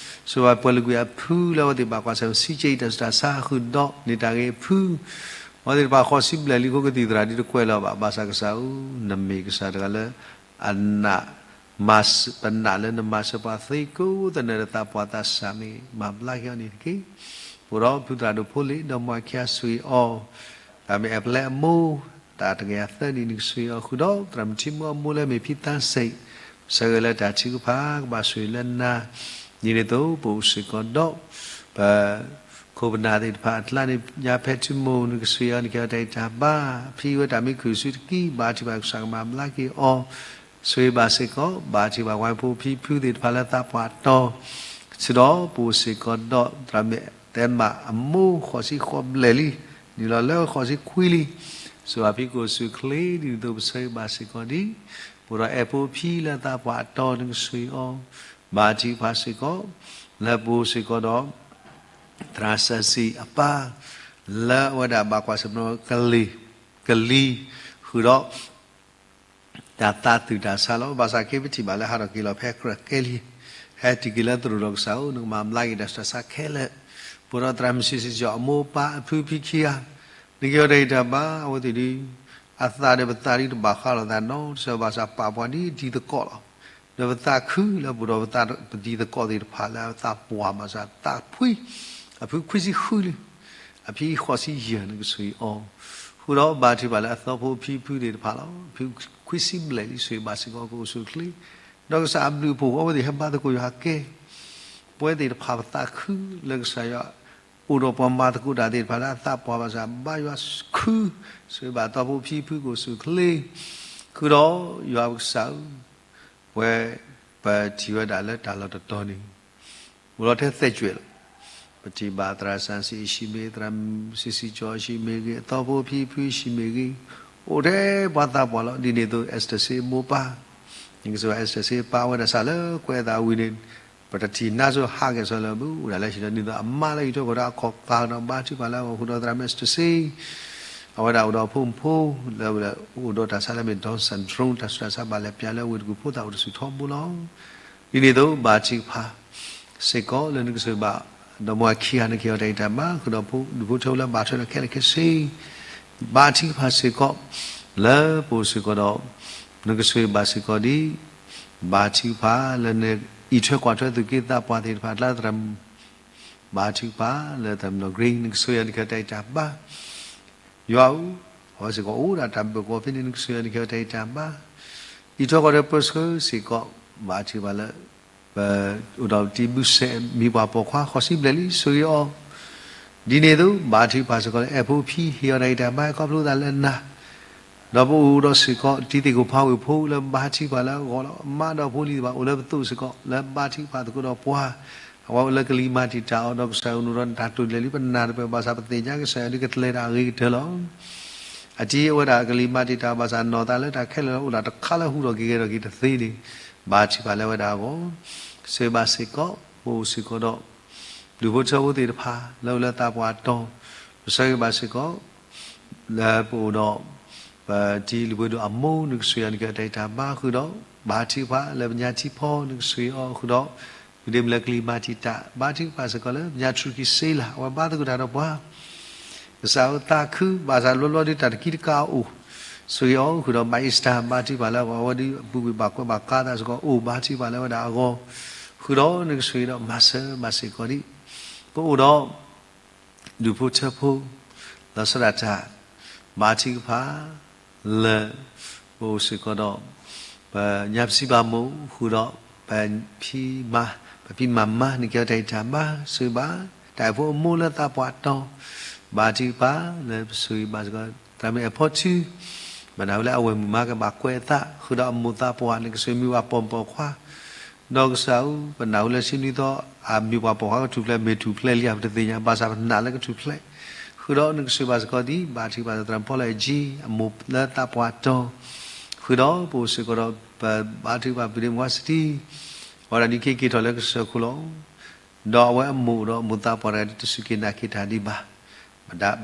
ဆိၣ်ဂ့ၤပှၤလၢကွံာ်အဖုလၢအဝဲသ့ၣ်ဘၣ်ကွၢ်ဆၢၣ်စံကဲအံၤ တၢ်ဆူးတၢ်ဆါဃုာ်ဒီးန့ၢ်တၢ်ဂ့ၤအဖု, အဝဲသ့ၣ်တဖၣ်ဃိးဆံဘျဲၣ်လံအဃိ ကသံၣ်သရၣ်ဒ်တကွဲးလၢၤဘၣ်. ဘၣ်ဆၣ်ကစၢ်ဧၢ, နမ့ၢ်ကစၢ်တဂၤလၢ အနာ် မၤစၢၤ ပနာ်လၢနမၤစၢၤပှၤသ့ကိးသနၢၣ်ဒီးသးပှၢ်သးစၢ်မ့ၢ် မၤဘျါက့ၤအီၤန့ၣ်တက့ၢ်. ပအိၣ်ဒီးဖုသရၣ်ဒိၣ်ဖိလ့ ဒီးမါခံဂၤ ဆိၣ်ဂ့ၤအီၤ, တၢ်မ့ၢ်အဲၣ်ပလဲအမိၢ်, တၢ်တကယၤသၢနံၣ် နကဆိၣ်ဂ့ၤအီၤ, ဃုာ်ဒီးသရၣ်မုၣ်ထံမူအမိၢ်လၢမ့ၢ်ဖံသးစဲး, ပဆၢဂ့ၤလၢတၢ်ထုကဖၣ် ကဘၣ်ဆိၣ်ဂ့ၤလၢနၤ, ဒ်န့ၣ်အသိး ပအိၣ်စ့ၢ်ကီးဒီး ပ ခိၣ်ပနၢ်သ့ၣ်တဖၣ်အကျါန့ၣ် ညါဖဲထံမိၢ် နကဆိၣ်ဂ့ၤအီၤ နကဟ့ၣ်အီၤတၢ်ဂံၢ်တၢ်ဘါ, ဖံဝဲတၢ်မ့ၢ်ခုၣ်ဆူတကံၢ် ဘါထုကဖၣ် ကစၢ်ကမၤဘျါက့ၤအီၤ, ဆိၣ်ဂ့ၤဘၣ်စ့ၢ်ကီး ဘါထုကဖၣ်ပှၤဖိဖံဖုသ့ၣ်တဖၣ်လၢသးပှၢ်တီၤ, စ့ၢ်ဒီးပအိၣ်စ့ၢ်ကီးဒီး သရၣ်မုၣ်သဲမးအမိၢ် ဃိးဆံဃိးဘျဲၣ်လံ, နုာ်လီၤလၢဃိးဆံခွံလံ, ဆိၣ်ဂ့ၤဖံကိၣ်ဆူၣ်ချ့ ဒ်န့ၣ်အသိး ပဆၢဂ့ၤဘၣ်စ့ၢ်ကီးဒံး, ပအိၣ်ဒီးအဲၣ်ဖိဖံလၢသးပှၢ်တီၤ နကဆိၣ်ဂ့ၤအီၤ, ဘါထုကဖၣ်စ့ၢ်ကီး, လၢပအိၣ်စ့ၢ်ကီးဒီး သရၣ်စၢၤစံၣ်အပၢ်, လၢအဝဲဒၣ်ဘၣ်ကွၢ်ဆၢၣ်မဲာ်ကလံၤ, ကလံၤ, ဃုာ်ဒီး တၢ်သးသူၣ်တၢ်ဆါလီၤ. ဘၣ်ဆၣ်က့ၤပထံၣ်ဘၣ်လၢ ဟးထီၣ်က့ၤလီၤဖဲကြၢးကဲလံ, ဟဲတုၤက့ၤလၢသရိာ်ဒီးကစၢ်ဧၢ, နကမၤဘျါက့ၤတၢ်ဆူးတၢ်ဆါခဲလၢာ်, ပအိၣ်ဒီးသရၣ်မုၣ်စံးစံးစီၤအမိၢ်အပၢ်အဖုဖံခံဂၤ, နကဟ့ၣ်အီၤတၢ်ဂံၢ်တၢ်ဘါ, အဝဲသ့ၣ်ဒ် အသးဒီးပသးဒ်တဘၣ်ဃးလိာ်သးနီတစဲး ဘၣ်ဆၣ်ပာ်ပှၤဒ်တံၤသကိးလီၤ. ဒီးပသးခုလၢပအိၣ်ဒီးပတံၤသကိးသ့ၣ်တဖၣ်လၢအသးပှၢ်မးစၢ်သးဖှံ, အဖုခွံဆံဃုလံ, အဖံဃိးဆံယဲၢ် နကဆိၣ်ဂ့ၤအီၤ, ဃုာ်ဒီးဘါထုကဖၣ်လၢအသီဖိဖံဖုသ့ၣ်တဖၣ်လီၤ. အဖုခွံဆံဘျဲၣ်လံ ဆိၣ်ဂ့ၤဘၣ်စ့ၢ်ကီး ကအိၣ်ဆူၣ်ချ့ ဒီးကစၢ်အဘျုးအဖှိၣ်အဝဲသ့ၣ်ဟဲဘါသကိးယွၤကဲ ပဝဲသ့ၣ်တဖၣ်ပသးခုလၢကစၢ်ယွၤ အိၣ်ဒီးပှၤမၤသကိးတၢ်သ့ၣ်တဖၣ်လၢအသးပှၢ်ဘၣ်ဆၣ် ဘါယွၤခု ဆိၣ်ဂ့ၤဘၣ်တီဖိဖံဖုကအိၣ်ဆူၣ်အိၣ်ချ့ ဃုာ်ဒီးယွၤပကစၢ်ဧၢ ပဝဲ ပထံၣ်ဝဲဒၣ်လၢတၢ်လီၢ်တတီၤန့ၣ် အိၣ်လီၤထဲသဲးကွဲးလီၤ. ပထံၣ်ဘၣ်သရၣ်စၣ်စံးအဟံၣ်မ့ၢ်ဂ့ၤ, သရၣ်စံးစံကၠီအဟံၣ်မ့ၢ်ဂ့ၤ, အတီဖိဖံဖုဟံၣ်မ့ၢ်ဂ့ၤ, အိၣ်ထဲပှၤသးပှၢ်လီၤ. ဒ်န့ၣ်အသိး Esther စ့အမိၢ်ပၢ်, နကစၢ် Esther စ့ပၢ်ဝဲဒၣ်စးလၢကွဲးအသးဝံၤန့ၣ် ပတထံၣ်နါစိၤဟးကဲၣ်ဆိးလၢဘုအိၣ်ဒၣ်လၢဟံၣ်ဒီး ဒ်န့ၣ်အသိးအမါလၢအံးထွဲကွၢ်ထွဲအခီၣ်ဃာ်ဒီး ဘါထုကဖၣ်လၢအဂီၢ်ဃုာ်ဒီးသရၣ်မုၣ် Esther စ့ အဝဲဒၣ်အိၣ်ဒီးဖိမုၣ်ဖိလၢ အိၣ်ဒီးတၢ်ဆါလၢအမ့ၢ် Down syndrome တၢ်ဆူးတၢ်ဆါဘၣ်လဲၤပျးလၢအဝ့ၢ်တကူၣ်ဖိသၣ်အိၣ်တဆူၣ်ထီဘိလီၤ. ဒ်န့ၣ်အသိး ဘါထုကဖၣ်စ့ၢ်ကီးလၢနကစၢ်ဘၣ် ဒီးမိၢ်အခံဂၤနကဟ့ၣ်အီၤတၢ်ဂံၢ်တၢ်ဘါ ဃုာ်ဒီးဖိဒူၣ်ဖိထၢဖိလၢဘၣ်ထွဲဒီးခဲလၢာ်ခဲဆ့ ဘါထုကဖၣ်စ့ၢ်ကီး လၢပအိၣ်စ့ၢ်ကီးဒီး နကစၢ်ဘၣ်စ့ၢ်ကီးဒ် ဘါထုကဖၣ်လၢနအံးထွဲကွၢ်ထွဲသူၣ်က့သးပှၢ်သ့ၣ်တဖၣ်အကျါ သရၣ် ဘါထုကဖၣ်လၢသရၣ်မုၣ်နီၢ် Green နကစၢ်ယွၤနကဟ့ၣ်အီၤတၢ်ဂံၢ်တၢ်ဘါ ယွၤဧၢ, အဝဲစ့ၢ်ကီးအိၣ်ဒၣ်တၢ်ဘၢၣ်ကီၢ်ဖဲန့ၣ် နကစၢ်ယွၤနကဟ့ၣ်အီၤတၢ်ဂံၢ်တၢ်ဘါ အံးထွဲကွၢ်ထွဲပၢဆှၢစ့ၢ်ကီး ဘါထုကဖၣ်လၢ ပအိၣ်ဒီးတံၤဘုစဲးမံၤပှၢ်ပိာ်ခွါ ဃိးဆံဘျဲၣ်လံ ဆိၣ်ဂ့ၤအီၤ ဒ်န့ၣ်အသိး ဘါထုကဖၣ်စ့ၢ်ကီးလၢအဲၣ်ဖိဖံ ဟ့ၣ်အီၤတၢ်ဂံၢ်တၢ်ဘါ ခီဖျိသးလၢနၤ ဒီးပအိၣ်ဒီးစ့ၢ်ကီး တံၤသကိးဖါဝဲၢ်ဖိလၢဘါထုကဖၣ်လၢအဂီၢ်လီၤ. အမါဒီးဖိလံၤတဖၣ် အိၣ်လၢပသိးစ့ၢ်ကီး လၢဘါထုကဖၣ်သကိးဒီးပှၤ အဝဲအိၣ်လၢကလံၤမၤတံာ်တာ်အီၤ ဒီးကစၢ်ယွၤအိၣ်ဒီးနတၢ်တိာ်လဲၢ်လံ ပနာ်တပၢၢ်ဘၣ်ဆၣ် ပသ့ၣ်ညါကစၢ်ယွၤဒုးကကျဲၤတၢ်အဂ့ၤကတၢၢ်လီၤ. အတံၤအဝဲဒၣ်ကလံၤမၤတံာ်တာ်ဘၣ်ဆၣ် နီၢ်သးလၢတၢ်ခဲလၢာ်လၢအိၣ်ဒၣ်တခါလၢဟူးထီၣ်က့ၤဂဲၤထီၣ်က့ၤတသ့န့ၣ် ဘါထုကဖၣ်လၢအဝဲဒၣ်အဂီၢ် ဆိၣ်ဂ့ၤဘၣ်စ့ၢ်ကီး ပအိၣ်စ့ၢ်ကီးဒီး ဒူၣ်ဖိထၢဖိသ့ၣ်တဖၣ် လၢအိၣ်လၢသးပှၢ်တီၤ ပဆိၣ်ဂ့ၤဘၣ်စ့ၢ်ကီး လၢပအိၣ်ဒီး ပတံၤလုၢ်ဘၢဒိၣ်အမိၢ် နကစၢ်ယွၤနကဟ့ၣ်အီၤတၢ်ဂံၢ်တၢ်ဘါဃုာ်ဒီး ဘါထုကဖၣ်လၢပညါထံဖီ နကဆိၣ်ဂ့ၤအီၤဃုာ်ဒီး ဒ်မ့ၢ်လၢကလံၤမၤတံာ်တာ် ဘါထုကဖၣ်စ့ၢ်ကီးလၢပညါထူၣ်ကံၢ်စ့လၢ် အဝဲဘါသကိးတၢ်ဒီးပှၤ ကစၢ်ဧၢ သးခု ဘၣ်ဆၣ်လီၤလီၤဒုးတၢ်တကံတကးအိၣ် ဆိၣ်ဂ့ၤအီၤဃုာ်ဒီး မၤအ့စတၢ် ဘါထုကဖၣ်လၢအဂီၢ် အဝဲဒုးအပူၤကွံာ်ဘၣ်ကွဲးဘၣ်ကါသးစ့ၢ်ကီး အိၣ်ဘါထုကဖၣ်လၢအဝဲဒၣ်အဂီၢ် ဃုာ်ဒီးနကဆိၣ်ဂ့ၤဒီးမၤစၢၤဘၣ်စ့ၢ်ကီးဒ် ပအိၣ်ဒီး ဒူၣ်ဖိထၢဖိ လီၤဆီဒၣ်တၢ် ဘါထုကဖၣ် လၢ ပအိၣ်စ့ၢ်ကီးဒီး ပညါပစံးဘၣ်မိၢ် ဃုာ်ဒီး ပဖံမၤ ပဖံမၤမါ နကဟ့ၣ်အီၤတၢ်ဂံၢ်တၢ်ဘါ ဆိၣ်ဂ့ၤဘၣ် တၢ်အဲၣ်ဖိအမိၢ်လၢသးပှၢ်တီၤ ဘါထုကဖၣ် လၢပဆိၣ်ဂ့ၤဘၣ်စ့ၢ်ကီး သရၣ်မုၣ်အဲၣ်ဖီထူ ပနာ်ဝဲလၢအဝဲၢ်မုၣ်မါကဘၣ်ကွဲးအသး ဃုာ်ဒီးအမိၢ်သးပှၢ် နကဆိၣ်ဂ့ၤမံၤပှၢ်ပိာ်မုၣ်ပိာ်ခွါ ဒီးကစၢ်ဧၢ ပနာ်ဝဲလၢဆံနွံသီ အမံၤပှၢ်ပိာ်ခွါကထူၣ်ဖျဲး မ့ၢ်ထူၣ်ဖျဲးလံဧါ ပတသ့ၣ်ညါ ဘၣ်ဆၣ်ပနာ်လၢကထူၣ်ဖျဲး ဃုာ်ဒီးနကဆိၣ်ဂ့ၤဘၣ်စ့ၢ်ကီးဒ် ဘါထုကဖၣ်သရၣ်မုၣ်ဖီလၢအကၠံ အမိၢ်လၢသးပှၢ်တီၤ ဃုာ်ဒီးပအိၣ်စ့ၢ်ကီးဒီး ပဘါထုကဖၣ်ပဒ့မုၣ်ဝါစတံ အဝဲဒၣ်ဒုးက့ၤက့ၤထီၣ်လၢကစၢၢ်ခိၣ်လီၤ ဒီးအဝဲအမိၢ်ဒီးအမိၢ်သးပှၢ်တဂၤဒ်တစူၢ်က့ၤနာ်က့ၤတၢ်ဒံးဘၣ်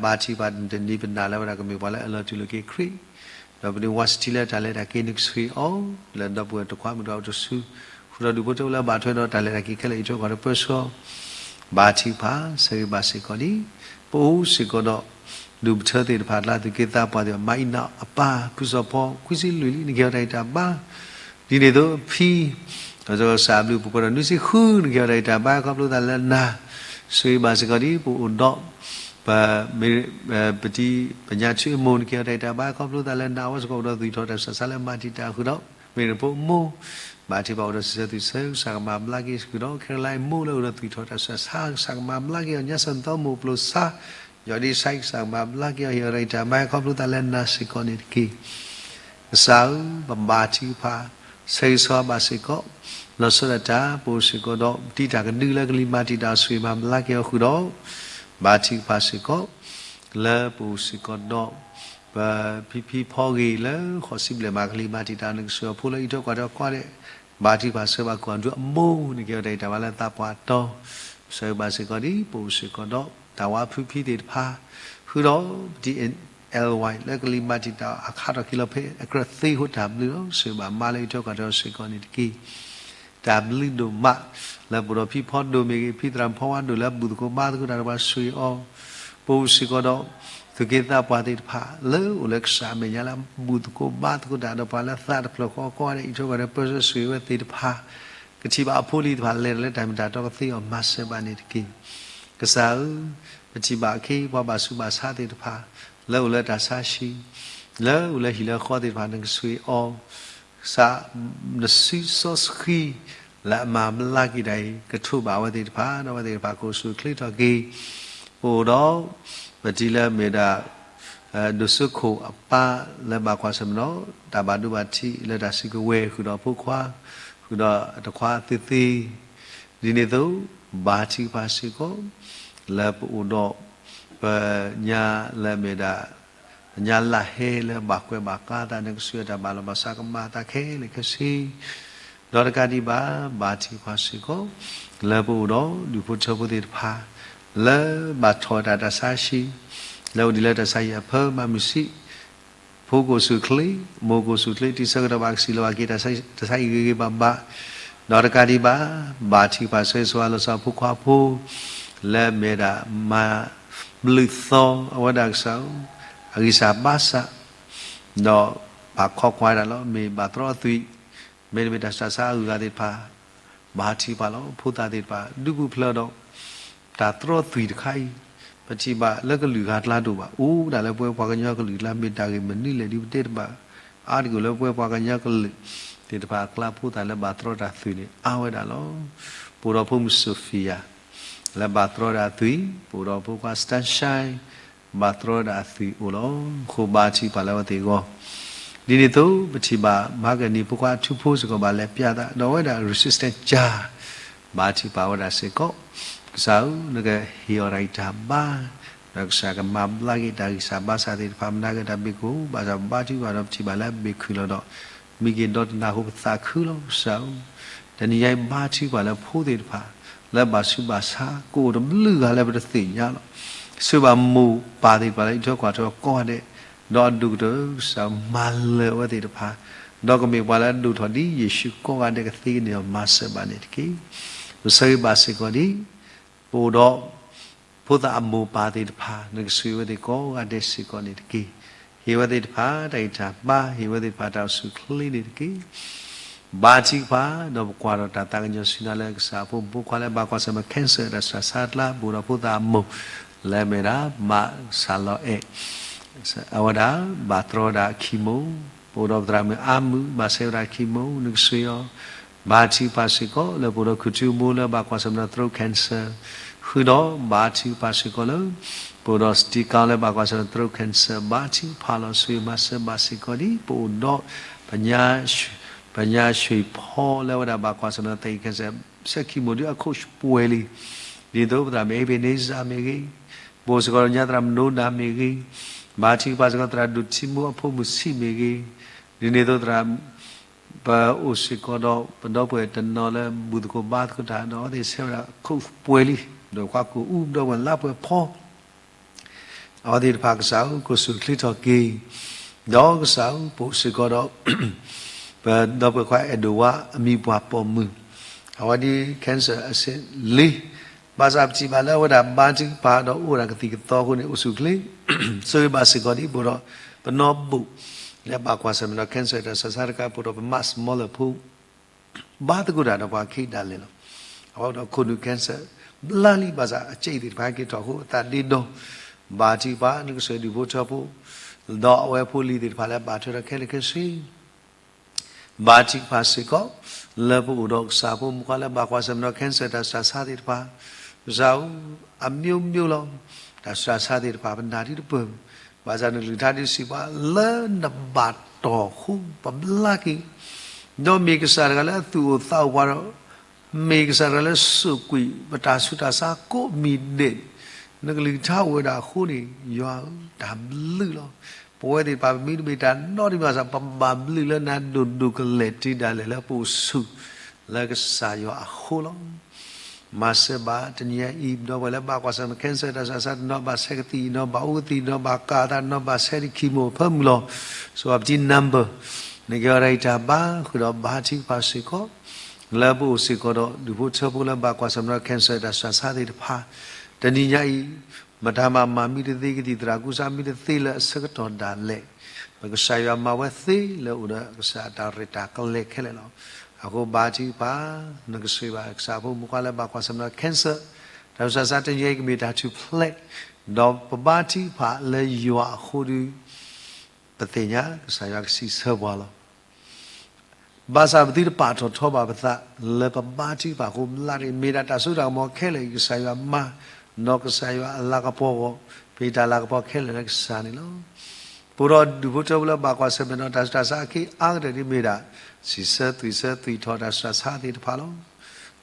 ဘၣ်ဆၣ်ဘၣ်ထုကဖၣ်တနံၤ ပနာ်လၢအဝဲဒၣ်ကမ့ၢ်ပှၤလၢအလီၤတူၢ်လိာ်က့ၤခရံာ် ဒီးပဒ့မုၣ်ဝါစတံလၢတၢ်လဲၤတၢ်က့ၤ နကဆိၣ်ဂ့ၤအီၤ လၢဒီပုၢ်ဝဲၢ်တခွါမုၣ်တခွါအိၣ်တဆူ ဃုာ်ဒီးဒူၣ်ဖိထၢဖိလၢအဘၣ်ထွဲဒီးတၢ်လဲၤတၢ်က့ၤခဲလၢာ် အံးထွဲကွၢ်ထွဲပၢဆှၢ ဘါထုကဖၣ် ဆိၣ်ဂ့ၤဘၣ်စ့ၢ်ကီးန့ၣ် ပအိၣ်စ့ၢ်ကီးဒီး ဒူၣ်ပထၢသ့ၣ်တဖၣ်အကျါ သူၣ်က့သးပှၢ်သ့ၣ်တဖၣ် မၤအံးနးအပၢ် ဖုစီၤဖီ ခွံဆံလွံၢ်လံ နကဟ့ၣ်အီၤတၢ်ဂံၢ်တၢ်ဘါ ဒ်န့ၣ်အသိးအဖံ ဒီးကစၢ်အဘျုးပှဲၤဒီးနွံဆံဃု နကဟ့ၣ်အီၤတၢ်ဂံၢ်တၢ်ဘါ ခီဖျိသးလၢနၤ ဆိၣ်ဂ့ၤဘၣ်စ့ၢ်ကီးဒ်ပအိၣ်ဒီး ပ ပတံၤ ပညါထူအမိၢ် နကဟ့ၣ်အီၤတၢ်ဂံၢ်တၢ်ဘါ ခီဖျိသးလၢနၤ အဝဲစ့ၢ်ကီးအိၣ်ဒီးသူၣ်ထီၣ်တၢ်ဆူးတၢ်ဆါလၢမၤတံာ်တာ်ဃုာ်ဒီး မ့ၢ်နဖိအမိၢ် ဘါထုကဖၣ်အိၣ်ဒီးစံးဆၢသူၣ်ဆၢ ကစၢ်ကမၤဘျါက့ၤဃုာ်ဒီး ခဲရလဲၣ်အမိၢ်လၢအိၣ်ဒီးသူၣ်ထီၣ်တၢ်ဆူးတၢ်ဆါ ကစၢ်ကမၤဘျါက့ၤအီၤ ညါစၢၤသီမိၢ်ပျိၤဆါ ယီၢ်ဒ့ဆါ ကစၢ်ကမၤဘျါက့ၤအီၤ ဟ့ၣ်အီၤတၢ်ဂံၢ်တၢ်ဘါ ခီဖျိသးလၢနၤစ့ၢ်ကီးန့ၣ်တက့ၢ် ကစၢ်ဧၢ ပဘါထုကဖၣ် ဆၢဂ့ၤဆၢဝါဘၣ်စ့ၢ်ကီး လီၤဆီဒၣ်တၢ် ပအိၣ်စ့ၢ်ကီးဒီး ပတံၤတၢ်ကဒုလၢကလံၤမၤတံာ်တာ် ဆိၣ်ဂ့ၤမၤဘျါက့ၤအီၤဃုာ်ဒီး ဘါထုကဖၣ်စ့ၢ်ကီး လၢပအိၣ်စ့ၢ်ကီးဒီး ပဖံဖံဖီဂ့ၤလၢဃိးဆံဘျဲၣ်မး ကလံၤမၤတံာ်တာ် နကဆိၣ်ဂ့ၤအဖိလၢအံးထွဲကွၢ်ထွဲကိးဂၤဒဲး ဘါထုကဖၣ်ဆှၢဘၣ်ကွၢ်ဒုအမိၢ် နကဟ့ၣ်အီၤတၢ်ဂံၢ်တၢ်ဘါလၢသးပှၢ်တီၤ ဆိၣ်ဂ့ၤဘၣ်စ့ၢ်ကီးဒ် ပအိၣ်စ့ၢ်ကီးဒီး တၢ်ဝါဖုဖံသ့ၣ်တဖၣ် ဃုာ်ဒီး ပတံၤ လဝဲ လၢကလံၤမၤတံာ်တာ်အခါထီၣ်ခံလီၤဖဲ အကြၢးသ့အဃိတၢ်ဘျုးလီၤ ဆိၣ်ဂ့ၤဘၣ်မါလၢအံးထွဲကွၢ်ထွဲအီၤစ့ၢ်ကီးန့ၣ်တက့ၢ် တၢ်ဘျုးဒိၣ်မး လၢပအိၣ်ဒီးဖံဖီဒိၣ်မ့ၢ်ဂ့ၤ ဖံသရၣ်ဖီဝါဒိၣ်လၢဘူၣ်သကိးဘါသကိးတၢ်ဒီးပှၤဆိၣ်ဂ့ၤအီၤ ပအိၣ်စ့ၢ်ကီးဒီး သူၣ်က့သးပှၢ်သ့ၣ်တဖၣ် လၢအိၣ်လၢကစၢ်အမဲာ်ညါလၢဘူၣ်သကိးဘါသကိးတၢ်ဒီးပှၤလၢသးတဖျၢၣ်ဃီအဂီၢ်န့ၣ် အံးထွဲကွၢ်ထွဲပၢဆှၢဆိၣ်ဂ့ၤဝဲသ့ၣ်တဖၣ် ကထံၣ်ဘၣ်အဖိလံၤတဖၣ်လဲၤတၢ်လၢတၢ်မ့ၢ်တၢ်တီကသ့အီၤမၤစၢၤဘၣ်န့ၣ်တက့ၢ်. ကစၢ်ဧၢ, ပထံၣ်ဘၣ်အခ့အပှၤဘၣ်ဆူးဘၣ်ဆါသ့ၣ်တဖၣ် လၢအိၣ်လၢတၢ်ဆါဟံၣ်, လၢအိၣ်လၢဟံၣ်လၢဃီသ့ၣ်တဖၣ် နကဆိၣ်ဂ့ၤအီၤ ကစၢ် နစုစီဆှံ လၢအမၤဘျါက့ၤတၢ်အံၤ ကထိးဘၣ်အဝဲသ့ၣ်တဖၣ် ဒီးအဝဲသ့ၣ်တဖၣ်ကအိၣ်ဆူၣ်အိၣ်ချ့ထီၣ်က့ၤ ပအိၣ်ဒီး ပထံၣ်လၢမ့ၢ်ဒၣ် ဒိၣ်စိခိၣ်အပၢ်လၢဘၣ်ကွၢ်ဆၢၣ်မဲာ်ဒီး တၢ်ဘၣ်ဒိဘၣ်ထံးလၢတၢ်စုကဝဲၤ ဃုာ်ဒီးဖိခွါ ဃုာ်ဒီးတခွါသ့ၣ်သ့ၣ် ဒ်န့ၣ်အသိး ဘါထုကဖၣ်စ့ၢ်ကီး လၢပအိၣ်ဒီး ပညါလၢမ့ၢ်ဒၣ် ပညါလၢဟဲလၢဘၣ်ကွဲးဘၣ်ဃးသး နကစၢ်တၢ်ဘၣ်လီၤဘၣ်စးကမၤသးခဲလၢာ်ခဲဆ့ ဒီးတကးဒံးဘၣ် ဘါထုကဖၣ်စ့ၢ်ကီး လၢပအိၣ်ဒီးဒူၣ်ဖိထၢဖိသ့ၣ်တဖၣ် လၢဘၣ်ထီၣ်ဝဲဒၣ်တၢ်ဆါဟံၣ် လၢအိၣ်ဒံးလၢတၢ်ဆါဟံၣ်အဖၢမုၢ်ဆ့ၣ် ဖိကအိၣ်ဆူၣ်အိၣ်ချ့ မိၢ်ကအိၣ်ဆူၣ်အိၣ်ချ့ တံၤဆၢကတီၢ်ဘၣ်ကစံးလီၤဘၣ်က့ၤ တၢ်ဆါဟံၣ်ဂ့ၤဂ့ၤဘၣ်ဘၣ် ဒီးတကးဒံးဘၣ် ဘါထုကဖၣ်ဆိၣ်ဂ့ၤဆိၣ်ဝါလီၤဆီဖိခွါဖိ လၢမ့ၢ်ဒၣ်မၤဘျုးသီအဝဲဒၣ်ကစၢ်ဧၢ အဂံၢ်စၢ်ဘါစၢ် ဒီးဘၣ်ခိးကွၢ်ဒၣ်လီၤ မ့ၢ်ဘၣ်သရီအသွံၣ် မ့တမ့ၢ်တၢ်ဆူးတၢ်ဆါအဂုၤအဂၤသ့ၣ်တဖၣ် ဘါထုကဖၣ်လီၤ ဖိသၣ်သ့ၣ်တဖၣ် ဒုးပူၤဖျဲးဒီး တၢ်သရီအသွံၣ်တခါအံၤ ပထံၣ်ဘၣ်လၢကလုာ်ဂၤအကျါတအိၣ်ဘၣ် အိၣ်ဒၣ်လၢပဝဲပှၤကညီကလုာ်အကျါ မ့ၢ်တၢ်ဂ့ၢ်မနုၤလဲၣ်ဒ်ပတဲတဘၣ် အါတက့ၢ်လၢပဝဲပှၤကညီကလုာ်သ့ၣ်တဖၣ်အကျါ ဖိသၣ်လၢဘၣ်သရီတၢ်သွံၣ်န့ၣ် အါဝဲဒၣ်လီၤ. ပအိၣ်ဒီးဖိမုၣ် Sophia လၢဘၣ်သရီဒၣ်အသွံၣ် ပအိၣ်ဒီးဖိခွါ Sunshine ဘၣ်သရီဒၣ်အသွံၣ်အိၣ်လီၤ. အဃိဘါထုကဖၣ်လၢအဝဲသ့ၣ်အဂီၢ် ဒ်န့ၣ်အသိး ပထံၣ်ဘၣ် မဟါကနံၤဖိခွါအထူဖိစ့ၢ်ကီး ဘၣ်လဲၤပျးသး ဒီးအဝဲဒၣ် resistance ကၢ် ဘါထုကဖၣ်ဝဲဒၣ်စ့ၢ်ကီး ကစၢ်ဧၢ နကဟ့ၣ်အီၤတၢ်ဂံၢ်တၢ်ဘါ ဒီးကစၢ်ကမၤဘျါက့ၤတၢ်ဂံၢ်စၢ်ဘါစၢ်သ့ၣ်တဖၣ် မနၤက့ၤတၢ်ဘျုးကိၣ် ဘၣ်ဆၣ်ဘါထုကဖၣ်ဒီးပထံၣ်ဘၣ်လၢအဘ့ၣ်ခုၣ်လီၤဒီး မံက့ၤဒီတနၢ်ဟူပသးခုလီၤ ကစၢ်ဧၢ တနံၤညါအံၤဘါထုကဖၣ်လၢဖိသ့ၣ်တဖၣ် လၢဘၣ်ဆူးဘၣ်ဆါ ကအိၣ်တဘျုးဂၤလၢပတသ့ၣ်ညါလီၤ. ဆိၣ်ဂ့ၤဘၣ်မိၢ်ပၢ်သ့ၣ်တဖၣ်လၢအအံးထွဲကွၢ်ထွဲကိးဂၤဒဲး ဒီးအဒိၣ်ကတၢၢ် ကစၢ်မၤလၢာ်အဝဲသ့ၣ်တဖၣ် ဒီးကမ့ၢ်ပှၤလၢအဒိၣ်ထီၣ်ဒ်ယ့ၣ်ၡူးကိးဂၤဒဲးကသ့န့ၣ်ဒီး မၤစၢၤဘၣ်န့ၣ်တက့ၢ်. ပဆၢဂ့ၤဘၣ်စ့ၢ်ကီးဒ် ပအိၣ်ဒီး ဖိသၣ်အမိၢ်ပၢ်သ့ၣ်တဖၣ် နကဆိၣ်ဂ့ၤအဝဲသ့ၣ်ကိးဂၤဒဲးစ့ၢ်ကီးန့ၣ်တက့ၢ်. ဟ့ၣ်ဝဲသ့ၣ်တဖၣ် တၢ်ဂံၢ်တၢ်ဘါ ဟ့ၣ်ဝဲသ့ၣ်တဖၣ် တၢ်အိၣ်ဆူၣ်အိၣ်ချ့န့ၣ်တက့ၢ်. ဘါထုကဖၣ် ဒီးပကွၢ်ထီၣ်တၢ်သးကညီၤဆူညါလၢ ကစၢ်ဖိမုၣ်ဖိခွါလၢဘၣ်ကွၢ်ဆၢၣ်မဲာ် cancer တၢ်ဆူးတၢ်ဆါအကျါ ပအိၣ်ဒီးဖိသၣ်အမိၢ် လၢအမ့ၢ်ဒၣ် မးစၢ်လီၤအဲၣ် အဝဲဒၣ် ဘၣ်သရီဒၣ် chemo ပအိၣ်ဒီးပသရၣ်မုၣ်အါမုၢ် ဘၣ်ဆဲးဝဲဒၣ် chemo နကဆိၣ်ဂ့ၤအီၤ ဘါထုကဖၣ်စ့ၢ်ကီးလၢပအိၣ်ဒီးခူၣ်ထူအမိၢ်လၢဘၣ်ကွၢ်ဆၢၣ်မဲာ်ဒီး throat cancer ဃုာ်ဒီးဘါထုကဖၣ်စ့ၢ်ကီးလၢ ပအိၣ်ဒီး Steve Kang လၢဘၣ်ကွၢ်ဆၢၣ်မဲာ်ဒီး throat cancer ဘါထုကဖၣ်လီၤ ဆိၣ်ဂ့ၤမၤစၢၤဘၣ်စ့ၢ်ကီးဒ် ပအိၣ်ဒီး ပညါ ပညါဆွ့ၣ်ဖီလၢအဝဲဒၣ်ဘၣ်ကွၢ်ဆၢၣ်မဲာ်ဒီး သရၣ် cancer ဆဲး chemo ဒ်အ coach ပှဲၤလံ ဒ်သိးပသရၣ်မုၣ် Ebenezer မ့ၢ်ဂ့ၤ, ပအိၣ်စ့ၢ်ကီးဒီးညါသရၣ်မုၣ်နိဒၣ်မ့ၢ်ဂ့ၤ, ဘါထုကဖၣ်စ့ၢ်ကီးသရၣ်ဒိၣ်ထံမိၢ်အဖိမုၣ်ဆံးမ့ၢ်ဂ့ၤ, ဒ်န့ၣ်အသိးသရၣ် ပအိၣ်စ့ၢ်ကီးဒီးပဒီပုၢ်ဝဲၢ်တနီၤလၢဘူၣ်သကိးဘါသကိးတၢ် ဒီးအဝဲသ့ၣ်ဆဲးဝဲဒၣ် coach ပှဲၤလံ, ဒီးပှၤကူၣ်အူပဒီပုၢ်ဝဲၢ်လါပှဲၤဖီ အဝဲသ့ၣ်တဖၣ်ကစၢ်ဧၢ ကအိၣ်ဆူၣ်အိၣ်ချ့ထီၣ်က့ၤ, ဒီးကစၢ်ဧၢ ပအိၣ်စ့ၢ်ကီးဒီး ပဒီပုၢ်ဝဲၢ်ခွါအဲၣ်ဒိးဝါအမံၤပှၢ်ပိာ်မုၣ်, အဝဲဒ် cancer အဆင့်လ့ ဘၣ်ဆၣ်ပထံၣ်ဘၣ်လၢအဝဲဒၣ်ဘါထုကဖၣ်ဒီးအိၣ်ဒၣ်ကသံၣ်ကသီအဃိန့ၣ် အိၣ်ဆူၣ်အိၣ်ချ့, ဆိၣ်ဂ့ၤဘၣ်စ့ၢ်ကီးဒ် ပအိၣ်ဒီးပနီၢ်ဘူၣ် လၢဘၣ်ကွၢ်ဆၢၣ်မဲာ်ဒီး cancer တၢ်ဆူးတၢ်ဆါတခါ ပအိၣ်ဒီးပမးစမီလၢဖိ ဘါသကိးတၢ်ဒီးပှၤခံဒၣ်လဲာ်လီၤ. အဝဲအိၣ်ဒီးခိၣ်နူာ် cancer ဘျါလံ ဘၣ်ဆၣ်အစဲအံၤသ့ၣ်တဖၣ်က့ၤထီၣ်အဃိ အသးဒ့ဒီ ဘါထုကဖၣ် နကဆိၣ်ဂ့ၤဒူၣ်ဖိထၢဖိ ဒီးအဝဲဖိလံၤသ့ၣ်တဖၣ်လၢဘၣ်ထွဲဒီးခဲလၢာ်ခဲဆ့ ဘါထုကဖၣ်စ့ၢ်ကီး လၢပအိၣ်ဒီးကစၢ်ဖိမုၣ်ခွါလၢဘၣ်ကွၢ်ဆၢၣ်မဲာ်ဒီး cancer တၢ်ဆူးတၢ်ဆါသ့ၣ်တဖၣ်, ကစၢ်ဧၢ အမျိုးမျိုးလီၤ. တၢ်ဆူးတၢ်ဆါသ့ၣ်တဖၣ် ပနာ်ဒ်တပၢၢ်, ဘၣ်ဆၣ်နကလုၢ်ကထါဒုးစံးပှၤ လၢနဘၣ်တီၢ်အဃိ ပဘျါက့ၤ, ဒီးမ့ၢ်ကစၢ်တဂၤလၢအသူၣ်အိၣ်သးအိၣ်ပှၤဒီး မ့ၢ်ကစၢ်တဂၤလၢစိာ်ကွံာ် ပတၢ်ဆူးတၢ်ဆါကိးမံၤဒဲး, နကလုၢ်ကထါအိၣ်ဝဲဒၣ်အဃိန့ၣ် ယွၤဧၢ တၢ်ဘျုးလီၤ. ပဝဲသ့ၣ်တဖၣ် ပမ့ၢ်တမ့ၢ်တၢ်နီတမံၤဘၣ်ဆၣ် ပဘၣ်ဘျုးလၢနၤဒိၣ်ဒိၣ်ကလဲာ်တုၤဒၣ်လဲာ်လၢပအိၣ်ဆူၣ်လၢကစၢ်ယွၤအဃိလီၤ. မၤစၢၤဘၣ်တနံၤညါအံၤ ပဒီပုၢ်ဝဲၢ်လၢဘၣ်ကွၢ်ဆၢၣ်မဲာ် cancer တၢ်ဆူးတၢ်ဆါ တနီၤဘၣ်ဆဲးကသံၣ် တနီၤဘၣ်အူကသံၣ် တနီၤဘၣ်ကးအသး တနီၤဘၣ်ဆဲးဒံး chemo အဖၢမုၢ်လီၤ. ဆိၣ်ဂ့ၤပထံ number နကဲထီၣ်တၢ်ဂံၢ်တၢ်ဘါ ဃုာ်ဒီးဘါထုကဖၣ်စ့ၢ်ကီး လၢပအိၣ်စ့ၢ်ကီးဒီးဒူၣ်ဖိထၢဖိလၢဘၣ်ကွၢ်ဆၢၣ်မဲာ်ဒီး cancer တၢ်ဆူးတၢ်ဆါသ့ၣ်တဖၣ် တနံၤညါအံၤ မတၤမၤမၤမံတသ့ ကသံၣ်သရၣ်ကူစါမံတသ့လၢအဆၢကတီၢ်ဒၣ်လဲာ် ပကစၢ်ယွၤမၤဝဲသ့လၢအိၣ်ဒီးကစၢ်အတၢ်ရဲၣ်တၢ်ကျဲၤခဲလၢာ်လီၤ. အဃိဘါထုကဖၣ် နကဆိၣ်ဂ့ၤဘၣ်ကစၢ်ဖိမုၣ်ခွါလၢဘၣ်ကွၢ်ဆၢၣ်မဲာ်ဒီး cancer တၢ်ဆူးတၢ်ဆါ တနံၤညါအံၤကမ့ၢ်တၢ်ထူၣ်ဖျဲး ဒီးပဘါထုကဖၣ်လၢယွၤအဃိဒီး ပသ့ၣ်ညါကစၢ်ယွၤကစံးဆၢပှၤလီၤ. ဘၣ်ဆၣ်ပသုတပာ်ထီၣ်ထီဘၣ်ပသး လၢပဘါထုကဖၣ်အဃိ ဘျါတဂ့ၤ, မ့ၢ်ဒၣ်တၢ်စိတၢ်ကမီၤခဲလၢာ်အံၤ ကစၢ်ယွၤမၤ, ဒီးကစၢ်ယွၤအလၤကပီၤအဂီၢ်, ပဟ့ၣ်တၢ်လၤကပီၤခဲလၢာ်လၢကစၢ်န့ၣ်လီၤ. ပအိၣ်ဒီးဒူၣ်ဖိထၢဖိလၢဘၣ်ကွၢ်ဆၢၣ်မဲာ်ဒီးတၢ်ဆူးတၢ်ဆါအခံအါကတၢၢ်ဒ်မ့ၢ်ဒၣ် စံးဆၢသွံၣ်ဆၢသွံၣ်ထီၣ်တၢ်ဆူးတၢ်ဆါသ့ၣ်တဖၣ်လီၤ.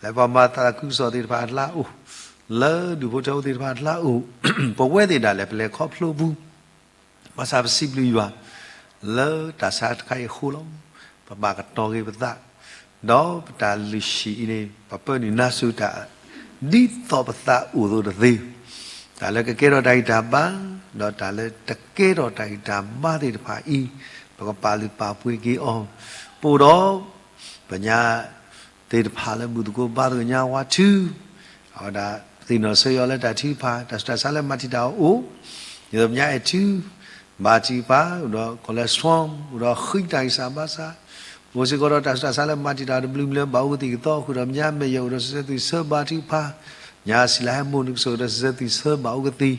လၢပှၤမၤသးခုကစီၣ်သ့ၣ်တဖၣ်အကျါအိၣ်, လၢဒူၣ်ဖိထၢဖိသ့ၣ်တဖၣ်အကျါအိၣ်, ပဝဲသ့ၣ်ဒၣ်လဲာ် ပလဲၤခီဖျိပူၤ ဘၣ်ဆၣ်ပစံးဘျုးယွၤ လၢတၢ်ဆါတခါအံၤအဃိလီၤ. ပဘၣ်ကတီၤဂ့ၤပသး, ဒီးပတၢ်လုၢ်ဟံၣ်အံၤန့ၣ် ပပၢနုာ်နါစူၤတၢ် ဒ်သိးပသးအိၣ်အသိးတသ့, တၢ်လၢကကဲထီၣ်တၢ်ဂံၢ်တၢ်ဘါ, ဒီးတၢ်လၢတကဲထီၣ်တၢ်ဂံၢ်တၢ်ဘါသ့ၣ်တဖၣ်အံၤ ပကပာ်လုၢ်ပာ်ပှ့ၤက့ၤအီၤ, ပအိၣ်ဒီး ပညါသ့ၣ်တဖၣ်လၢဘူၣ်သကိးဘါသကိးညါဝါထု, အဝဲဒၣ်သ့ၣ်နီၣ်ဆၢအီၤလၢတၢ်ထုကဖၣ်, တၢ်ဆူးတၢ်ဆါလၢမၤတံာ်တာ်အီၤအိၣ်, ဒ်သိးပညါအဲၣ်ထု, ဘါထုကဖၣ်, အိၣ်ဒီး cholesterol, အိၣ်ဒီးဃံတၢ်ဂံၢ်စၢ်ဘါစၢ်, အိၣ်စ့ၢ်ကီးဒီးတၢ်ဆူးတၢ်ဆါလၢမၤတံာ်တာ်တဘျုးမံၤလၢဘၣ်အိၣ်ကသံၣ်ကသီ, ဃုာ်ဒီးပညါမဲာ်ယဲၢ်အိၣ်ဒီးစံးဆၢသွံၣ်ဆၢဘါထုကဖၣ်, ညါစံးလၢဟဲမိၢ်နုာ်ကစၢၢ်အိၣ်ဒီးစံးဆၢသွံၣ်ဆၢဘၣ်အိၣ်ကသံၣ်,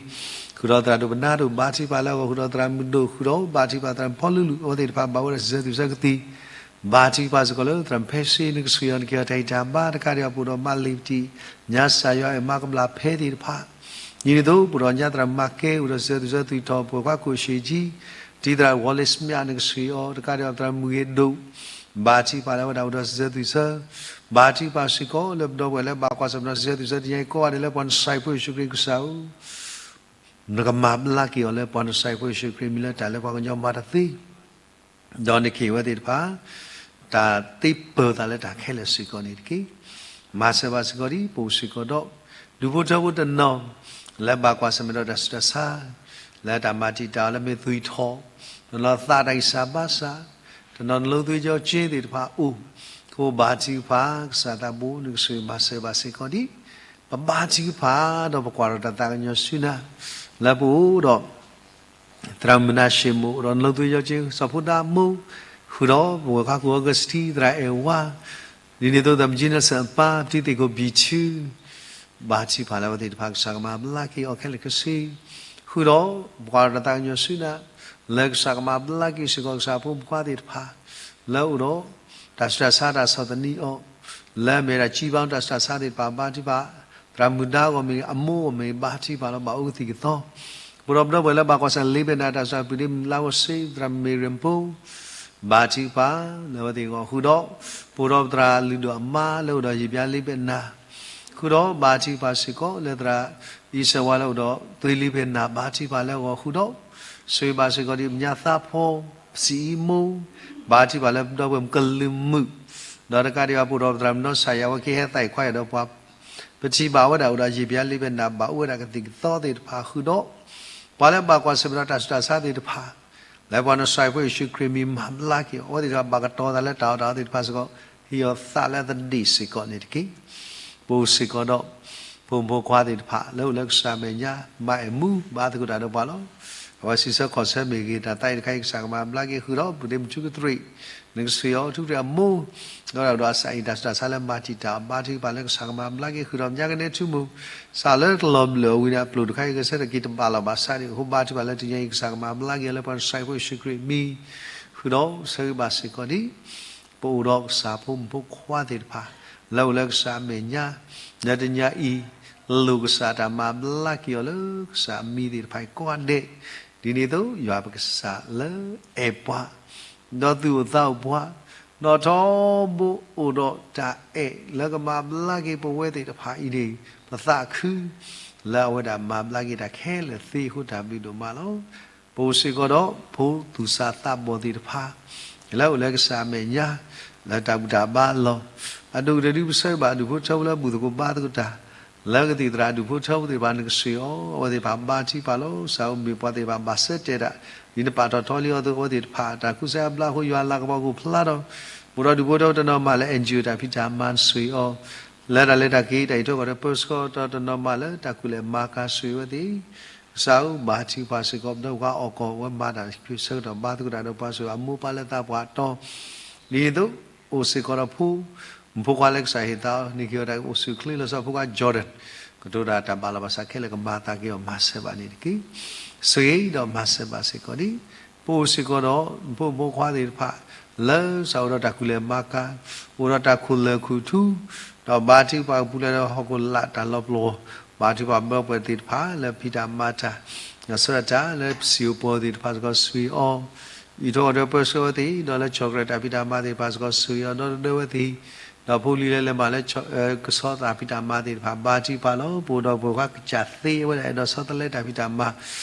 ဃုာ်ဒီးသရၣ်ဒိၣ်ပနါဒိၣ်ဘါထုကဖၣ်လၢအဂီၢ်, ဃုာ်ဒီးသရၣ်မုၣ်ဒိၣ်, ဃုာ်ဒီးဘါထုကဖၣ်သရၣ်ဖီလူလူ အဝဲသ့ၣ်တဖၣ်ဘၣ်အိၣ်ဒီးစံးဆၢသွံၣ်ဆၢကသံၣ်, ဘါထုကဖၣ်စ့ၢ်ကီးလၢသရၣ်ဖဲစ့နကဆှံအီၤ နက့ၤအီၤတၢ်ဂံၢ်တၢ်ဘါတခါဒံးအပူၤဒီးမၤလ့ၤပတံၢ်, ညါစၢ်ယွၤအဲၣ်မါကဘျၣ်ဖဲသ့ၣ်တဖၣ်, ဒ်န့ၣ်အသိး ပအိၣ်ဒီးညါသရၣ်မၤကဲအိၣ်ဒီးစံးဆၢသွံၣ်ဆၢသွံၣ်ထီၣ် ပှဲၤခွါခိၣ်ရှ့ၣ်ကၠံ, တံၤသရၣ်ဝီလ့စမ့ၣ်နကဆှံအီၤ တခါဒံးအပူၤသရၣ်မုၢ်ဂ့ၤဒိၣ်, ဘါထုကဖၣ်လၢအဝဲဒၣ်အိၣ်ဒီးစံးဆၢသွံၣ်ဆၢ, ဘါထုကဖၣ်စ့ၢ်ကီးလၢပဒီပုၢ်ဝဲၢ်လၢဘၣ်ကွၢ်ဆၢၣ်မဲာ်ဒီးစံးဆၢသွံၣ်ဆၢတညါအံၤကိးဂၤဒဲးလၢပှၤနစၢ်ဖိယ့ၣ်ၡူးခရံာ်ကစၢ်ဧၢ နကမၤဘျါက့ၤအီၤလၢပှၤနစၢ်ဖိယ့ၣ်ၡူးခရံာ်အမံၤလၢတၢ်လၢပှၤကညီမၤတသ့, ဒီးနကဟ့ၣ်ဝဲသ့ၣ်တဖၣ် တၢ်သ့ပၢၤသးလၢတၢ်ခဲလၢာ်စ့ၢ်ကီးန့ၣ်တက့ၢ်. မၤစၢၤဘၣ်စ့ၢ်ကီးဒ် ပအိၣ်စ့ၢ်ကီးဒီး ဒူၣ်ဖိထၢဖိတနီၤ လၢဘၣ်ကွၢ်ဆၢၣ်မဲာ်ဒီးတၢ်ဆူးတၢ်ဆါ လၢတၢ်မၤတံာ်တာ်အီၤလၢမ့ၢ်သွံၣ်ထီၣ်, တနီၤသးတၢ်ဂံၢ်စၢ်ဘါစၢ်, တနီၤနလိသဝံၣ်ကၠီကၠ့သ့ၣ်တဖၣ်အိၣ်, ကဘါထုကဖၣ် ကစၢ်သးဘိ နကဆိၣ်ဂ့ၤမၤစၢၤဘၣ်စ့ၢ်ကီးဒ် ပဘါထုကဖၣ်ဒီးပကွၢ်ထီၣ်တၢ်သးကညီၤဆူနၤ, လၢပအိၣ်ဒီး သရၣ်မုၢ်နၤၡ့ၣ်မိၣ် ဒီးနလိသဝံၣ်ကၠီကၠ့ စီၤဖိဒါမိၢ်, ဃုာ်ဒီးပဝဲၢ်ခွါခိၣ်အီကူးစတံ သရၣ်အဲၣ်ဝါ, ဒ်န့ၣ်အသိးသရၣ်မုၣ်ကၠံနၢ်စၢၣ်အပၢ် ပတံၤသ့ၣ်ခိၣ်ဘံၣ်ထူ ဘါထုကဖၣ်လၢအဝဲသ့ၣ်တဖၣ် ကစၢ်ကမၤဘျါက့ၤအီၤခဲလၢာ်ခဲဆ့, ဃုာ်ဒီးပကွၢ်ထီၣ်တၢ်သးကညီၤဆူနၤ, လၢကစၢ်ကမၤဘျါက့ၤစ့ၢ်ကီးကစၢ်ဖိမုၣ်ဖိခွါသ့ၣ်တဖၣ်, လၢအအိၣ်ဒီး တၢ်ဆူးတၢ်ဆါတၢ်ဆီၣ်သနံးအီၤ, လၢအမ့ၢ်ဝဲဒၣ်ကၠံဘါတၢ်ဆူးတၢ်ဆါသ့ၣ်တဖၣ် ဘါထုကဖၣ်, သရၣ်မုၢ်ဒါအဂီၢ်မ့ၢ်ဂ့ၤ အမိၢ်အဂီၢ်မ့ၢ်ဂ့ၤ ဘါထုကဖၣ်လီၤ ဘၣ်အိၣ်ကသံၣ်ကသီ, ပအိၣ်ဒီးပဒီပုၢ်ဝဲၢ်လၢဘၣ်ကွၢ်ဆၢၣ်လ့ဘ့ၣ်နၤ တၢ်စူးတၢ်ဆါပုၢ်ဒ့မုၣ်လါဝဲစ့ သရၣ်မုၣ်မ့ၢ်ရ့ၣ်ဖိ ဘါထုကဖၣ်လၢအဝဲသ့ၣ်အဂီၢ်, ဃုာ်ဒီး ပအိၣ်ဒီးပသရၣ်လုၢ်ဒိၣ်အမါလၢအိၣ်ဒီးယံာ်ဘျါလ့ဘ့ၣ်နၤ, ဃုာ်ဒီးဘါထုကဖၣ်စ့ၢ်ကီးလၢသရၣ်အံၤစၢၤဝါလၢအိၣ်ဒီးသွံၣ်လ့ဘ့ၣ်နၤ ဘါထုကဖၣ်လၢအဂီၢ်, ဃုာ်ဒီး ဆိၣ်ဂ့ၤဘၣ်စ့ၢ်ကီးဒ်ပညါသးဖီ ပစံးအံၤမိၢ်, ဘါထုကဖၣ်လၢပဒီပုၢ်ဝဲၢ်မုၣ်ကလုာ်မုၣ်, ဒီးတကးဒံးဘၣ်ပအိၣ်ဒီးပသရၣ်မုၣ်နီၢ်စၢ်ယၤဝဲက့ၤဟဲသးအံၤခွါအံၤဒီးပှၤ ပထံၣ်ဘၣ်ဝဲဒၣ်အိၣ်ဒီးယံာ်ဘျါလ့ဘ့ၣ်နၤ ဘၣ်အိၣ်ဝဲဒၣ်ကသံၣ်ကသီသ့ၣ်တဖၣ်ဃုာ်ဒီး ပှၤလၢဘၣ်ကွၢ်ဆၢၣ်မဲာ်ဒီးတၢ်ဆူးတၢ်ဆါသ့ၣ်တဖၣ် လၢပှၤနစၢ်ဖိယ့ၣ်ၡူးခရံာ်မံၤမၤဘျါက့ၤအီၤ အဝဲသ့ၣ်တဖၣ်ဘၣ်ကတီၤသးလၢတၢ်အီၣ်တၢ်အီသ့ၣ်တဖၣ်စ့ၢ်ကီး ဟ့ၣ်အီၤသးလၢသဒ့ၣ်စ့ၢ်ကီးန့ၣ်တက့ၢ်. ပအိၣ်စ့ၢ်ကီးဒီး ဖိမုၣ်ဖိခွါသ့ၣ်တဖၣ် လၢအိၣ်လၢကစၢ်အမဲာ်ညါ မၤအဲၣ်မူဘၣ်သကိးတၢ်ဒီးပှၤလီၤ. အဝဲစံးဆၢခီၣ်ဆၢမ့ၢ်ဂ့ၤ တၢ်သးအံၤတခါအံၤ ကစၢ်ကမၤဘျါက့ၤဃုာ်ဒီး ပုၢ်ဒ့မုၣ်ထူကတြံး နကဆှံအီၤ ထူကတြံးအမိၢ် ဒီးဒၣ်ဒီးအစးအံၤ တၢ်ဆူးတၢ်ဆါလၢမၤတံာ်တာ်အီၤ ဘါထုကဖၣ်လၢကစၢ်ကမၤဘျါက့ၤဃုာ်ဒီး မညါကနဲထူမိၢ် စးလၢကလီၤဘျၢၣ်အဝံၤန့ၣ် အပျိာ်တခါအံၤ ကဆၢထၢၣ်က့ၤတဘၣ်လီၤဘၣ်စးန့ၣ် အဃိဘါထုကဖၣ်လၢတနံၤအံၤ ကစၢ်ကမၤဘျါက့ၤအီၤလၢပှၤနစၢ်ဖိယ့ၣ်ၡူးခရံာ်အမံၤ ဃုာ်ဒီးဆၢဂ့ၤဘၣ်စ့ၢ်ကီးဒ် ပအိၣ်ဒီးကစၢ်ဖိမုၣ်ဖိခွါသ့ၣ်တဖၣ် လၢအိၣ်လၢကစၢ်အမဲာ်ညါ လၢတနံၤအံၤ လိၣ်ကစၢ်တၢ်မၤဘျါက့ၤအီၤလၢကစၢ်အမံၤသ့ၣ်တဖၣ်အံၤကိးဂၤဒဲး ဒ်န့ၣ်အသိး ယွၤပကစၢ်လၢအဲၣ်ပှၤ ဒီးသူၣ်အိၣ်သးအိၣ်ပှၤ ဒီးထီဘိအိၣ်ဒီးတၢ်အဲၣ်လၢကမၤဘျါက့ၤပဝဲသ့ၣ်တဖၣ်အံၤန့ၣ် ပသးခု လၢအဝဲဒၣ်မၤဘျါက့ၤတၢ်ခဲလၢာ်သ့အဃိ တၢ်ဘျုးဒိၣ်မးလီၤ. ပအိၣ်စ့ၢ်ကီးဒီး ဖိသူၣ်စၢ်သးဘီၣ်သ့ၣ်တဖၣ် လၢအိၣ်လၢကစၢ်အမဲာ်ညါ လၢတၢ်ဘူၣ်တၢ်ဘါအလီၢ် အဒိၣ်ကတၢၢ်ဒုးပဆၢဂ့ၤဘၣ် ဒူၣ်ဖိထၢဖိလၢဘူၣ်သကိးဘါသကိးတၢ် လၢကသံၣ်သရၣ်ဒူၣ်ဖိထၢဖိသ့ၣ်တဖၣ် နကဆှံအီၤ အဝဲသ့ၣ်တဖၣ်ဘါထုကဖၣ်လီၤ. စးအိၣ်မ့ၢ်ပှၤသ့ၣ်တဖၣ်ဘၣ်ဆၢတဲာ်တၢ် ဒ်နပာ်ထီၣ်ထီလံအီၤအသိး အဝဲသ့ၣ်တဖၣ် တၢ်ကူစါအါဘျါအဃိ ယွၤအလၤကပီၤကအိၣ်ဖျါဒီး ပအိၣ်ဒီးဒူၣ်ဖိထၢဖိတနီၤမးလၢ NGO တၢ်ဖံးတၢ်မၤ နဆှံအီၤ လၢတၢ်လဲၤတၢ်က့ၤ တၢ်အံးထွဲကွၢ်ထွဲ ပၢဆှၢတနီၤမးလၢ တၢ်ကူၣ်လဲၤမၤကၤ ဆှံဝဲသ့ၣ် ကစၢ်ဧၢ ဘါထုကဖၣ်စ့ၢ်ကီး ပဒီပုၢ်ဝဲၢ်အီၣ်ကီၢ် အဝဲမၤတၢ်ဆၢကတီၢ် ဘါသကိးတၢ်ဒီးပှၤ ဆိၣ်ဂ့ၤအမိၢ်ပၢ်လၢသးပှၢ်အတီ ဒ်န့ၣ်အသိး အိၣ်စ့ၢ်ကီးဒီးဖိ မုၣ်ဖိခွါလၢကစၢ်ဟ့ၣ်သးအီၤ နကဟ့ၣ်အီၤတၢ်အိၣ်ဆူၣ်အိၣ်ချ့လီၤ. စီၤဖိခွါ Jordan ကတိၤတၢ်တၢ်ဘၣ်လီၤဘၣ်စးခဲလၢာ် ကမၤသးက့ၤအီၤ မၤစၢၤဘၣ်န့ၣ်တက့ၢ်. ဆိၣ်ဂ့ၤဒီးမၤစၢၤဘၣ်စ့ၢ်ကီးဒ် ပအိၣ်စ့ၢ်ကီးဒီး ဖိမုၣ်ဖိခွါသ့ၣ်တဖၣ် လၢကစၢ်အိၣ်ဒီးတၢ်ကူၣ်လဲၤမၤကၤ, အိၣ်ဒီးတၢ်ခိၣ်လၢာ်ခိၣ်ထူ, ဒီးဘါထုကဖၣ်ကပူၤလၢဟီၣ်ခိၣ်လာ်တၢ်လီၤပျီၤ, ဘါထုကဖၣ်ပဒီပုၢ်ဝဲၢ်သ့ၣ်တဖၣ် လၢဖံးတၢ်မၤတၢ်, ဆၢတၢ်လၢစံာ်ဧိၤပှီၤသ့ၣ်တဖၣ်စ့ၢ်ကီးဆိၣ်ဂ့ၤအီၤ, အံးထွဲကွၢ်ထွဲပၢဆှၢဝဲသ့ၣ် ဒီးလၢဆီၣ်ထွဲတၢ်ဖံးတၢ်မၤသ့ၣ်တဖၣ်စ့ၢ်ကီးဆိၣ်ဂ့ၤအီၤ ဒီတဒၢဝဲသ့ၣ် ဒီးဖိလံၤလၢလဲၤမၤလၢ ကဆီတၢ်ဖံးတၢ်မၤသ့ၣ်တဖၣ် ဘါထုကဖၣ်လီၤ. ပအိၣ်ဒီးပှၤကစၢ်သ့အဝဲဒၣ် အဲၣ်ဒိးဆီတလဲတၢ်ဖံးတၢ်မၤ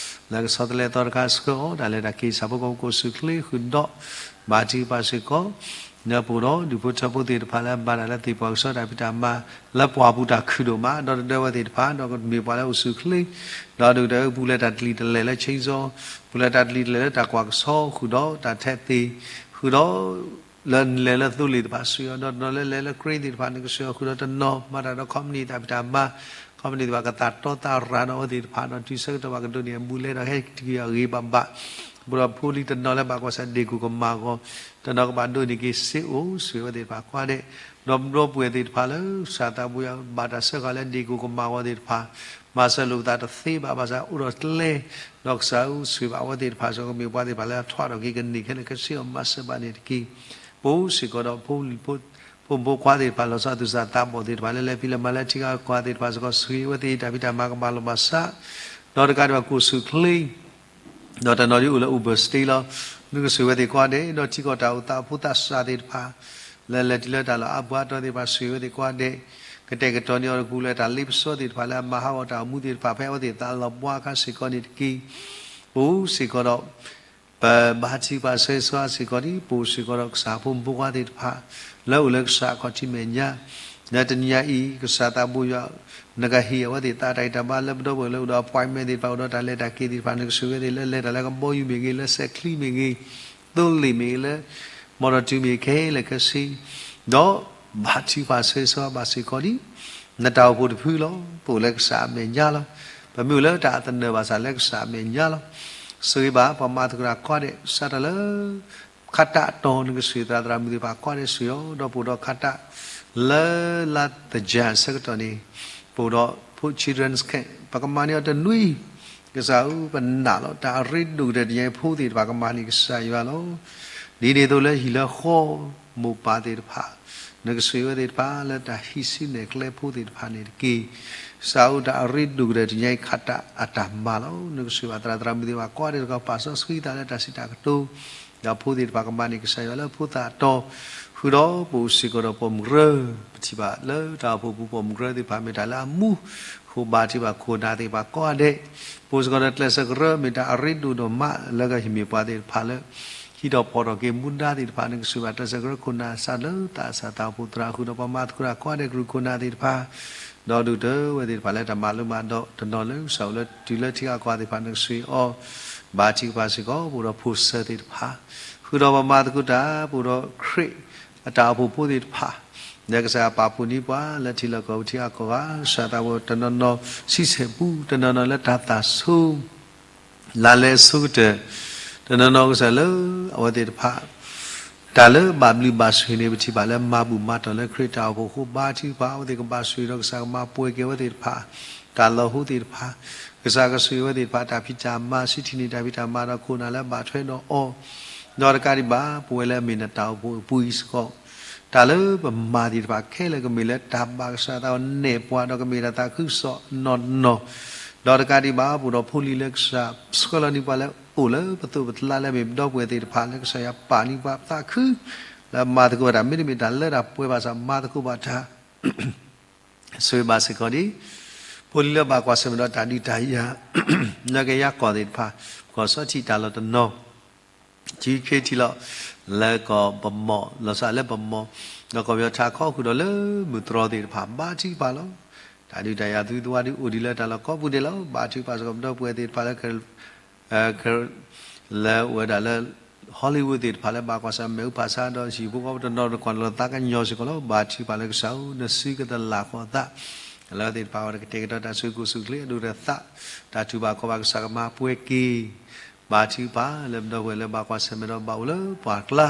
လၢကဆီတလဲသီတခါ ဆှၢအီၤ တၢ်လဲၤတၢ်က့ၤ ဆၣ်ဖိကီၢ်ဖိကအိၣ်ဆူၣ်အိၣ်ချ့ဃုာ်ဒီး ဘါထုကဖၣ်စ့ၢ်ကီး လၢပအိၣ်ဒီးဒူၣ်ဖိထၢဖိသ့ၣ်တဖၣ်လၢအဘၣ်တၢ်လၢသ့ၣ်ပှၢ်ကဆီတၢ်ဖံးတၢ်မၤ လၢပှၢ်ပူၤတၢ်ခုၣ်ဒိၣ်မး ဒီတဒၢဝဲသ့ၣ်တဖၣ် ဒီးကမ့ၢ်ပှၤလၢအအိၣ်ဆူၣ်အိၣ်ချ့ ဒီးဒုၣ်ဒါပူၤလဲၤတၢ်တလံၤတလဲၢ်လၢ chainsaw ပူၤလဲၤတၢ်တလံၤတလဲၢ်လၢတၢ်ကွၢ်ကဆီဃုာ်ဒီးတၢ်ထဲးသ့ၣ် ဃုာ်ဒီး လၢလဲၤလၢသိလ့ၣ်သ့ၣ်တဖၣ်ဆိၣ်ဂ့ၤအီၤ ဒီးတနီၤလၢလဲၤလၢ crane သ့ၣ်တဖၣ်န့ၣ် ကဆိၣ်ဂ့ၤအီၤဃုာ်ဒီးတနီၤ မၤတၢ်ဒီး company သ့ၣ်တဖၣ်ဖံးတၢ်မၤ company သ့ၣ်တဖၣ်ကသးတီသးရၤဒီးအဝဲသ့ၣ်တဖၣ်ဒီး တုၤဆၢကတီၢ်ဘၣ်ကဒိးန့ၢ်အဘူးလဲဒီး ဟဲက့ၤအဂ့ၤဘၣ်ဘၣ် ပဒီးဖိလံၤတနီၤလၢဘၣ်ကွၢ်ဆၢၣ်ဒ့ၣ်ကိၣ်ကမၣ်အဂီၢ် တနီၤကဘၣ်ဒိးန့ၢ်က့ၤစ့အိၣ် ဆိၣ်ဂ့ၤအဝဲသ့ၣ်တဖၣ်ကိးဂၤဒဲး ဒီးပဒီပုၢ်ဝဲၢ်သ့ၣ်တဖၣ်လၢ ကစၢ်သးဘိယွၤဘၣ်တၢ်စၢဃာ်လၢဒ့ၣ်ကိၣ်ကမၣ်အဂီၢ်သ့ၣ်တဖၣ် မၤစၢၤလိာ်ပသးတသ့ဘၣ်ဘၣ်ဆၣ် အိၣ်ဒီးကျဲ ဒီးကစၢ်ဧၢ ဆိၣ်ဂ့ၤဘၣ်အဝဲသ့ၣ်တဖၣ်စ့ၢ်ကီး ကမ့ၢ်ပှၤသ့ၣ်တဖၣ်လၢအထွးထီၣ်က့ၤကန့ၢ်ခဲလၢာ်ခဲဆ့အီၤ မၤစၢၤဘၣ်န့ၣ်တက့ၢ်. ပအိၣ်စ့ၢ်ကီးဒီး ဖိမုၣ်ဖိခွါသ့ၣ်တဖၣ် လီၤဆီသူၣ်စၢ်သးဘီၣ်သ့ၣ်တဖၣ်လၢ လဲၤဖံးလဲၤမၤလၢထံဂၤကီၢ်ဂၤသ့ၣ်တဖၣ်စ့ၢ်ကီး ဆိၣ်ဂ့ၤအဝဲသ့ၣ်တၢ်ဖံးတၢ်မၤကမၤလီၤဘၣ်စး ဒီးတကးဒံးဘၣ်ကအိၣ်ဆူၣ်အိၣ်ချ့ ဒီးတနီၤဒ်အိၣ်လၢ overstay လီၤ. နကဆိၣ်ဂ့ၤဝဲသ့ၣ်ကိးဂၤဒဲး ဒီးထံကီၢ်တၢ်အိၣ်သးအဖိသးစၢ်သ့ၣ်တဖၣ် လၢလဲၤတုၤလၢတၢ်လီၢ်အါပူၤအါတီၤသ့ၣ်တဖၣ် ဆိၣ်ဂ့ၤဝဲသ့ၣ်ကိးဂၤဒဲး ကတဲာ်ကတီၤန့ၢ်အီၤတပူၤလၢတၢ်လ့ပစီသ့ၣ်တဖၣ် လၢအမၤဟးဂီၤတၢ်အိၣ်မူသ့ၣ်တဖၣ် ဖဲအဝဲသ့ၣ်သးလီၤဘှါအခါစ့ၢ်ကီးန့ၣ်တက့ၢ်. ပအိၣ်စ့ၢ်ကီးဒီး ပဘါထုကဖၣ်ဆိၣ်ဂ့ၤဆိၣ်ဝါစ့ၢ်ကီးဒ် ပအိၣ်စ့ၢ်ကီးဒီးကစၢ်ဖိမုၣ်ဖိခွါသ့ၣ်တဖၣ် လၢအိၣ်လၢကစၢ်အခီၣ်ထံးမဲာ်ညါ လၢတနံၤညါအံၤ ကစၢ်သးဘိယွၤ နကဟ့ၣ်အဝဲသ့ၣ်သးတၢ်ဂံၢ်တၢ်ဘါ လၢပဒီပုၢ်ဝဲၢ်လၢအိၣ်ဒီး appointment သ့ၣ်တဖၣ် အိၣ်ဒီးတၢ်လဲၤတၢ်က့ၤသ့ၣ်တဖၣ် နကဆိၣ်ဂ့ၤဝဲသ့ၣ် လၢလဲၤတၢ်လၢကဘီယူၤမ့ၢ်ဂ့ၤ လၢစဲးချံမ့ၢ်ဂ့ၤ သိလ့ၣ်မ့ၢ်ဂ့ၤ လၢ မီတီၢ်တုၤမ့ၢ်ခဲလၢာ်ခဲဆ့ ဒီးဘါထုကဖၣ်ဆိၣ်ဂ့ၤဆိၣ်ဝါဘၣ်စ့ၢ်ကီးဒ် နတၢ်အိၣ်ဖှိၣ်တဖုလီၤ. ပအိၣ်လၢကစၢ်အမဲာ်ညါလီၤ. ပမ့ၢ်အိၣ်လၢတၢ်အသနၢၣ်ဘၣ်ဆၣ်လၢကစၢ်အမဲာ်ညါလီၤ. ဆိၣ်ဂ့ၤဘၣ်ပှၤမၤသကိးတၢ်ကိးဂၤဒဲး စးထီၣ်လၢ ခးတၢ်အတီၤ နကဆိၣ်ဂ့ၤသရၣ်သရၣ်မုၣ်သ့ၣ်တဖၣ်ကိးဂၤဒဲး ဆိၣ်ဂ့ၤအီၤ ဒီးပအိၣ်ဒီးခးတၢ် လၢလါသၢဆံအဆၢကတီၢ်န့ၣ် ပအိၣ်ဒီးဖိ children's camp ပကမၤန့ၢ်အီၤတနွံ ကစၢ်ဧၢ ပနာ်လီၤ တၢ်အရ့ဒိၣ်ကတၢၢ်တညါအံၤဖိသ့ၣ်တဖၣ်ကမၤန့ၢ်ကစၢ်ယွၤလီၤ. ဒ်န့ၣ်အသိးလၢဟံၣ်လၢဃီ မိၢ်ပၢ်သ့ၣ်တဖၣ် နကဆိၣ်ဂ့ၤဝဲသ့ၣ်တဖၣ် လၢတၢ်ဟံးစုနဲၣ်ကျဲဖိသ့ၣ်တဖၣ်န့ၣ်တက့ၢ်. ကစၢ်ဧၢ တၢ်အရ့ဒိၣ်ကတၢၢ်တညါအံၤ ခးတၢ်အတၢ်မၤလီၤ. နကဆိၣ်ဂ့ၤဘၣ်သရၣ်သရၣ်မုၣ်သ့ၣ်တဖၣ်ကိးဂၤဒဲး တကီၢ်ပာ်စီဆှံသးလၢတၢ်စံးတၢ်ကတိၤ ဒီးဖိသ့ၣ်တဖၣ်ကမၤန့ၢ်ကစၢ်ယွၤလၢဖိသၣ်အတီၤ ဃုာ်ဒီးပိာ်မုၣ်ကရၢ ပထံၣ်ဘၣ်လၢတၢ်အိၣ်ဖှိၣ်ပူၤပိာ်မုၣ်ကရၢသ့ၣ်တဖၣ်မ့ၢ်တၢ်လၢအမူ ဃိဘါထုကဖၣ်ခိၣ်နၢ်သ့ၣ်တဖၣ်ကိးဂၤဒဲး ပအိၣ်စ့ၢ်ကီးဒီးကျဲးစၢးကရၢ မ့ၢ်တၢ်အရ့ဒိၣ်ဒိၣ်မးလၢကဟ့ၣ်မ့ၢ်ပှၤသ့ၣ်တဖၣ်လၢ ဟံးထီၣ်ဖီၣ်ထီၣ်က့ၤမူဒါသ့ၣ်တဖၣ် နကဆိၣ်ဂ့ၤဘၣ်ကျဲးစၢးကရၢခိၣ်နၢ်စးလၢသးစၢ်သးအိၣ်ဖှိၣ်သရၣ်ဃုာ်ဒီးပှၤမၤသကိးတၢ်ကိးဂၤဒဲးကရူၢ်ခိၣ်နၢ်သ့ၣ်တဖၣ် ဒီးဒုၣ်ဒါဝဲသ့ၣ်တဖၣ်လၢတၢ်မၤလိမၤဒိးတနီၤလၢကစၢ်အိၣ်လၢတုၤလၢထံဂၤကီၢ်ဂၤသ့ၣ်တဖၣ် နကဆိၣ်ဂ့ၤအီၤ ဘါထုကဖၣ်စ့ၢ်ကီး ပအိၣ်ဒီးဖိဆၢသ့ၣ်တဖၣ် ဃုာ်ဒီးပှၤမၤသကိးတၢ် ပအိၣ်ဒီးခရံာ်အတၢ်အိၣ်ဖှိၣ်ဖိသ့ၣ်တဖၣ် လၢကစၢ်ယွၤပာ်ဖှိၣ်န့ၢ်ပှၤလၢထံလီၢ်ကီၢ်ပူၤထံဂၤကီၢ်ဂၤ ကစၢ်သးဘိတနီၤနီၤဆံဆဲၣ်ပူ တနီၤနီၤလၢတၢ်သၣ်ဆိ လါလဲအဆိကတၢၢ် တနီၤနီၤကစၢ်လၢအဝဲသ့ၣ်တဖၣ် တၢ်လၢဘၣ်ဘျုးဘၣ်ဆိၣ်ဂ့ၤန့ၣ် ပထံၣ်ဘၣ်လၢမၤဘူၣ်မၤတီၢ်လၢခရံာ်တၢ်အိၣ်ဖှိၣ်အဃိ ဘါထုကဖၣ် အဝဲသ့ၣ်ကဘၣ်ဆိၣ်ဂ့ၤဒီးကစၢ်ကမၤပှဲၤက့ၤအဝဲသ့ၣ်တဖၣ် တၢ်လီၤဟိသ့ၣ်တဖၣ် ကစၢ်ကဆိၣ်ဂ့ၤအဝဲသ့ၣ်တဖၣ် တၢ်ဖံးတၢ်မၤ စံးထံၣ်န့ၢ်တၢ်ဖံးတၢ်မၤဒီးခိၣ်နၢ်လၢဘၣ်ထွဲဒီးအီၤ ဒီးတကးဒံးဘၣ် ပဝဲလၢအမ့ၢ်နတၢ်အိၣ်ဖှိၣ်အပူၤအံၤစ့ၢ်ကီး တၢ်လၢပမၤသ့ၣ်တဖၣ်ခဲလၢာ် ကမ့ၢ်လၢတၢ်ဘၣ်ကစၢ်သးအီၤနဲၣ်ပှၤ ဒီးကမ့ၢ်တၢ်သးခုကစီၣ်နီၢ်နီၢ်, ဒီးတကးဒံးဘၣ် ပအိၣ်ဒီးဖိလံၤလၢကစၢ်ဆှၢလီၤန့ၢ်ပှၤလၢအိၣ်လၢပသိးပသးလၢအမ့ၢ်ပဒီပုၢ်ဝဲၢ်သ့ၣ်တဖၣ်လၢကစၢ်ယွၤပာ်န့ၢ်ပှၤသးခု လၢမၤသကိးဘၣ်တၢ် မ့တမ့ၢ်တၢ်လၢတၢ်ပှဲၤဘၣ်ဆၣ် မၤသကိးဘၣ်တၢ် ဆိၣ်ဂ့ၤဘၣ်စ့ၢ်ကီးဒ် ဖိလံၤလၢဘၣ်ကွၢ်ဆၢၣ်မဲာ်ဒီးတၢ်ဒုးတၢ်ယၤ လၢကယၤကီၢ်သ့ၣ်တဖၣ် ကီၢ်စီထံးတၢ်လီၢ်တနီၤ ထံခ့ထံလီၤ လၢကီၢ်ပမီၢ် လီၤဆီလၢပမီၢ် ဒီးကီၢ်ပယီၤထးခီဃုာ်ဒီးလၢမုၢ်တြီသ့ၣ်တဖၣ် ဘါထုကဖၣ်လီၤ. တၢ်ဒုးတၢ်ယၤသုသဝါဒုးအိၣ်ဒံးလၢတၢ်လီၢ်ကိးပူၤဒဲးလီၤ. ဘါထုကဖၣ်စ့ၢ်ကီးပဒီပုၢ်ဝဲၢ်သ့ၣ်တဖၣ်လၢ လၢအိၣ်ဝဲဒၣ်လၢ Hollywood သ့ၣ်တဖၣ်လၢဘၣ်ကွၢ်ဆၢၣ်မဲာ်အုၣ်ဖးဆါဒီးဟံၣ်ဖိဃီဖိတနီၤတကွၢ်လီၤသးကညီၤစ့ၢ်ကီးလီၤ. ဘါထုကဖၣ်လၢကစၢ်ဧၢ နစုကသလၢ်ဃီၤသး လၢအဝဲသ့ၣ်တဖၣ်အဂီၢ်တကတဲာ်ကတီၤတၢ်ဆိၣ်ဂ့ၤကီၢ်ဆိၣ်ချ့အဒိၣ်ကတၢၢ်သး တၢ်တူၢ်ဘၣ်ခီၣ်ဘၣ်ကစၢ်ကမၤပှဲၤက့ၤ ဘါထုကဖၣ်လၢပဒီပုၢ်ဝဲၢ်လၢဘၣ်ကွၢ်ဆၢၣ်မဲာ်ဒီးဘၣ်အိၣ်လၢပှၢ်ကျါ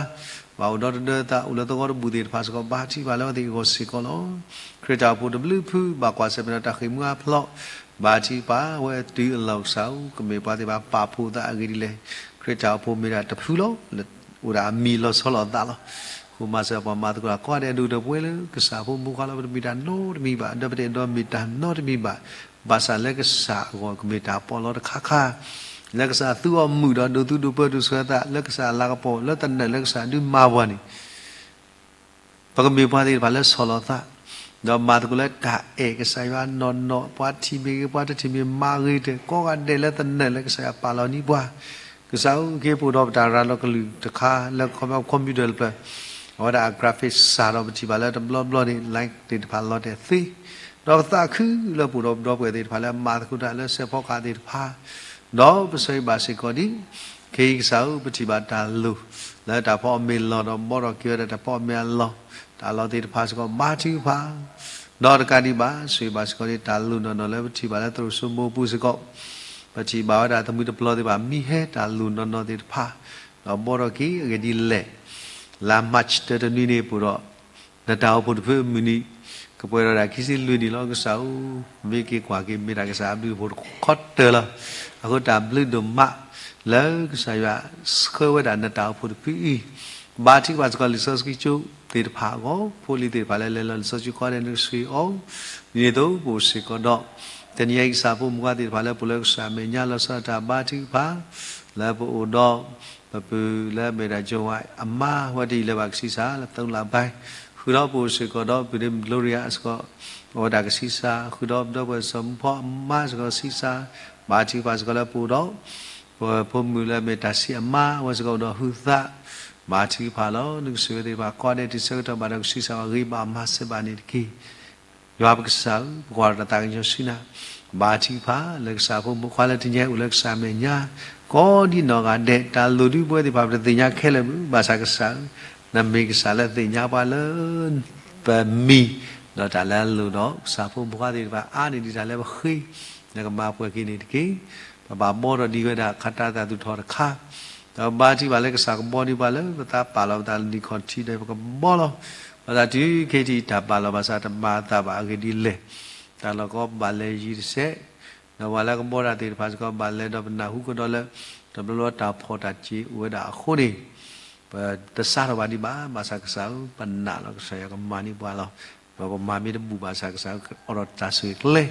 ဘၣ်အိၣ်ဒီတဒၢသးအိၣ်လၢသဝီတဘူၣ်သ့ၣ်တဖၣ်စ့ၢ်ကီး ဘါထုကဖၣ်လၢအဝဲသ့ၣ်အဂီၢ်စ့ၢ်ကီးလီၤ. ခရံာ်တၢ်အိၣ်ဖှိၣ်တဘျုးဖု ဘၣ်ကွၢ်ဆၢၣ်မဲာ်ဒီးတၢ်ဃ့ၢ်မှံဟးဖျိး ဘါထုကဖၣ်ဝဲတုၤအလီၢ်ကစၢ်ဧၢ ကမ့ၢ်ပှၤသ့ၣ်တဖၣ်ပာ်ဖှိၣ်သးအဂ့ၢ်ဒ်လဲၣ် ခရံာ်တၢ်အိၣ်ဖှိၣ်မ့ၢ်ဒၣ်တဖုလီၤ, အိၣ်ဒၣ်အမံၤလီၤဆီလိာ်သးလီၤ. အဃိမၤစၢၤပှၤမၤသကိးတၢ်ကိးဂၤဒဲး ဒိၣ်ဒီးပှဲၤလၢကစၢ်ဖိမူခွါလီၤ. ပတမ့ၢ်တၢ်နီတမံၤဘၣ်, ဒီးပတအဲၣ်ဒိးမ့ၢ်တၢ်နီတမံၤဘၣ်, ဘၣ်ဆၣ်လၢကစၢ်အဂီၢ်ကမ့ၢ်တၢ်ပီးလီတခါခါ, လၢကစၢ်သူအီၤမုာ်ဒီးဒိးသူဒိးပၢဒိးဆှၢသး, လၢကစၢ်အလၤကပီၤ လၢသနၢၣ်လၢကစၢ်ဒုးမၤပှၤန့ၣ် ပကမ့ၢ်ပှၤသ့ၣ်တဖၣ်လၢဆီၣ်လီၤသး, ဒီးမၤသကိးလၢတၢ်အဲၣ်ကစၢ်ယွၤနီၢ်နီၢ်, ပှၤထံၣ်မ့ၢ်ဂ့ၤ ပှၤတထံၣ်မ့ၢ်မၤဂ့ၤတၢၢ် ကိးဂၤဒဲးလၢသနၢၣ်လၢကစၢ်ယွၤပာ်လီၤန့ၢ်ပှၤ, ကစၢ်ဧၢ က့ၤပအိၣ်ဒီးပတၢ်ရၤလီၤကလုၢ်တခါ လၢ computer တဖျၢၣ်, အဝဲဒၣ်အ graphic စၢ်ဒီးပထံၣ်ဘၣ်လၢတဘျီဘျီန့ၣ် line သ့ၣ်တဖၣ်လီၤတဲာ်သ့, ဒီးကသးခုလၢပအိၣ်ဒီးပဒီပုၢ်ဝဲၢ်သ့ၣ်တဖၣ်လၢမၤသကိးတၢ်လၢစဲးဖီကဟၣ်သ့ၣ်တဖၣ်, ဒီးပဆၢဂ့ၤဘၣ်စ့ၢ်ကီးဒ် ခဲအံၤကစၢ်ဧၢ ပထံၣ်ဘၣ်တၢ်လိၣ် လၢတၢ်ဖီအီၣ်မ့ၢ်လီၢ်ဒီး ဘီထီၣ်က့ၤဝဲဒၣ်တၢ်ဖီအီၣ်မ့ၢ်အလီၢ်, တၢ်လီၢ်သ့ၣ်တဖၣ်စ့ၢ်ကီး ဘါထုကဖၣ်, ဒီးတကးဒံးဘၣ် ဆိၣ်ဂ့ၤဘၣ်စ့ၢ်ကီးဒ်တၢ်လိၣ်နီၢ်နီၢ်လၢပထံၣ်ဘၣ်လၢသရိာ်စိမိၤပူၤစ့ၢ်ကီး, ပထံၣ်ဘၣ်ဝဲဒၣ်သမုၢ်တပျီသ့ၣ်တဖၣ် မံဟဲတၢ်လိၣ်နီၢ်နီၢ်သ့ၣ်တဖၣ်, ဒီးဘီထီၣ်က့ၤအဂ့ၢ်ဒ်လဲၣ်, လါ March တနွံန့ၣ် ပအိၣ်ဒီး နတၢ်အိၣ်ဖှိၣ်တဖုအမုၢ်နံၤ ကပှဲၤဒီးဒၣ်ခံဆံလွံၢ်နံၣ်လီၤ. ကစၢ်ဧၢ, မ့ၢ်က့ၤကွၢ်က့ၤ မ့ၢ်ဒၣ်ကစၢ်အဘျုးအဖှိၣ်တခီတၢၢ်လီၤ. အဃိတၢ်ဘျုးဒိၣ်မး လၢကစၢ်ယွၤဆှၢဝဲဒၣ်နတၢ်အိၣ်ဖှိၣ်တဖုအံၤ, ဘါထုကဖၣ်စ့ၢ်ကီးလံာ်စီဆှံကၠိသ့ၣ်တဖၣ်အဂီၢ်, ဖိလံၤသ့ၣ်တဖၣ်လၢလဲၤလီၤလံာ်စီဆှံကိးဂၤဒဲး နကဆိၣ်ဂ့ၤအီၤ, ဒ်န့ၣ်အသိး ပအိၣ်စ့ၢ်ကီးဒီး တနံၤအံၤကစၢ်ဖိမုၣ်ခွါသ့ၣ်တဖၣ်လၢပအိၣ်လၢကစၢ်အမဲာ်ညါ လီၤဆီဒၣ်တၢ်ဘါထုကဖၣ် လၢပအိၣ်ဒီး ပပုၢ်လၢအမ့ၢ်ဒၣ် Joy အမါ အဝဲတယံာ်လၢၤဘၣ်ကဆံးစၢ်လၢ သုံးလပိုင်း, ဃုာ်ဒီးပအိၣ်စ့ၢ်ကီးဒီး ပုၢ်ဒ့ Gloria စ့ၢ်ကီး အဝဲဒၣ်ကဆံးစၢ်, ဃုာ်ဒီးပဒီပုၢ်ဝဲၢ်စီၤမူဖီအမါစ့ၢ်ကီးကဆံးစၢ်, ဘါထုကဖၣ်စ့ၢ်ကီးလၢပအိၣ်ဒီး ပဖိမုၣ်လၢအမ့ၢ်တၢ်ဆံးအမါ အဝဲစ့ၢ်ကီးအိၣ်ဒီးဟုသး, ဘါထုကဖၣ်လီၤ. နကဆိၣ်ဂ့ၤဝဲသ့ၣ်တဖၣ် ကိးဂၤဒဲးတုၤဆၢကတီၢ်ဘၣ်ဒီးကဆံးစၢ် ဂ့ၤဘၣ်မၤစၢၤဘၣ်န့ၣ်တက့ၢ်. ယွၤပကစၢ်ဧၢ, ပကွၢ်ဒီးတၢ်သးကညီၤဆူနၤ, ဘါထုကဖၣ်လၢကစၢ်ဖိမုၣ်ခွါလၢတနံၤအံၤအိၣ်လၢကစၢ်အမဲာ်ညါ, ကိးဒ်နီၢ်ဂၤဒဲး တၢ်လိၣ်ဒုးပဝဲသ့ၣ်တဖၣ် ပတသ့ၣ်ညါခဲလၢာ်ဘၣ်, ဘၣ်ဆၣ်ကစၢ်ဧၢ, နမ့ၢ်ကစၢ်လၢသ့ၣ်ညါပှၤလၢ ပမံၤ, ဒီးတၢ်လၢအလိၣ်ဒီး ကစၢ်ဖိမုၣ်ခွါသ့ၣ်တဖၣ်အါန့ၢ်ဒံးတၢ်လၢပဃ့, လၢကမၤပှဲၤက့ၤန့ၣ်တက့ၢ်. ပဘၣ်ဘီထီၣ်ဒံးဝဲဒၣ် ခါတၢ်သးသူၣ်ထီၣ်တခါ ဒီးဘါထုကဖၣ်လၢကစၢ်ကဘီဒံးပှၤလၢပသးပာ်လီၤပသးလၢနံၣ်ခီၣ်ထံးဒီး ပကဘီလီၤ. ဘၣ်ဆၣ်တုၤခဲအံၤတၢ်ပာ်လီၤဘၣ်ဆၣ် တမၤအသးဘၣ်အဂ့ၢ်ဒ်လဲၣ်. တၢ်လီၢ်ကီဘၣ်လဲၤယံၤတစဲး, ဒီးပှၤလၢကဘီတၢ်သ့ၣ်တဖၣ်စ့ၢ်ကီး ဘၣ်လဲၤဒီးပနၢ်ဟူကဒီးလၢ တဘျီဘျီတၢ်ဖီၣ်တၢ်စ့အိၣ်ဝဲဒၣ်အဃိန့ၣ် ပတစးထီၣ်ဘၣ်ဒံးဘၣ်, ဘၣ်ဆၣ်ကစၢ်ဧၢ ပနာ်လီၤ ကစၢ်ယွၤကမၤန့ၢ်ပှၤလီၤ. ဒီးပမၤမ့ၢ်တဘူၣ်ဘၣ်ဆၣ် ကစၢ်အိၣ်ဒီးတၢ်ဆိၣ်ဂ့ၤကျဲ,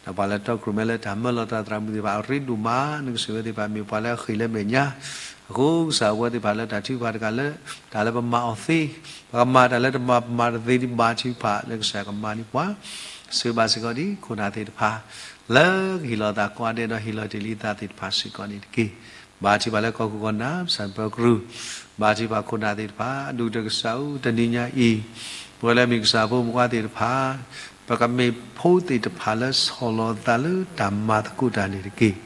ဒီးပှၤလၢတီခိၣ်ရိၣ်မဲလၢတၢ်မၢလီၤသးသရၣ်မုၣ်သ့ၣ်တဖၣ် အရ့ဒိၣ်မး, နကဆိၣ်ဂ့ၤဝဲသ့ၣ်တဖၣ် မ့ၢ်ပှၤလၢအဃ့ၢ်လၢမဲာ်ညါ, အဃိကစၢ်ဧၢ ပဝဲသ့ၣ်တဖၣ်လၢတၢ်ထုကဖၣ်တကးလၢ တၢ်လၢပမၤအီၤသ့, ပကမၤတၢ်လၢတမၤပမၤတသ့ဒံးဘၣ် ထုကဖၣ်လၢကစၢ်ကမၤန့ၢ်ပှၤ, ဆိၣ်ဂ့ၤဘၣ်စ့ၢ်ကီးဒ်ခိၣ်နၢ်သ့ၣ်တဖၣ် လၢကဟ့ၣ်လီၤသးကိးဂၤဒဲးဒီး ဟ့ၣ်လီၤတ့ၢ်လံသးသ့ၣ်တဖၣ်စ့ၢ်ကီးန့ၣ်တက့ၢ်. ဘါထုကဖၣ်လၢကီၢ်ခိၣ်ကီၢ်နၢ် ပစံးပၢၤကရူၢ်, ဘါထုကဖၣ်ခိၣ်နၢ်သ့ၣ်တဖၣ်, အဒိၣ်ကတၢၢ်ကစၢ်ဧၢ တနံၤညါအံၤ, ပဝဲလၢမ့ၢ်ကစၢ်ဖိမုၣ်ခွါသ့ၣ်တဖၣ်, ပကမ့ၢ်ဖိသ့ၣ်တဖၣ်လၢဆီၣ်လီၤသးလၢတၢ်မၤသကိးတၢ်န့ၣ်တက့ၢ်.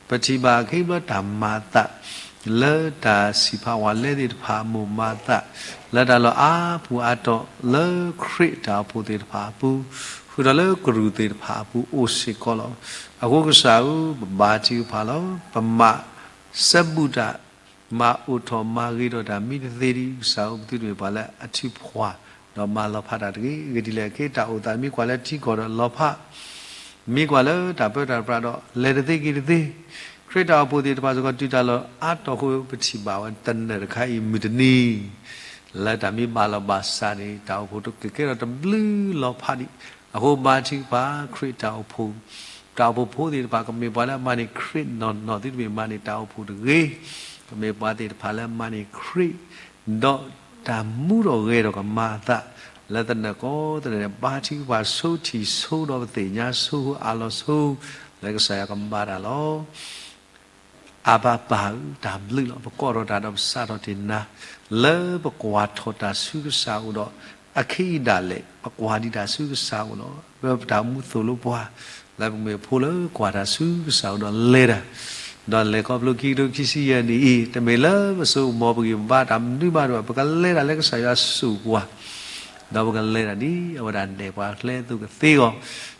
ပထံၣ်ဘၣ်ခဲအံၤဘျီတၢ်မၤအသး လၢတၢ်စံးဖးဝးလဲသ့ၣ်တဖၣ်အမိၢ်မၤအသး, လၢတၢ်လီၢ်အါပူၤအါတီၤ လၢခရံာ်တၢ်အိၣ်ဖှိၣ်သ့ၣ်တဖၣ်အပူၤ, ဃုာ်ဒီးလၢကရူၢ်သ့ၣ်တဖၣ်အပူၤအိၣ်စ့ၢ်ကီးလီၤ. အဃိကစၢ်ဧၢ ပဘါထုကဖၣ်လီၤ. ပမၤစဲဘူးတၢ် မၤအိၣ်ထီၣ်မၤဂ့ၤထီၣ်တၢ်မံတသ့ဒံး ကစၢ်ဧၢ ပသုတမ့ၢ်ပှၤလၢအထုးဖှၣ် ဒီးမၤလီၤဖးတၢ်တဂ့ၤ. အဂ့ၢ်ဒ်လဲၣ် ခဲအံၤတၢ်အိၣ်သးမ့ၢ်ကွၢ်လၢထံကီၢ်ဒီးလီၤဖး, မ့ၢ်ကွၢ်လၢတၢ်ပၢတၢ်ပြးဒီး လဲၤတသ့က့ၤတသ့, ခရံာ်တၢ်အိၣ်ဖှိၣ်သ့ၣ်တဖၣ်စ့ၢ်ကီး တုၤတၢ်လီၢ်အါတီၤအဃိ ပထံၣ်ဘၣ်ဝဲတနၢၤတခါအံၤမုၢ်တနံၤ လၢတၢ်မ့ၢ်ဘၣ်လီၤဘၣ်စးန့ၣ် တၢ်အိၣ်ဖှိၣ်ကကဲထီၣ်တဘျုးလီၤဖးဒံး. အဃိဘါထုကဖၣ် ခရံာ်တၢ်အိၣ်ဖှိၣ်, တၢ်အိၣ်ဖှိၣ်ဖိသ့ၣ်တဖၣ် ကမ့ၢ်ပှၤလၢအမၤန့ၢ်ခရံာ်နီၢ်နီၢ် သုတမ့ၢ်မၤန့ၢ်တၢ်အိၣ်ဖှိၣ်တဂ့ၤ, ကမ့ၢ်ပှၤသ့ၣ်တဖၣ်လၢမၤန့ၢ်ခရံာ် ဒီးတၢ်မူထီၣ်ဂဲၤထီၣ်ကမၤအသး လၢသနၢၣ်ကိးသနၢၣ်န့ၣ် ဘါထုကဖၣ်ဆိထံၣ်ဆိဒီးပသ့ၣ်ညါဆိ အးလီၤဆိ လၢကစၢ်ယွၤကမၤတၢ်လီၤ. အဘၤပၢ်ဧၢ တၢ်ဘျုးလီၤ. ပကိးထီၣ်တၢ်ဒီးပစးထီၣ်တ့ၢ်နၤ လၢပကွၢ်ထီၣ်တၢ်ဆူကစၢ်အအိၣ်ဒီး အခဲအံၤဒၣ်လဲာ် ပကွၢ်ဒံးတၢ်ဆူကစၢ်အအိၣ်လီၤ. လၢပတၢ်မူသိၣ်လိပှၤ လၢပကမ့ၢ်ဖိလၢကွၢ်တၢ်ဆူကစၢ်အအိၣ်ဒီးလဲၤတၢ်, ဒီးလဲၤခီဖျိခံကထိခံဆံယဲၢ်နံၣ်အံၤ တမ့ၢ်လၢပစိကမီၤပဂံၢ်ပဘါတၢ်မနုၤမးဒီး ပကလဲၤတၢ်လၢကစၢ်ယွၤစိာ်ပှၤ ဒီးပကလဲၤတၢ်ဒ်အဝဲဒၣ်နဲၣ်ပှၤကျဲအသိးကသ့အဂီၢ်,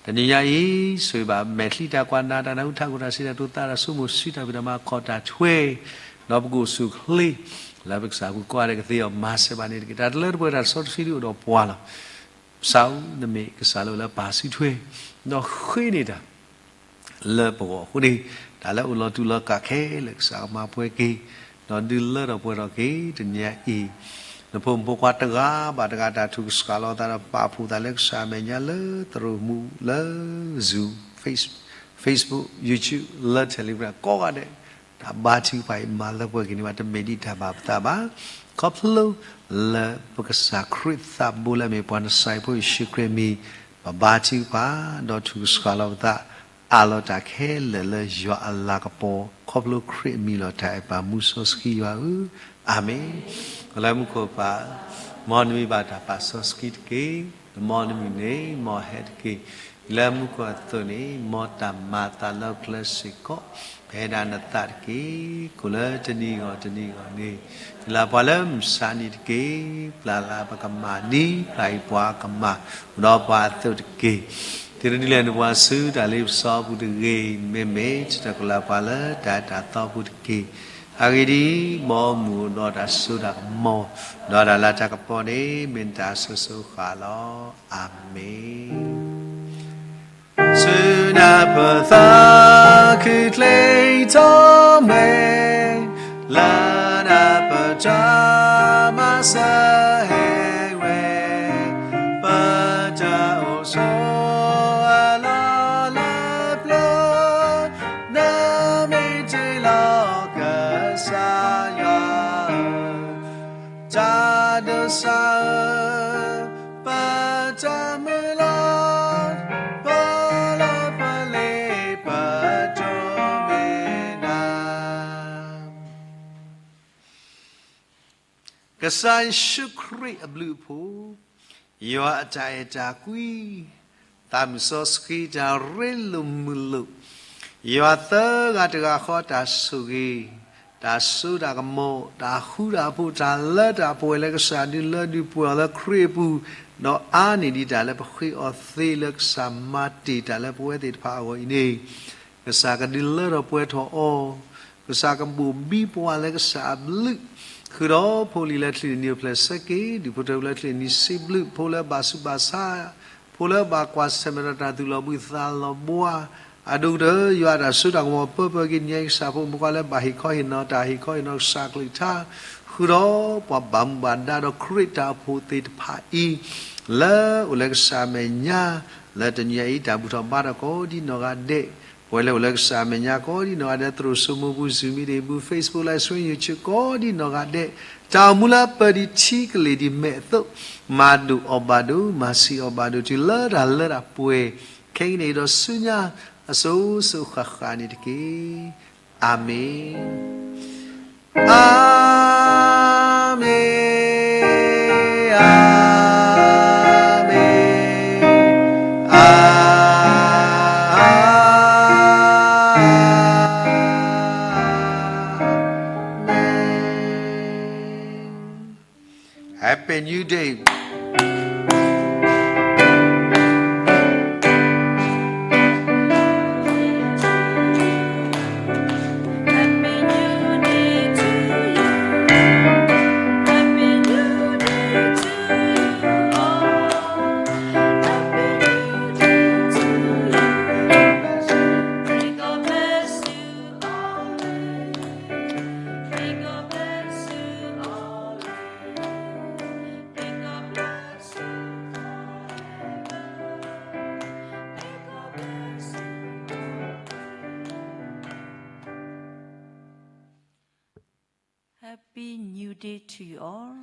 တနံၤညါအံၤ ဆိၣ်ဂ့ၤဘၣ်မဲာ်ချံတၢ်ကွၢ်နၤ တၢ်နၢ်ဟူထးခိၣ် တၢ်စံးတၢ်ကတိၤ သးတၢ်ဆိကမိၣ် စုတၢ်ဖံးတၢ်မၤ ခီၣ်တၢ်ထွဲ ဒီးပကအိၣ်ဆူၣ်အိၣ်ချ့ လၢပကစၢ်ပူၤကိးဂၤဒဲးကသ့အီၤ မၤစၢၤဘၣ်န့ၣ်တက့ၢ်. တၢ်တလၢတပှဲၤတၢ်တစီတဆှံဒုးအိၣ်ဒီးပှၤလီၤ. ကစၢ်ဧၢ နမ့ၢ်ကစၢ်လၢအပာ်စုထွဲ ဒီးဃ့န့ၢ်တၢ် လၢပဂီၢ်အဃိန့ၣ် တၢ်လၢအိၣ်လီၤတူာ်လီၤကာ်ခဲလၢာ် ကစၢ်ကမၤပှဲၤက့ၤ, ဒီးဒုးလၢထီၣ်ပှဲၤထီၣ်က့ၤတနံၤအံၤ, နဖိမုၣ်ဖိခွါတဂၤဘၣ်တဂၤ တၢ်ထုကဖၣ်လိာ်သးဒီးပာ်ဖှိၣ်သးလၢကစၢ်အမဲာ်ညါလၢသရိာ်မုၣ်လၢ Zoom, Facebook, YouTube, လၢ Telegram ကိးဂၤဒဲး, တၢ်ဘါထုကဖၣ်အံၤ မၤလၢပှဲၤက့ၤန့ၢ်ဘၣ် တမ့ၢ်ဒ်တၢ်ဘၣ်ပသးဘၣ်. ခီဖျိလၢပကစၢ်ခရံာ်သးဘိလၢအမ့ၢ်ပှၤနစၤဖိယ့ၣ်ၡူးခရံာ်အမံၤ, ပဘါထုကဖၣ် ဒီးထုကဖၣ်လိာ်ပသး အးလီၤတၢ်ခဲလၢာ်လၢယွၤအလၤကပီၤ ခီဖျိခရံာ်အမံၤလီၤ. တၢ်အဲၣ်ပၢ်မူစီဆှံယွၤဧၢ, အၤမ့ၣ်. လၢမူခိၣ်ပၢ်, မ်နမံၤဘၣ်တၢ်ပာ်စီဆှံတက့ၢ်. မ်နမုၢ်န့ၣ်မ်ဟဲတက့ၢ်. လၢမူခိၣ်အသိးန့ၣ် မ်တၢ်မၤသးလၢပကျဲစ့ၢ်ကီး ဖဲဒၣ်နသးတက့ၢ်. ကိၣ်လၢတနံၤဂီၢ်တနံၤဂီၢ်န့ၣ် ပျၢ်ပှၤလၢမုၢ်ဆါနံၤတက့ၢ်. ပျၢ်လၢပကမၣ်နံၤ ပျၢ်အံၤပှၤကမၣ် အိၣ်ဒီးပှၤအသိးတက့ၢ်. တုၤနုၤလဲၣ် နပှၤဆူတၢ်လ့ပစီအပူၤတဂ့ၤ, မ့မ့ၢ်တၢ်ကလၢပှၤလၢတၢ်အဲၣ်တၢ်သီအပူၤတက့ၢ်. အဂ့ၢ်ဒ်အံၤ, မ်မုၢ်အိၣ်ဒီးတၢ်စိတၢ်ကမီၤ, ဒီးတၢ်လၤတၢ်ကပီၤန့ၣ် မ့ၢ်နတၢ်အစိၤစိၤဃၣ်ဃၣ်လီၤ. အၤမ့ၣ်. ဆူနၢ်ပၢၢ်သးခုချ့ထီၣ်မဲာ်, လၢနၢ်ပၢၢ်တၢ်မၤစၢၤဟဲဝဲ, ပတၢ်အိၣ်ဆိးအလီၢ်လၢပျၢၤ, နမ့ၢ်တ့ၢ်လီၤကစၢ်ယွၤဧၢ, တၢ်ဒိးစၢ်ဧၢ, ပတၢ်မုၢ်လၢ်, ပလၢပလ့ပတိၢ်မ့ၢ်နၤ. ကစၢ်ယ့ၣ်ၡူးခရံာ်အဘျုးအဖှိၣ်, ယွၤအတၢ်အဲၣ်တၢ်ကွံ, သးမုၢ်စီဆှံတၢ်ရ့လိာ်မုာ်လိာ်, ယွၤသၢဂၤတဂၤဃီတၢ်ဆိၣ်ဂ့ၤ, တၢ်စိတၢ်ကမီၤ, တၢ်ဃူတၢ်ဖိး, တၢ်လၢတၢ်ပှဲၤလၢကစၢ်ဒုးလၢဒုးပှဲၤအီၤလၢခရံာ်အပူၤ, ဒီးအါန့ၢ်ဒံးတၢ်လၢပဃ့အီၤသ့လၢကစၢ်မၤတ့ၢ်တၢ်လၢပဝဲသ့ၣ်တဖၣ်အဂီၢ်အံၤန့ၣ် ကစၢ်ကဒုးလၢထီၣ်ပှဲၤထီၣ်အီၤ, ကစၢ်ကဘိၣ်ဘံပှၤလၢကစၢ်အဘျုး, ဃုာ်ဒီးဖိလံၤလၢချံၣ်န့ၣ်နံၤအိၣ်ဖျဲၣ်ဆၢက့ၤ, ဒူၣ်ဖိထၢဖိလၢချံၣ်န့ၣ်နံၤစံးဘျုး, ဖိလၢဘၣ်ဆူးဘၣ်ဆါ, ဖိလၢဘၣ်ကွၢ်ဆၢၣ်မဲာ်ဒီးတၢ်သူၣ်လီၤဘှံးသးလီၤဘှါ, အဒိၣ်ကတၢၢ်ယွၤအတၢ်စိတၢ်ကမီၤပၢပၢက့ၤန့ၢ်ကစၢ်ဖိမုၣ်ဖိခွါလၢဘၣ်ဟ့ၣ်ခီဟ့ၣ်နီၤတၢ်ဟ့ၣ်ခီဟ့ၣ်နီၤကစၢ်ကလုၢ်ကထါ, ဃုာ်ဒီးပှၤဘၣ်မူဘၣ်ဒါဒီးခရံာ်တၢ်အိၣ်ဖှိၣ်သ့ၣ်တဖၣ်အံၤ, လၢအိၣ်လၢကစၢ်အမဲာ်ညါ, လၢတနံၤအံၤတၢ်ဘူၣ်ထီၣ်ဘါထီၣ်ကိးဒ်နီၢ်ဂၤဒဲး, ပဝဲလၢအိၣ်လၢကစၢ်အမဲာ်ညါကိးဒ်နီၢ်ဂၤဒဲး, သရိာ်စိမိပူၤ Zoom meeting ပူၤ Facebook live stream YouTube ကိးဒ်နီၢ်ဂၤဒဲး, တၢ်အိၣ်မူလၢပၢၤဒံးထံကလ့ၢ်ဒံးမဲာ်အသိး, မၤဒိၣ်အီၣ်ဘၣ်ဒိၣ်, မၤဆံးအီၣ်ဘၣ်ဒိၣ် တုၤလၢတၢ်လၢတၢ်ပှဲၤ, ခဲကနံၣ်အံၤဒီးဆူညါ, အစိၤစိၤဃၣ်ဃၣ်န့ၣ်တက့ၢ်. အၤမ့ၣ်, အၤမ့ၣ်, အၤမ့ၣ်, အၤမ့ၣ်. Happy New Day. Happy New Day to you all.